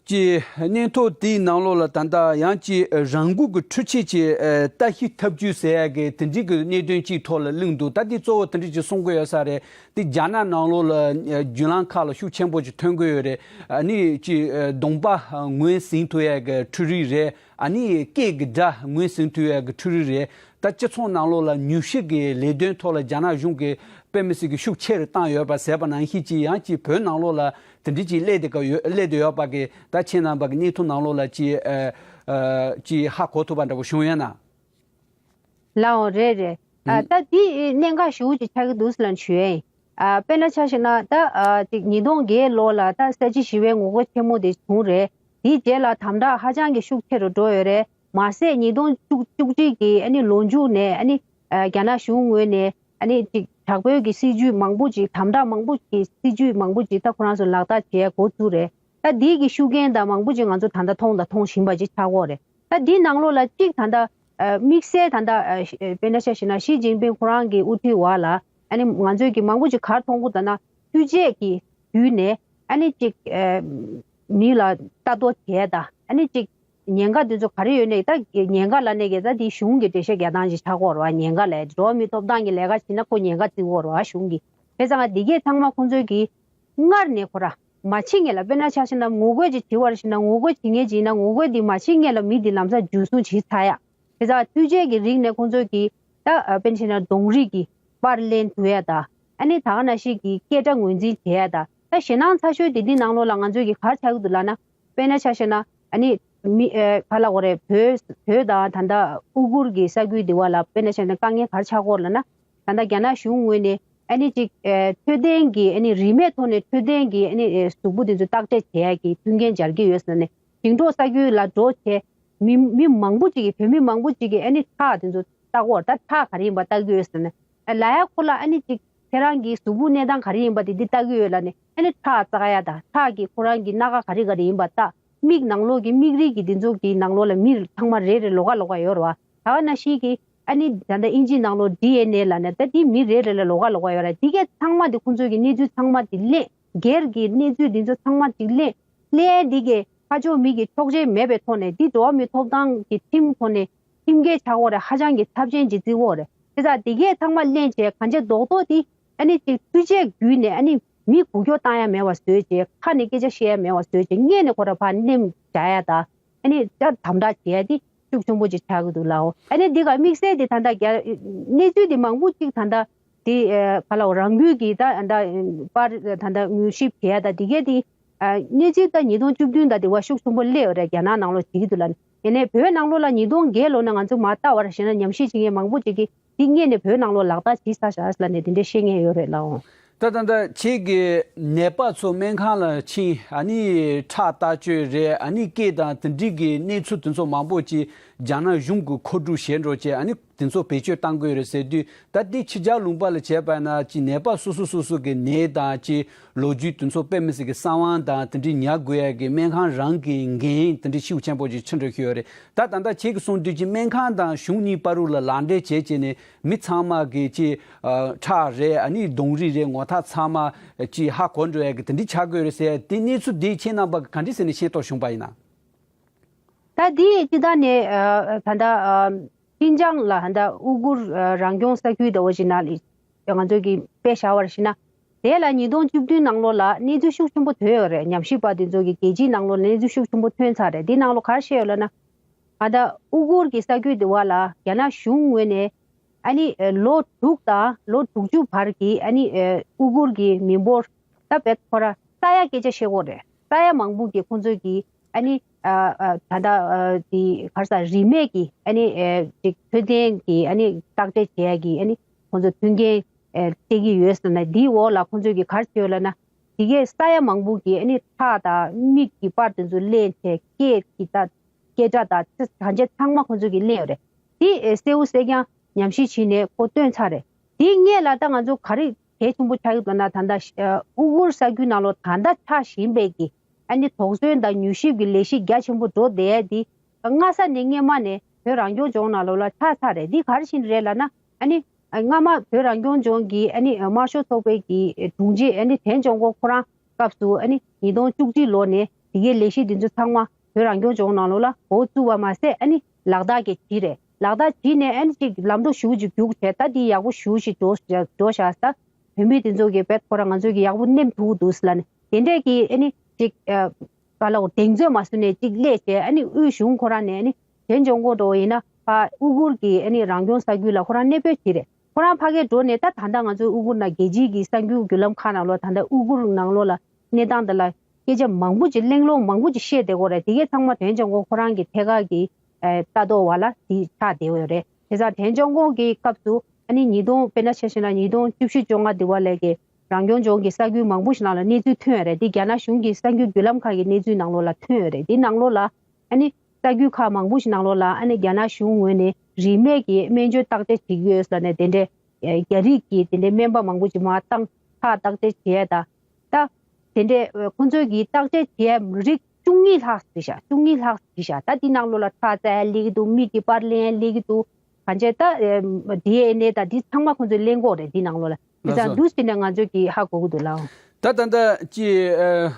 ཀྱི་སྙན་ཐོ་དེའི་ནང་ལོགས་ལ་ད་ལྟ་ཡང་ཅིག་རང་འགུལ་གྱི་འཕྲུལ་ཆས་ཀྱི་ཨ་ལྟ་ཞིབ་ཐབས་ཇུས་ཟེར་ཡ་གི་དེ་འདྲའི་གི་གནད་དོན་ཅིག་ཐོག་ལ་གླེང་འདུག་ད་འདི་གཙོ་བོ་དེ་འདྲ་ཅིག་གསུང་གི་ཡོད་ས་རེད། དེ་རྒྱ་ནག་ནང་ལོགས་ལ་ཨ་བརྒྱུད་ལམ་ཁག་ལ་ཤུགས་ཆེན་པོ་ཅིག་ཐོན་གི་ཡོད་རེད། ཨ་ནི་ཅིག་ཨ་གདོང་པ་ངོས་ཟིན་ཐུབ་ཡ་གི་འཕྲུལ་རིགས་རེད། ཨ་ནི་སྐད་ཀྱི་སྒྲ་ངོས་ཟིན་ཐུབ་ཡ་གི་འཕྲུལ་རིགས་རེད། ད་སྤྱི་ཚོགས་ནང་ལོགས་ལ་མྱུལ་ཞིབ་ཀྱི་ལས་དོན་ཐོག་ལ་རྒྱ་ནག་གཞུང་གིས་དཔེ་མི་སྲིད་ཀྱི་ཤུགས་ཆེ་རུ་བཏང་ཡོད་པ་ཟེར་བ་ནང་བཞིན་ཅིག་ཡང་ཅིག་བོད་ནང་ལོགས་ལ་དེ་འདྲ་ཅིག་སླེབས་བསྡད་ཀྱི་ཡོད། སླེབས་བསྡད་ཡོད་པ་གི་ད་ཁྱེད་རྣམ་པ་གི་བརྙན་ཐུང་ནང་ལོགས་ལ་ཅིག་ཨ་ཨ་ཅིག་ཧ་གོ་ཐུབ་པ་འདྲ་པོ་བྱུང་ཡོད་ན། ལའོ་རེད་རེད། ཨ་ཨུམ། ད་འདི་གནད་འགག་ཞེ་པོ་ཅིག་ཆགས་ཀྱི་འདུག་ཟེར་ལབ་ཞུ་ཡ་ཡིན། ཨ་དཔེར་ན་ཆ་བཞག་ན་ད་ཨ་ཅིག་ཉིས་སྟོང་བརྒྱད་ལོ་ལ་ད་ས་བྱི་ཞི་བའི་ངོ་རྒོལ་ཆེན་མོ་དེ་བྱུང་རེད། དེའི་རྗེས་ལ་དམ་དྲག་ཧ་ཅང་གི་ཤུགས་ཆེ་རུ་འགྲོ་ཡོད་རེད། མ་ཟད་ཉིས་སྟོང་བཅུ་བཅུ་གཅིག་གི་ཨ་ནི་ལོ་མཇུག་ནས་ཨ་ནི་ཨ་རྒྱ་ནག་གཞུང་ངོས་ནས་ཨ་ནི་ཅིག་དྲག་པོའི་གི་སྲིད་ཇུས་མང་པོ་ཅིག་དམ་དྲག་མང་པོ་གི་སྲིད་ཇུས་མང་པོ་ཅིག་ད་ཁོ་རང་ཚོ་ལག་བསྟར་བྱས་འགོ་བཙུགས་རེད། ད་འདི་གི་ཤུགས་རྐྱེན་དང་མང་པོ་ཅིག་ང་ཚོ་ད་ལྟ་མཐོང་དང་མཐོང་བཞིན་པ་ཅིག་ཆགས་ཀྱི་ཡོད་རེད། ད་འདི་ནང་ལོགས་ལ་གཅིག་ད་ལྟ་ཨ་དམིགས་བསལ་ད་ལྟ་ཨ་ཤི་ཨ་དཔེར་ན་ཆ་བཞག་ན་ཞི་ཅིན་ཕིང་ཁོ་རང་གི་དབུ་ཁྲིད་འོག་ལ་ཨ་ནི་ང་ཚོས་ཀྱི་མང་པོ་ཅིག་ག་རེ་མཐོང་གི་འདུག་ན། འཕྲུལ་ཆས་ཀྱི་བརྒྱུད་ནས་ཨ་ནི་ཅིག་ཨ་མི་ལ་ལྟ་རྟོག་བྱས་དང་། ཨ་ནི་ཅིག་ཉེན་ཁ་དེ་ཚོ་ག་རེ་ཡོད་ནའི་ད་ཉེན་ཁ་ལབ་ནའི་གི་ད་དེ་གཞུང་གི་འགྲེལ་བཤད་རྒྱག་སྟངས་ཅིག་ཆགས་ཀྱི་ཡོད་རེད་བ། ཉེན་ཁ་ལབ་འགྲོ་བ་མིའི་ཐོབ་ཐང་གི་ལས་ཀ་བྱེད་ན་ཁོ་ཉེན་ཁ་བརྩི་གི་ཡོད་རེད་བ་གཞུང་གིས། བྱས་ཙང་འདི་གས་ཚང་མ་ཁོང་ཚོས་ཀྱིས་སྔར་ནས་ཁོ་ར་མ་བྱེད་སྔོན་ལ། དཔེར་ན་ཆ་བཞག་ན་ངོ་རྒོལ་ཅིག་བྱེད་པ་རེད་ཟེར་ན། ངོ་རྒོལ་བྱེད་མཁན་ཅིག་ཡིན་ན་ངོ་རྒོལ་འདི་མ་བྱེད་སྔོན་ལ་མི་འདི་ལམ་སང་འཇུ་བཟུང་བྱེད་ཚར་ཡ། དེ་ཙང་འཕྲུལ་ཆས་ཀྱི་རིགས་ནས་ཁོང་ཚོས་ཀྱིས་ད་ཨ་དཔེར་ན་ཆ་བཞག་ན་གདོང་རིས་ཀྱི་པར་ལེན་ཐུབ་ཡ་དང་། ཨ་ནི་ད་ག་ནང་བཞིན་གྱི་སྐད་སྒྲ་ངོས་འཛིན་བྱེད་ཡ་དང་། ད་ཞེད་སྣང་ཚ་ཤོས་དེ་འདི་ནང་ལོགས་ལ་ང་ཚོས་ཀྱིས་ག་རེ་ཆགས་ཀྱི་འདུག་ལབ་ན། དཔེར་ན་ཆ་བཞག་ན་ཨ་ནི་མི་ཨེ་ག་ལབ་དགོས་རེད། བོད་བོད་དང་ད་ལྟ་ཨུ་གུར་གྱི་ས་ཁུལ་འདི་བ་ལ་དཔེར་ན་ཆ་བཞག་ན་དཀའ་ངལ་ག་རེ་ཆགས་ཀྱི་ཡོད་ལབ་ན། ད་ལྟ་རྒྱ་ནག་གཞུང་ངོས་ནས་ཨ་ནི་ཅིག་ཨེ་འཕྲོད་བསྟེན་གྱི་ཨ་ནི་རིན་མེད་ཐོག་ནས་འཕྲོད་བསྟེན་གྱི་ཨ་ནི་ཨེ་གཟུགས་པོ་དེ་ཚོ་བརྟག་དཔྱད་བྱེད་ཡ་གི་མཐུན་རྐྱེན་སྦྱར་གྱི་ཡོད་ཟེར་ནས། ཞིང་འབྲོག་ས་ཁུལ་ལ་འགྲོ་བྱས་མི་མི་མང་པོ་ཅིག་གིས་བོད་མི་མང་པོ་ཅིག་གིས་ཨ་ནི་ཁྲག་དེ་ཚོ་བལྟ་གི་ཡོད་རེད། ད་ཁྲག་ག་རེ་ཡིན་པ་བལྟ་གི་ཡོད་ཟེར་ནས། ཨ་ལབ་ཡ་ཁོ་ལ་ཨ་ནི་ཅིག་ཁྱེད་རང་གི་གཟུགས་པོ་གནས་སྟངས་ག་རེ་ཡིན་པ་དེ་འདི་བལྟ་གི་ཡོད་ལབ་ནས། ཨ་ནི་ཁྲག་བཙག་ཡ་དང་། ཁྲག་གི་ཁོ་རང་གི་སྣ་ཁ་ག་རེ་ག་རེ་ཡིན་པ་བལྟ། མིག་ནང་ལོགས་ཀྱི་མིག་རིལ་གྱི་འདི་ཚོ་གི་ནང་ལོགས་ལ་མི་ཚང་མ་རེ་རེ་ལོགས་ཀ་ལོགས་ཀ་ཡོད་རེད་བ། ད་ག་ནང་བཞིན་གྱི་ཨ་ནི་ད་ལྟ་ཨིན་ཇིའི་ནང་ལོགས་ཌི་ཨེན་ཨེ་ལབ་ནས། ད་འདི་མི་རེ་རེ་ལ་ལོགས་ཀ་ལོགས་ཀ་ཡོད་རེད། འདི་གས་ཚང་མ་འདི་ཁོང་ཚོས་ཀྱི་གནས་ཚུལ་ཚང་མ་འདི་ལེན། སྒེར་གྱི་གནས་ཚུལ་འདི་ཚོ་ཚང་མ་འདི་ལེན། ལེན་འདི་གས་ཕར་ཕྱོགས་མི་གི་ཆོག་མཆན་མེད་པའི་ཐོག་ནས། འདི་འགྲོ་བ་མིའི་ཐོབ་ཐང་གི་ཁྲིམས་ཐོག་ནས་ཁྲིམས་འགལ་ཆགས་ཀྱི་ཡོད་རེད། ཧ་ཅང་གི་ཚབས་ཆེན་ཅིག་བརྩི་གི་ཡོད་རེད། དེ་ཙང་འདི་གས་ཚང་མ་ལེན་བྱས་གང་བྱས་རྡོག་རྡོག་འདི་ཨ་ནི་ཅིག་འཕྲུལ་ཆས་བརྒྱུད་ནས་ཨ་ནི་ མི་འགུལ་སྐྱོད་བཏང་ཡ་མེད་པ་བཟོས་བྱས། ཁ་ནས་སྐད་ཆ་བཤད་ཡ་མེད་པ་བཟོས་བྱས། སྔས་ནས་ཁོ་ར་ཕར་མནན་བཞག་ཡ་དང་། ཨ་ནི་ད་དམ་དྲག་བྱེད་ཡ་དེ་ཤུགས་ཆེན་པོ་ཅིག་ཆགས་ཀྱི་འདུག་ལགས། ཨ་ནི་འདི་ག་དམིགས་བསལ་དེ་ད་ལྟ་རྒྱ་གནས་ཚུལ་དེ་མང་པོ་ཅིག་ད་ལྟ་དེ་ཨ་ག་ལ་རང་འགུལ་གྱིས་ད་ད་པར་ད་ལྟ་མྱུལ་ཞིབ་བྱེད་ཡ་ད་དེ་གས་དེ་ཨ་གནས་ཚུལ་ད་ཉིས་སྟོང་བཅུ་བདུན་ད་དེ་བ་ཤུགས་ཆེན་པོ་སླེབས་ཡོད་རེད། རྒྱ་ནག་ནང་ལོགས་བྱེད་ཀྱི་འདུག་ལབ་ནས། ཡིན་ནའི་བོད་ནང་ལོགས་ལ་ཉིས་སྟོང་བརྒྱད་ལོ་ནས་ང་ཚོ་མར་ལྟ་བར་བྱས་ན་ཉམས་ཞིབ་བྱེད་མཁན་མང་པོ་ཅིག་གིས་འདི་སྔས་ནས་བོད་ནང་ལོགས་ལག་བསྟར་བྱས་ཚར་བཞག་ལབ་ནས་དེ་འདྲ་བཤད་མཁན་ཡོད་རེད་ལགས། ད་ད་ལྟ་ཁྱེད་ཀྱི་ནད་པ་ཚོ་སྨན་ཁང་ལ་ཕྱིན། ཨ་ནི་ཁྲག་བལྟ་སྤྱོད་རེད། ཨ་ནི་སྐད་དང་དེ་འདྲའི་གི་གནས་ཚུལ་དེ་ཚོ་མང་པོ་ཅིག་རྒྱ་ནག་གཞུང་གིས་མཁོ་སྒྲུབ་བྱས་འགྲོ་བྱས། ཨ་ནི་དེ་ཚོ་བེད་སྤྱོད་བཏང་དགོས་རེད་ཟེར་དུས། ད་འདི་ཕྱི་རྒྱལ་ལུང་པ་ལ་བྱས་པ་ན་ཅིག་ནད་པ་སོ་སོ་སོ་སོ་གི་ནད་དང་ཅིག་ལོ་རྒྱུས་དེ་ཚོ་དཔེ་མི་སྲིད་ཀྱི་གསང་བ་དང་དེ་འདྲའི་ཉར་དགོས་ཡ་གི་སྨན་ཁང་རང་གི་འགན་དེ་འདྲའི་ཤུགས་ཆེན་པོ་ཅིག་ཆགས་འགྲོ་གི་ཡོད་རེད། ད་ད་ལྟ་ཁྱེད་ཀྱིས་གསུངས་དུས་ཀྱི་སྨན་ཁང་དང་གཞུང་གཉིས་བར་དུ་ལ་ལག་འབྲེལ་བྱས་བྱས་ནས་མི་ཚང་མ་གི་ཅིག་ཁྲག་རེད། ཨ་ནི་གདོང་རིས་རེད། ངོ་ཐག་ཚང་མ་ཅིག་ཧ་གོ་འགྲོ་ཡ་གི་དེ་འདྲའི་ཆགས་དགོས་རེད་ཟེར་ཡ་དེ་གནས་ཚུལ་དེ་ཁྱེད་རྣམ་པ་གི་ག་འདྲ་ཟེར་ནས་ཤེས་རྟོགས་བྱུང་པ་ཡིན་ན། ད་དེ་སྤྱི་བཏང་ནས་ཨ་ད་ལྟ་ཨ་ཤིན་ཅང་ལ་ད་ལྟ་ཨུ་གུར་ཨ་རང་སྐྱོང་ས་ཁུལ་ཟླ་བ་བཞི་ནང་ལ་ང་ཚོ་གིས་དཔེ་བཞག་པར་བྱས་ན། དེ་ལ་ཉིས་སྟོང་བཅུ་བདུན་ནང་ལོགས་ལ་གནས་ཚུལ་ཤུགས་ཆེན་པོ་ཐོན་ཡོད་རེད། ཉམས་ཞིབ་པ་དེ་ཚོ་གིས་རྒྱལ་སྤྱིའི་ནང་ལོགས་ལ་གནས་ཚུལ་ཤུགས་ཆེན་པོ་ཐོན་ཚར་རེད། དེ་ནང་ལོགས་ག་རེ་བཤད་ཡོད་ལབ་ན། ཨ་ད་ཨུ་གུར་གྱི་ས་ཁུལ་དེ་བ་ལ་རྒྱ་ནག་གཞུང་ངོས་ནས་ཨ་ནི་ཨ་ལོ་དྲུག་དང་ལོ་དྲུག་ཅུ་བར་གྱི་ཨ་ནི་ཨ་ཨུ་གུར་གྱི་མི་འབོར་ད་བེད་ཁོ་ར་ས་ཡ་སྐད་ཆ་བཤད་དགོས་རེད། ས་ཡ་མང་པོ་གི་ཁོང་ཚོས་ཀྱི་ཨ་ནི་ཨ་ཨ་ད་ལྟ་ཨ་དེ་ག་རེ་ཟ་རིན་མེད་ཀྱི་ཨ་ནི་ཨ་ཅིག་འཕྲོད་བསྟེན་གྱི་ཨ་ནི་བརྟག་དཔྱད་བྱེད་ཡ་གི་ཨ་ནི་ཁོང་ཚོ་མཐུན་རྐྱེན་ཨ་སྤྲད་ཀྱི་ཡོད་ཟེར་ན། དེའི་འོག་ལ་ཁོང་ཚོས་ཀྱི་ག་རེ་བྱས་ཡོད་ལབ་ན། དེ་གས་ས་ཡ་མང་པོ་གི་ཨ་ནི་ཁྲག་དང་མིག་གི་པར་དེ་ཚོ་ལེན་བྱས། སྐད་ཀྱི་ད་སྐད་སྒྲ་དང་ཚེ་གང་བྱས་ཚང་མ་ཁོང་ཚོས་ཀྱི་ལེན་ཡོད་རེད། དེ་ཨེ་གསལ་བོ་གསལ་རྐྱང་ཉམས་ཞིབ་བྱས་ནས་ཁོ་བཏོན་ཚར་རེད། དེའི་སྔས་ལ་ད་ང་ཚོ་ག་རེ་གལ་ཆེན་པོ་ཆགས་ཀྱི་འདུག་ན། ད་ལྟ་ཨ་ཨུ་གུར་ས་ཁུལ་ནང་ལོགས་ད་ལྟ་ཆགས་བཞིན་པའི་གི་ཨ་ནི་དོགས་ཟོན་དང་མྱུལ་ཞིབ་ཀྱི་ལས་གཞི་རྒྱ་ཆེན་པོ་འགྲོ་བསྡད་ཡ་དེ་སྔ་ས་ནས་སྔས་མ་ནས་བོད་རང་སྐྱོང་ལྗོངས་ནང་ལོགས་ལ་ཆགས་ཚར་རེད། འདི་ག་རེ་བྱས་ནས་རེད་ལབ་ན། ཨ་ནི་ཨ་སྔ་མ་བོད་རང་སྐྱོང་ལྗོངས་ཀྱི་ཨ་ནི་ཨ་དམར་ཤོག་ཚོགས་པའི་གི་དྲུང་ཆེ་ཨ་ནི་དྲན་ཅོང་ཀོ་ཁོ་རང་སྐབས་སུ་ཨ་ནི་ཉིས་སྟོང་བཅུ་གཅིག་ལོ་ནས་དེ་གའི་ལས་གཞི་འདི་ཚོ་ཚང་མ་བོད་རང་སྐྱོང་ལྗོངས་ནང་ལོགས་ལ་འགོ་བཙུགས་པ་མ་ཟད། ཨ་ནི་ལག་བསྟར་གྱི་བྱས་རེད། ལག་བསྟར་བྱས་ནས་ཨ་ནི་ཅིག་ལམ་འགྲོ་ཞུ་ཅིག་རྒྱུགས་བྱས། ད་འདི་ཡག་པོ་ཞུ་ཞིག་འགྲོ་འགྲོ་བཞག་ས། བོད་མི་དེ་ཚོ་གི་བེད་ཁོ་རང་ང་ཚོ་གི་ཡག་པོ་མནན་ཐུབ་འདུག་ཟེར་ལབ་ནས་དེ་འདྲས་ཀྱི་ཨ་ནི་ཅིག་ཨ་ག་ལ་འོ་གདེང་ཚོད་མ་བཟུང་ནས་ཅིག་སླེབས་བྱས། ཨ་ནི་དབུས་གཞུང་ཁོ་རང་ནས་ཨ་ནི་དྲན་ཅོང་ཀོ་འགྲོ་བ་ཡིན་ན་ཕ་ཨུ་གུར་གྱི་ཨ་ནི་རང་སྐྱོང་ས་ཁུལ་ལ་ཁོ་རང་གནས་སྤོས་བྱས་རེད། ཁོ་རང་ཕ་གིར་འགྲོ་ནས་ད་ད་ལྟ་ང་ཚོའི་ཨུ་གུར་ནང་རྒྱལ་སྤྱིའི་གི་གསར་འགྱུར་བརྒྱུད་ལམ་ཁག་ནང་ལོགས་ད་ལྟ་ཨུ་གུར་ནང་ལོགས་ལ་གནས་སྟངས་དེ་ལ་སྐད་ཆ་མང་པོ་ཅིག་གླེང་སློང་མང་པོ་ཅིག་བཤད་བསྡད་ཀྱི་ཡོད་རེད། དེ་གས་ཚང་མ་དྲན་ཅོང་ཀོ་ཁོ་རང་གི་ཐད་ཀར་གྱི་ཨེ་ལྟ་རྟོག་པ་ལ་དེ་ཆགས་བསྡད་ཡོད་རེད། དེ་ཙང་དྲན་ཅོང་ཀོ་གི་སྐབས་སུ་ཨ་ནི་ཉིས་སྟོང་དཔེར་ན་ཆ་བཞག་ན་ཉིས་སྟོང་བཅུ་བཞི་བཅོ་ལྔ་དེ་བ་ལས་ཀྱི་རང་སྐྱོང་ལྗོངས་ཀྱི་ས་ཁུལ་མང་པོ་ཞིག་ནང་ལ་གནས་ཚུལ་ཐོན་ཡོད་རེད། དེ་རྒྱ་ནག་གཞུང་གི་གསར་འགྱུར་བརྒྱུད་ལམ་ཁག་གི་གནས་ཚུལ་ནང་ལོགས་ལ་ཐོན་ཡོད་རེད། དེ་ནང་ལོགས་ལ་ཨ་ནི་ས་ཁུལ་ཁག་མང་པོ་ཞིག་ནང་ལོགས་ལ་ཨ་ནི་རྒྱ་ནག་གཞུང་ངོས་ནས་རིན་མེད་ཀྱི་སྨན་བཅོས་བརྟག་དཔྱད་བྱེད་ཀྱི་ཡོད་ཟེར་ནས་དེ་འདྲའི་ཨེ་རྒྱ་རིགས་ཀྱི་དེ་འདྲའི་སྨན་པ་མང་པོ་ཞིག་མར་བཏང་། ཁག་བརྟག་དཔྱད་བྱས་ད། ད་དེ་འདྲའི་ཨེ་ཁོང་ཚོས་ཀྱི་བརྟག་དཔྱད་བྱས་རིགས་བཅུ་གཉིས་ལྷག་ཟེར་ཤག་བཅུ་གཉིས་ལྷག་ཟེར་ཤག་ད་འདི་ནང་ལོགས་ལ་ཁྲག་རྩ་ཡ་སླེབས་ཀྱི་འདུག་མིག་གི་པར་ལེན་ཡ་སླེབས་ཀྱི་འདུག་གང་བྱས་ད་ཨེ་ཌི་ཨེན་ཨེ་དང་འདི་ཚང་མ་ཁོང་ཚོས་ལེན་གྱི་ཡོད་རེད། འདི་ནང་ལོགས་ལ། དེ་ལགས་ཙང་སོ། འདུག་ཟེར་ནས་ང་ཚོས་ཀྱི་ཧ་གོ་གི་འདུག་ལགས། ད་ད་ལྟ་ཅི་ཨ་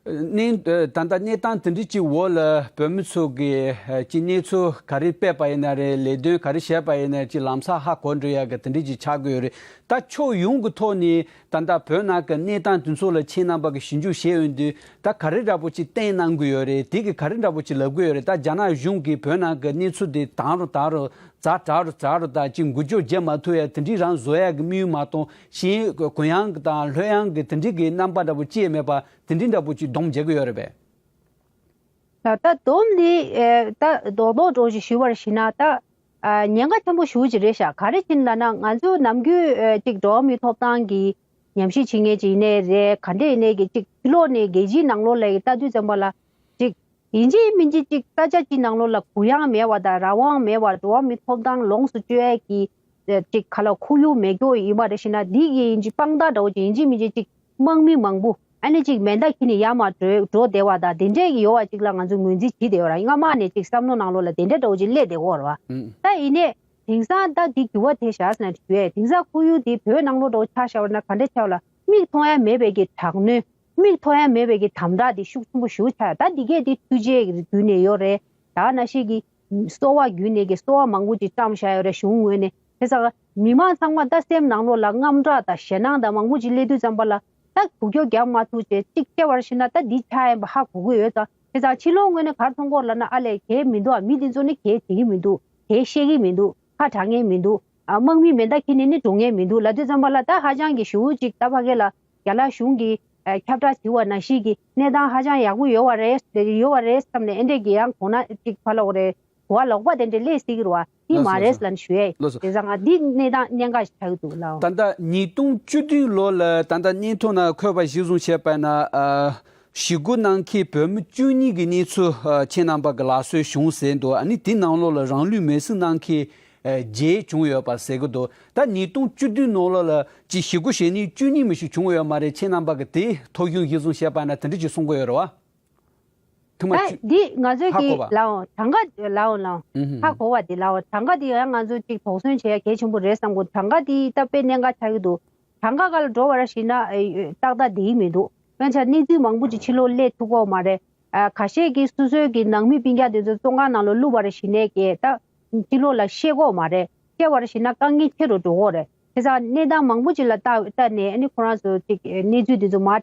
གནས་ད་ལྟ་གནས་སྟངས་དེ་འདྲ་ཅིག་འོག་ལ་བོད་མི་ཚོ་གི་ཨ་ཅི་གནས་ཚུལ་ག་རེ་སྤེལ་བ་ཡིན་ན་རེད། ལས་དོན་ག་རེ་བྱས་པ་ཡིན་ན་ཅི་ལམ་སང་ཧ་གོ་འགྲོ་ཡ་གི་དེ་འདྲ་ཅིག་ཆགས་ཀྱི་ཡོད་རེད། ད་ཕྱོགས་ཡོངས་ཀྱི་ཐོག་ནས་ད་ལྟ་བོད་ནང་གི་གནས་སྟངས་དེ་ཚོ་ལ་ཁྱེད་རྣམ་པ་གི་ཞིབ་འཇུག་བྱས་ཡོང་དུས་ད་ག་རེ་འདྲ་པོ་ཅིག་བསྟན་གནང་གི་ཡོད་རེད། དེ་གི་ག་རེ་འདྲ་པོ་ཅིག་ལབ་གི་ཡོད་རེད། ད་རྒྱ་ནག་གཞུང་གིས་བོད་ནང་གི་གནས་ཚུལ་དེ་དྭངས་རུ་དྭངས་རུ་ཛ་དྲག་རུ་དྲག་རུ་དང་ཅིག་འགུལ་སྐྱོད་བྱེད་མ་ཐུབ་ཡ་དེ་འདྲའི་རང་བཟོ་ཡ་གི་དམིགས་ཡུལ་མ་གཏོགས་གཞན་གུ་ཡངས་གི་དང་ལྷོད་ཡངས་གི་དེ་འདྲའི་གི་རྣམ་པ་འདྲ་པོ་ཅི་ཡང་མེད་པ་དེ་འདྲའི་འདྲ་པོ་ཅིག་སྡོམ་བྱེད་གི་ཡོད་རེད་པས། ད་ལྟ་སྡོམ་འདི་ཨེ་ད་རྡོག་རྡོག་འགྲོ་ཞིག་ཞུ་བར་བྱས་ན་ད་ཨ་ཉེན་ཁ་ཆེན་པོ་ཞེ་པོ་ཅིག་རེད་ཤག་ག་རེ་བྱས་ན་ལབ་ན་ང་ཚོ་ནམ་རྒྱུན་ཨེ་ཅིག་འགྲོ་བ་མིའི་ཐོབ་ཐང་གི་ཉམས་ཞིབ་བྱེད་མཁན་ཅིག་ཡིན་ནའི་རེད། ག་འདྲ་ཡིན་ནའི་གི་ཅིག་ཕྱི་ལོགས་ནས་རྒྱལ་སྤྱིའི་ནང་ལོགས་ལ་ལྟ་དུས་ཙམ་པ་ལ་ཅིག་ཡིན་གཅིག་མིན་གཅིག་ཅིག་ས་ཆ་གཅིག་ནང་ལོགས་ལ་གུ་ཡངས་མེད་པ་དང་རང་དབང་མེད་པ་འགྲོ་བ་མིའི་ཐོབ་ཐང་ལོངས་སུ་སྤྱོད་ཡས་ཀྱི་ཅིག་ག་ལ་ཁོར་ཡུག་མེད་རྒྱུ་ཡིན་པ་རེད་ཤག་ན། འདི་གི་ཡིན་གཅིག་དཔང་རྟགས་འདྲ་བོ་ཅིག་ཡིན་གཅིག་མིན་གཅིག་ཅིག་དམག་མི་མང་པོ་ཨ་ནི་ཅིག་མེ་མདའ་འཁྱེར་ནས་ཡར་མར་འགྲོ་འགྲོ་བསྡད་པ་དང་དེ་འདྲས་ཀྱི་ཡོད་པ་ཅིག་ལ་ང་ཚོ་ངོས་འཛིན་བྱེད་བསྡད་ཡོད་ར། སྔ་མ་ནས་ཅིག་བསམ་བློ་ནང་ལོགས་ལ་དེ་འདྲས་འདྲ་བོ་ཅིག་སླེབས་བསྡད་ཡོད་ར་བ། ཨུ། ད་ཡིན་ནའི་དེང་སང་ད་འདི་འགྱུར་བ་ཐེབས་ཤག་ཟེར་ན་ཞུ་ཡས། དེང་སང་ཁོར་ཡུག་འདི་བོད་ནང་ལོགས་འདྲ་བོ་ཆ་བཞག་པ་ན་ག་འདྲས་ཆགས་ལ། མིག་མཐོང་ཡ་མེད་པའི་གི་དྲག་གནོན། མིག་མཐོང་ཡ་མེད་པའི་གི་དམ་དྲག་འདི་ཤུགས་ཆེན་པོ་ཞེ་པོ་ཆགས་ཡ། ད་འདི་གས་འདི་འཕྲུལ་ཆས་ཀྱི་བརྒྱུད་ནས་ཡོད་རེད། ད་ནང་བཞིན་གྱི་གསོ་བ་བརྒྱུད་ནས་ཀྱི་གསོ་བ་མང་པོ་ཅིག་བཀྲམ་བཞག་ཡོད་རེད་གཞུང་ངོས་ནས། དེ་ཙང་མི་མང་ཚང་མ་ད་སེམས་ནང་ལོགས་ལ་དངངས་སྐྲག་དང་ཞེད་སྣང་དང་མང་པོ་ཅིག་སླེབས་དུས་ཙམ་པ་ལ་ ད་འགུལ་སྐྱོད་རྒྱག་མ་ཐུབ་བྱས་གཅིག་བལྟས་པར་ཤེས་ན་ད་འདི་ཆགས་ཡིན་པ་ཧ་གོ་གི་ཡོད་ཙང་། བྱས་ཙང་ཕྱི་ལོགས་ངོས་ནས་ག་རེ་མཐོང་གི་ཡོད་ལབ་ན། ཨ་ལས་གལ་མི་འདུག་ཨ། མི་འདི་ཚོ་ནི་གལ་བྱེད་ཀྱི་མི་འདུག་གལ་ཤེས་ཀྱི་མི་འདུག་ཁ་གྲག་མཁན་མི་འདུག་ཨ། དམག་མི་མེ་མདའ་འཁྱེར་ནས་ནི་འགྲོ་མཁན་མི་འདུག་ལབ་དུས་ཙམ་པ་ལ། ད་ཧ་ཅང་གི་ཞེ་པོ་ཅིག་ད་ཕ་གི་ལ་རྒྱ་ནག་གཞུང་གིས་ཨ་ཁྱབ་བསྒྲགས་བྱས་པ་ནང་བཞིན་གྱི་གནས་སྟངས་ཧ་ཅང་ཡག་པོ་ཡོད་པ་རེད། ཡོད་པ་རེད་བསམ་ནས། ཨེ་འདྲས་ཀྱི་ཡང་གོ་ན་ཅིག་ཕར་ལོག་རེད། གོ་བ་ལོག་པ་དེ་འདྲས་སླེབས་སྲིད་ཀྱི་རེད་བ། འདི་ལགས་སོ། མ་རེད་ལགས་སོ། ལབ་ནས་ཞུ་ཡས། ལགས་སོ། དེ་ཙང་ང་འདི་གནས་སྟངས་གནད་འགག་ཞིག་ཆགས་ཀྱི་འདུག་ལགས། ད་ལྟ་ཉིས་སྟོང་བཅུ་བདུན་ལོ་ལ་ད་ལྟ་སྙན་ཐོ་ནང་འཁོད་པ་གཞིར་བཟུང་བྱས་པ་ན། ཨ། ཞི་རྒོལ་གནང་མཁན་བོད་མི་བཅུ་གཉིས་ཀྱི་གནས་ཚུལ། ཨ། ཁྱེད་རྣམ་པ་གི་ལག་སོན་བྱུང་ཟེར་འདུག་ཨ་ནི་དེའི་ནང་ལོགས་ལ་རང་ལུས་མེར་སྲེག་གནང་མཁན་ཨ་བརྒྱད་བྱུང་ཡོད་པ་ཟེར་གྱི་འདུག་ད་ཉིས་སྟོང་བཅུ་བདུན་ནང་ལོགས་ལ་ཅིག་ཞི་རྒོལ་བྱེད་མཁན་བཅུ་གཉིས་མི་ཞིག་བྱུང་ཡོད་མ་རེད། ཁྱེད་རྣམ་པ་གི་དེའི་ཐོ་གཞུང་གཞིར་བཟུང་བྱས་པ་ན་དེ་འདྲ་ཅིག་གསུང་གི་ཡོད་རེད་བ། ཐུགས་མ་ད་ཆུ། འདི་ང་ཚོས་ཧ་གོ་ཀྱི་བ། ལའོ་གྲངས་ཀ་ལའོ་ལའོ། ཨུ་ཧུ། ཧ་གོ་བ་འདི་ལའོ། གྲངས་ཀ་འདི་ཡང་ང་ཚོས་ཅིག་དོགས་ཟོན་བྱེད་ཡ་གལ་ཆེན་པོ་རེད་བསམ་གོ། གྲངས་ཀ་འདི་ད་དཔེ་གནད་འགག་ཆགས་ཀྱི་འདུག་གྲངས་ཀ་སྒང་ལ་འགྲོ་བ་ར་ཞིག་ན་ཨེ། ཏག་ཏག་བསྡད་ཀྱི་མི་འདུག་དཔེར་ན་ཆ་གནས་ཚུལ་མང་པོ་ཅིག་ཕྱི་ལོགས་སླེབས་ཐུབ་ཀྱི་ཡོད་མ་རེད། ཨ། ཁ་ཤས་ཀྱིས་སོ་སོའི་གི་ནང་མི་སྤུན་ཀྱག་དེ་ཚོ་བཙོན་ཁང་ནང་ལ་བླུགས་པ་ར་ཞིག་ནས་ཀྱི་ད་ཕྱི་ལོགས་ལ་བཤད་ཀྱི་ཡོད་མ་རེད། བཤད་པ་ར་ཞིག་ན་དཀའ་ངལ་ཆེ་རུ་འགྲོ་གི་ཡོད་རེད། བྱས་ཙང་གནས་སྟངས་མང་པོ་ཅིག་ལ་བལྟ་བལྟས་ནས་ཨ་ནི་ཁོ་རང་ཚོ་ཅིག་གནས་ཚུལ་འདི་ཚོ་མར་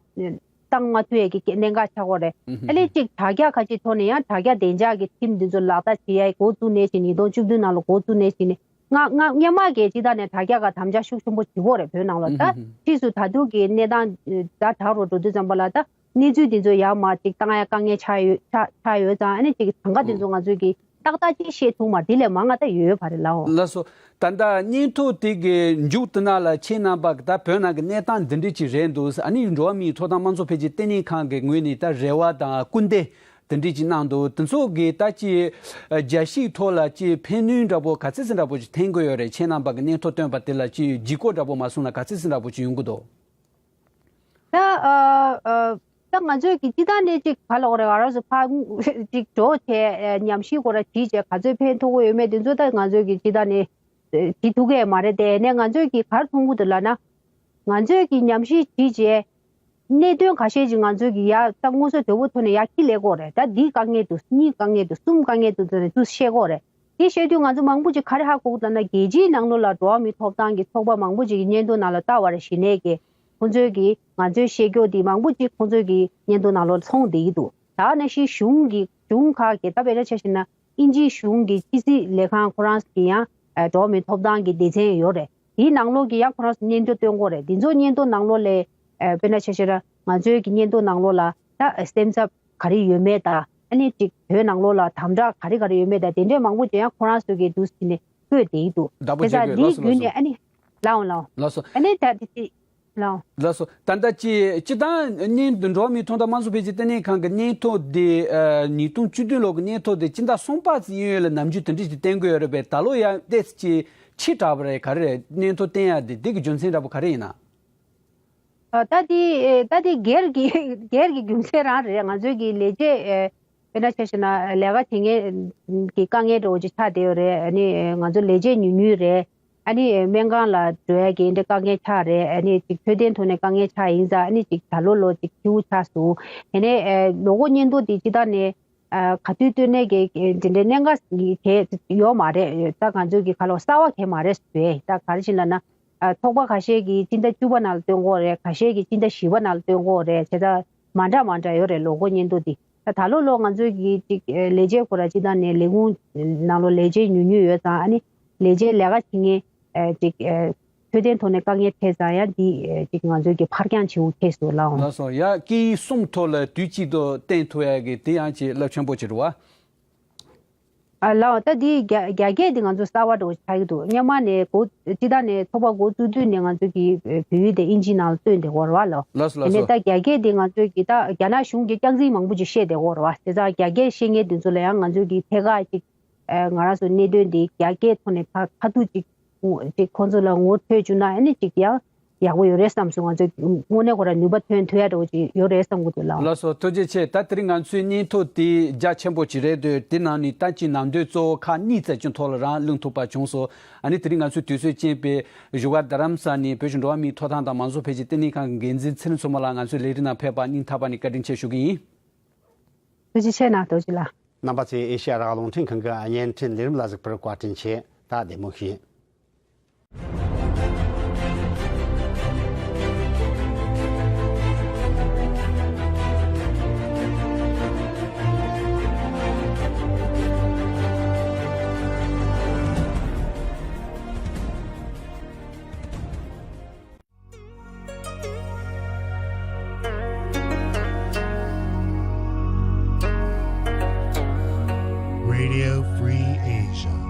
བཏང་མ་ཐུབ་ཡས་ཀྱི་གནད་འགག་ཆགས་ཀྱི་ཡོད་རེད། ཨ་ནི་ཅིག་དྲ་རྒྱ་ཁ་ཅིག་ཐོག་ནས་ཡང་དྲ་རྒྱ་བདེ་འཇགས་ཀྱི་ཁྲིམས་འདི་ཚོ་ལག་བསྟར་བྱེད་ཡས་འགོ་བཙུགས་ནས་ཅིག་ཉིས་སྟོང་བཅུ་བདུན་ནང་ལ་འགོ་བཙུགས་ནས་ཅིག་ནས་ང་ང་སྔོན་མ་གི་སྤྱི་བཏང་ནས་དྲ་རྒྱ་ག་དམ་བཅའ་ཤུགས་ཆེན་པོ་བྱེད་ཀྱི་ཡོད་རེད་བོད་ནང་ལ། ད་ཕྱིས་སུ་ད་དུང་གི་གནས་སྟངས་ཛ་དྲག་རུ་འགྲོ་དུས་ཙམ་པ་ལ་ད་གནས་ཚུལ་འདི་ཚོ་ཡར་མར་ཅིག་བཏང་ཡ་དཀའ་ངལ་ཆགས་ཡོད་ཆགས་ཆགས་ཡོད་ཙང་། ཨ་ནི་ཅིག་གྲངས་ཀ་འདི་ཚོ་ང་ཚོས་ཀྱི་ཏག་ཏག་ཅིག་ཤེས་ཐུབ་མ་རེད། དེ་ལས་མང་ང་ད་ཡོད་ཡོད་བ་རེད་ལའོ། ལགས་སོ། ད་ལྟ་སྙན་ཐོ་དེ་གི་མཇུག་དེ་ནང་ལ་ཁྱེད་རྣམ་པ་གི་ད་བོད་ནང་གི་གནས་སྟངས་འདི་འདྲ་ཅིག་རེད་འདུག་ཨ་ནི་འགྲོ་བ་མིའི་ཐོབ་ཐང་དམངས་གཙོ་འཕེལ་རྒྱས་ལྟེ་གནས་ཁང་གི་ངོས་ནས་ད་རེ་བ་དང་སྐུལ་འདེད་དེ་འདྲ་ཅིག་གནང་འདུག་དེ་ཚོ་གི་ད་ཅིག་རྒྱལ་སྤྱིའི་ཐོག་ལ་ཅིག་ཕན་ནུས་འདྲ་པོ་ག་ཚད་ཙམ་འདྲ་པོ་ཅིག་ཐོན་གི་ཡོད་རེད། ཁྱེད་རྣམ་པ་གི་སྙན་ཐོ་བཏོན་པ་དེ་ལ་ཅིག་ལྗིད་ཁོག་འདྲ་པོ་མ་སོང་ན་ག་ཚད་ཙམ་འདྲ་པོ་ཅིག་ཡོང་གི་འདུག་ད་ཨ་ཨ་ད་ང་ཚོས་ཀྱི་སྤྱི་བཏང་ནས་ཅིག་ག་ལབ་དགོས་རེད། ང་རང་ཚོ་ཕར་ཅིག་འགྲོ་བྱས་ཉམས་ཞིབ་སྐོར་ལ་བྱས་བྱས་ག་ཚོད་ཕན་ཐོགས་ཀྱི་ཡོད་མེད་དེ་ཚོ་ད་ང་ཚོས་ཀྱི་སྤྱི་བཏང་ནས་བྱེད་ཐུབ་ཀྱི་མ་རེད། དེ་ནས་ང་ཚོས་ཀྱི་ག་རེ་མཐོང་གི་འདུག་ལབ་ན། ང་ཚོས་ཀྱི་ཉམས་ཞིབ་བྱས་བྱས་གནད་དོན་ཁ་ཤས་ཅིག་ང་ཚོས་ཀྱི་ཡར་ད་སྔོན་སོ་དོད་པོ་ཐོག་ནས་ཡར་ཁྱི་ལས་དགོས་རེད། ད་འདི་དཀའ་ངལ་འདུག་གཉིས་དཀའ་ངལ་འདུག་གསུམ་དཀའ་ངལ་འདུག་ཟེར་ནས་ཚུར་བཤད་དགོས་རེད། དེ་བཤད་དུས་ང་ཚོ་མང་པོ་ཅིག་ག་རེ་ཧ་གོ་གི་འདུག་ལབ་ན། རྒྱལ་སྤྱིའི་ནང་ལོགས་ལ་འགྲོ་བ་མིའི་ཐོབ་ཐང་གི་ཚོགས་པ་མང་པོ་ཅིག་གི་སྙན་ཐོ་ནང་ལ་ལྟ་བ་རེ་ཞིག་ནས་ཀྱི་ཁོང་ཚོས་ཀྱིས་ང་ཚོའི་བཤད་རྒྱུ་དེ་མང་པོ་ཅིག་ཁོང་ཚོས་ཀྱི་སྙན་ཐོ་ནང་ལོགས་ཚོང་བསྡད་ཀྱི་འདུག་ད་ནང་བཞིན་གཞུང་གི་གཞུང་ཁག་གི་ད་དཔེར་ན་ཆ་བཞག་ན་དབྱིན་ཇིའི་གཞུང་གི་ཕྱི་སྲིད་ལས་ཁང་ཁོ་རང་གི་ཡང་ཨ་འགྲོ་བ་མིའི་ཐོབ་ཐང་གི་སྡེ་ཚན་ཡོད་རེད། དེའི་ནང་ལོགས་ཀྱི་ཡང་ཁོ་རང་ཚོ་སྙན་ཐོ་བཏོན་དགོས་རེད། དེ་ཚོ་སྙན་ཐོ་ནང་ལོགས་ལ་ཨ་དཔེར་ན་ཆ་བཞག་ན་ང་ཚོའི་གི་སྙན་ཐོ་ནང་ལོགས་ལ་ད་སེམས་འཚབ་ག་རེ་ཡོད་མེད་དང་། ཨ་ནི་ཅིག་བོད་ནང་ལོགས་ལ་དམ་དྲག་ག་རེ་ག་རེ་ཡོད་མེད་དང་། དེ་འདྲའི་མང་པོ་ཅིག་ཡང་ཁོ་རང་ཚོ་གིས་འདུག་སེ་ནས་བཀོད་བསྡད་ཀྱི་འདུག་བདག་པོ་བྱེད་དགོས། དེ་ལགས་སོ་ལགས་སོ། བརྒྱུད་ནས་ཨ་ནི་ལའོ་ལའོ། ལགས་སོ། ཨ་ནི་ད་དེ་དེ་ལའོ། ལགས་སོ། ད་ལྟ་ཅི་སྤྱི་བཏང་སྙན་འགྲོ་བ་མིའི་ཐོབ་ཐང་དམངས་གཙོ་འཕེལ་རྒྱས་ལྟེ་གནས་ཁང་གི་སྙན་ཐོ་དེ་ཨ་ཉིས་སྟོང་བཅུ་བདུན་ལོ་གི་སྙན་ཐོ་དེ་སྤྱི་ཟླ་གསུམ་པ་ཙམ་གཡས་གཡོན་ལ་ནམ་རྒྱུན་དེ་འདྲ་ཞིག་བསྟན་གྱི་ཡོད་རེད་པས། ད་ལོ་ཡང་ཏོག་ཙམ་ཅིག་ཕྱི་དྲགས་པ་རེད། ག་རེ་རེད། སྙན་ཐོ་བསྟན་ཡ་དེ་དེ་གི་རྒྱུ་མཚན་འདྲ་པོ་ག་རེ་ཡིན་ན། ཨ་ད་དེ་ཨེ་ད་དེ་སྒེར་གྱི་སྒེར་གྱི་རྒྱུ་མཚན་རང་རེད། ང་ཚོའི་གི་ལས་བྱེད་ཨེ་དཔེར་ན་ཆ་བཞག་ན་ལས་ཀ་བྱེད་མཁན་གྱི་དཀའ་ངལ་འདྲ་བོ་ཅིག་ཆགས་བསྡད་ཡོད་རེད། ཨ་ནི་ང་ཚོ་ལས་བྱེད་ཉུང་ཉུང་རེད། ཨ་ནི་སྨན་ཁང་ལ་འགྲོ་ཡ་གི་འདྲ་དཀའ་ངལ་ཆགས་རེད། ཨ་ནི་ཅིག་འཕྲོད་བསྟེན་ཐོག་ནས་དཀའ་ངལ་ཆགས་ཡིན་ཙང་། ཨ་ནི་ཅིག་ད་ལོ་ལོ་ཅིག་སྐྱིད་པོ་ཆགས་སོང་། དེ་ནས་ཨེ་ལོ་འཁོར་སྙན་ཐོ་དེ་སྤྱི་བཏང་ནས་ཨ་ག་དུས་བཏོན་ནས་གི་དེ་འདྲའི་གནད་འགག་གི་ཡོད་མ་རེད། ད་ང་ཚོའི་གི་ག་ལོ་གསར་བ་གང་མ་རེད་ཟེར། ད་ག་རེ་བྱས་ན་ན། ཨ་ཚོགས་པ་ཁ་ཤས་ཀྱིས་སྤྱི་ཟླ་བཅུ་པ་ནང་ལ་བཏོན་གྱི་ཡོད་རེད། ཁ་ཤས་ཀྱིས་སྤྱི་ཟླ་བཞི་པ་ནང་ལ་བཏོན་གྱི་ཡོད་རེད། བྱས་ཙང་མ་འདྲ་མ་འདྲ་ཡོད་རེད་ལོ་འཁོར་སྙན་ཐོ་འདི། ད་ད་ལོ་ལོ་ང་ཚོའི་གི་ཅིག་ལས་བྱེད་ཁོ་ར་སྤྱི་བཏང་ནས་ལས་ཁུངས་ནང་ལོ་ལས་བྱེད་ཉུང་ཉུང་ཡོད་ཙང་། ཨ་ནི་ལས་བྱེད་ལས་ཀ་བྱེད་མཁན་ཅིག་འཕྲོད་བསྟེན་ཐོག་ནས་དཀའ་ངལ་འཕྲད་ཙང་ཡང་འདི་ཅིག་ང་ཚོའི་གི་ཕར་འགྱངས་བྱེད་དགོས་ཁེལ་སོང་ལགས། ལགས་སོ། ཡ་སྐད་ཡིག་གསུམ་ཐོག་ལ་དུས་གཅིག་ཏུ་བསྟན་ཐུབ་ཡ་གི་དེ་ཡང་ཅིག་རླབས་ཆེན་པོ་ཅིག་རེད་བ། ཨ་ལགས། ད་འདི་རྒྱ་རྒྱ་སྐད་འདི་ང་ཚོ་གསར་པ་འདྲ་བོ་ཆགས་ཀྱི་འདུག་སྔོན་མ་ནས་འགོ་སྤྱི་བཏང་ནས་ཚོགས་པ་འགོ་བཙུགས་དུས་ནས་ང་ཚོ་གི་བོད་ཡིག་དེ་ཨིན་ཇི་ནང་ལ་བཏོན་བསྡད་ཡོད་རེད་བ་ལགས། ལགས་སོ་དེ་ནས་ལགས་སོ། ད་རྒྱ་སྐད་འདི་ང་ཚོ་གི་ད་རྒྱ་ནག་གཞུང་གི་རྐྱང་འཛིན་མང་པོ་ཅིག་བཤད་བསྡད་ཡོད་རེད་བ། བྱས་ཙང་རྒྱ་སྐད་ཤེས་མཁན་དེ་ཚོ་ལ་ཡང་ང་ཚོ་གི་ཐད་ཀར་ཅིག་ཨ་ང་རང་ཚོ་གནད་དོན་འདི་རྒྱ་སྐད་ཐོག་ནས་ཁ་ཁ་ཐུག་ཅིག་ཅིག་ཁོང་ཚོ་ལ་ངོ་འཕྲོད་བཅུག་ན་ཨ་ནི་ཅིག་ཡང་ཡག་པོ་ཡོད་རེད་བསམ་སོང་། ང་ཚོས་དངོས་གནས་ཁོ་རང་ནུས་པ་ཐོན་ཐུབ་ཡ་འདྲ་བོ་ཅིག་ཡོད་རེད་བསམ་གྱི་འདུག་ལགས། ལགས་སོ། ཐུགས་རྗེ་ཆེ། ད་དེ་རིང་ང་ཚོའི་སྙན་ཐོ་དེ་རྒྱ་ཆེན་པོ་ཅིག་རེད་འདུག་དེ་ནང་ནས་ད་ཅིག་ནང་དོན་གཙོ་བོ་ཁག་གཉིས་ཙམ་ཅིག་ཐོག་ལ་རང་གླེང་ཐུབ་པ་བྱུང་སོང་། ཨ་ནི་དེ་རིང་ང་ཚོའི་དུས་ཚོད་རྐྱེན་པས་བཞུགས་སྒར་རྡ་རམ་ས་ནས་བོད་ཀྱི་འགྲོ་བ་མིའི་ཐོབ་ཐང་དང་མང་གཙོ་འཕེལ་རྒྱས་ལྟེ་གནས་ཁང་གི་འགན་འཛིན་ཚེ་རིང་མཚོ་མོ་ལགས་ང་ཚོའི་ལས་རིམ་ནང་ཕེབས་པ་སྙིང་ཐག་པ་ནས་བཀའ་དྲིན་ཆེ་ཞུ་གི་ཡིན། ཐུགས་རྗེ་ཆེ་གནང་། རྡོ་རྗེ་ལགས། རྣམ་པ་ཚོས་ཨེ་ཤེ་ཡ་རང་དབང་རླུང་འཕྲིན་ཁང་གི་བརྙན་འཕྲིན་ལས་རིམ་ལ་གཟིགས་པར་བཀའ་དྲིན་ཆེ། ད་བདེ་མོ་བྱོས། Radio Free Asia.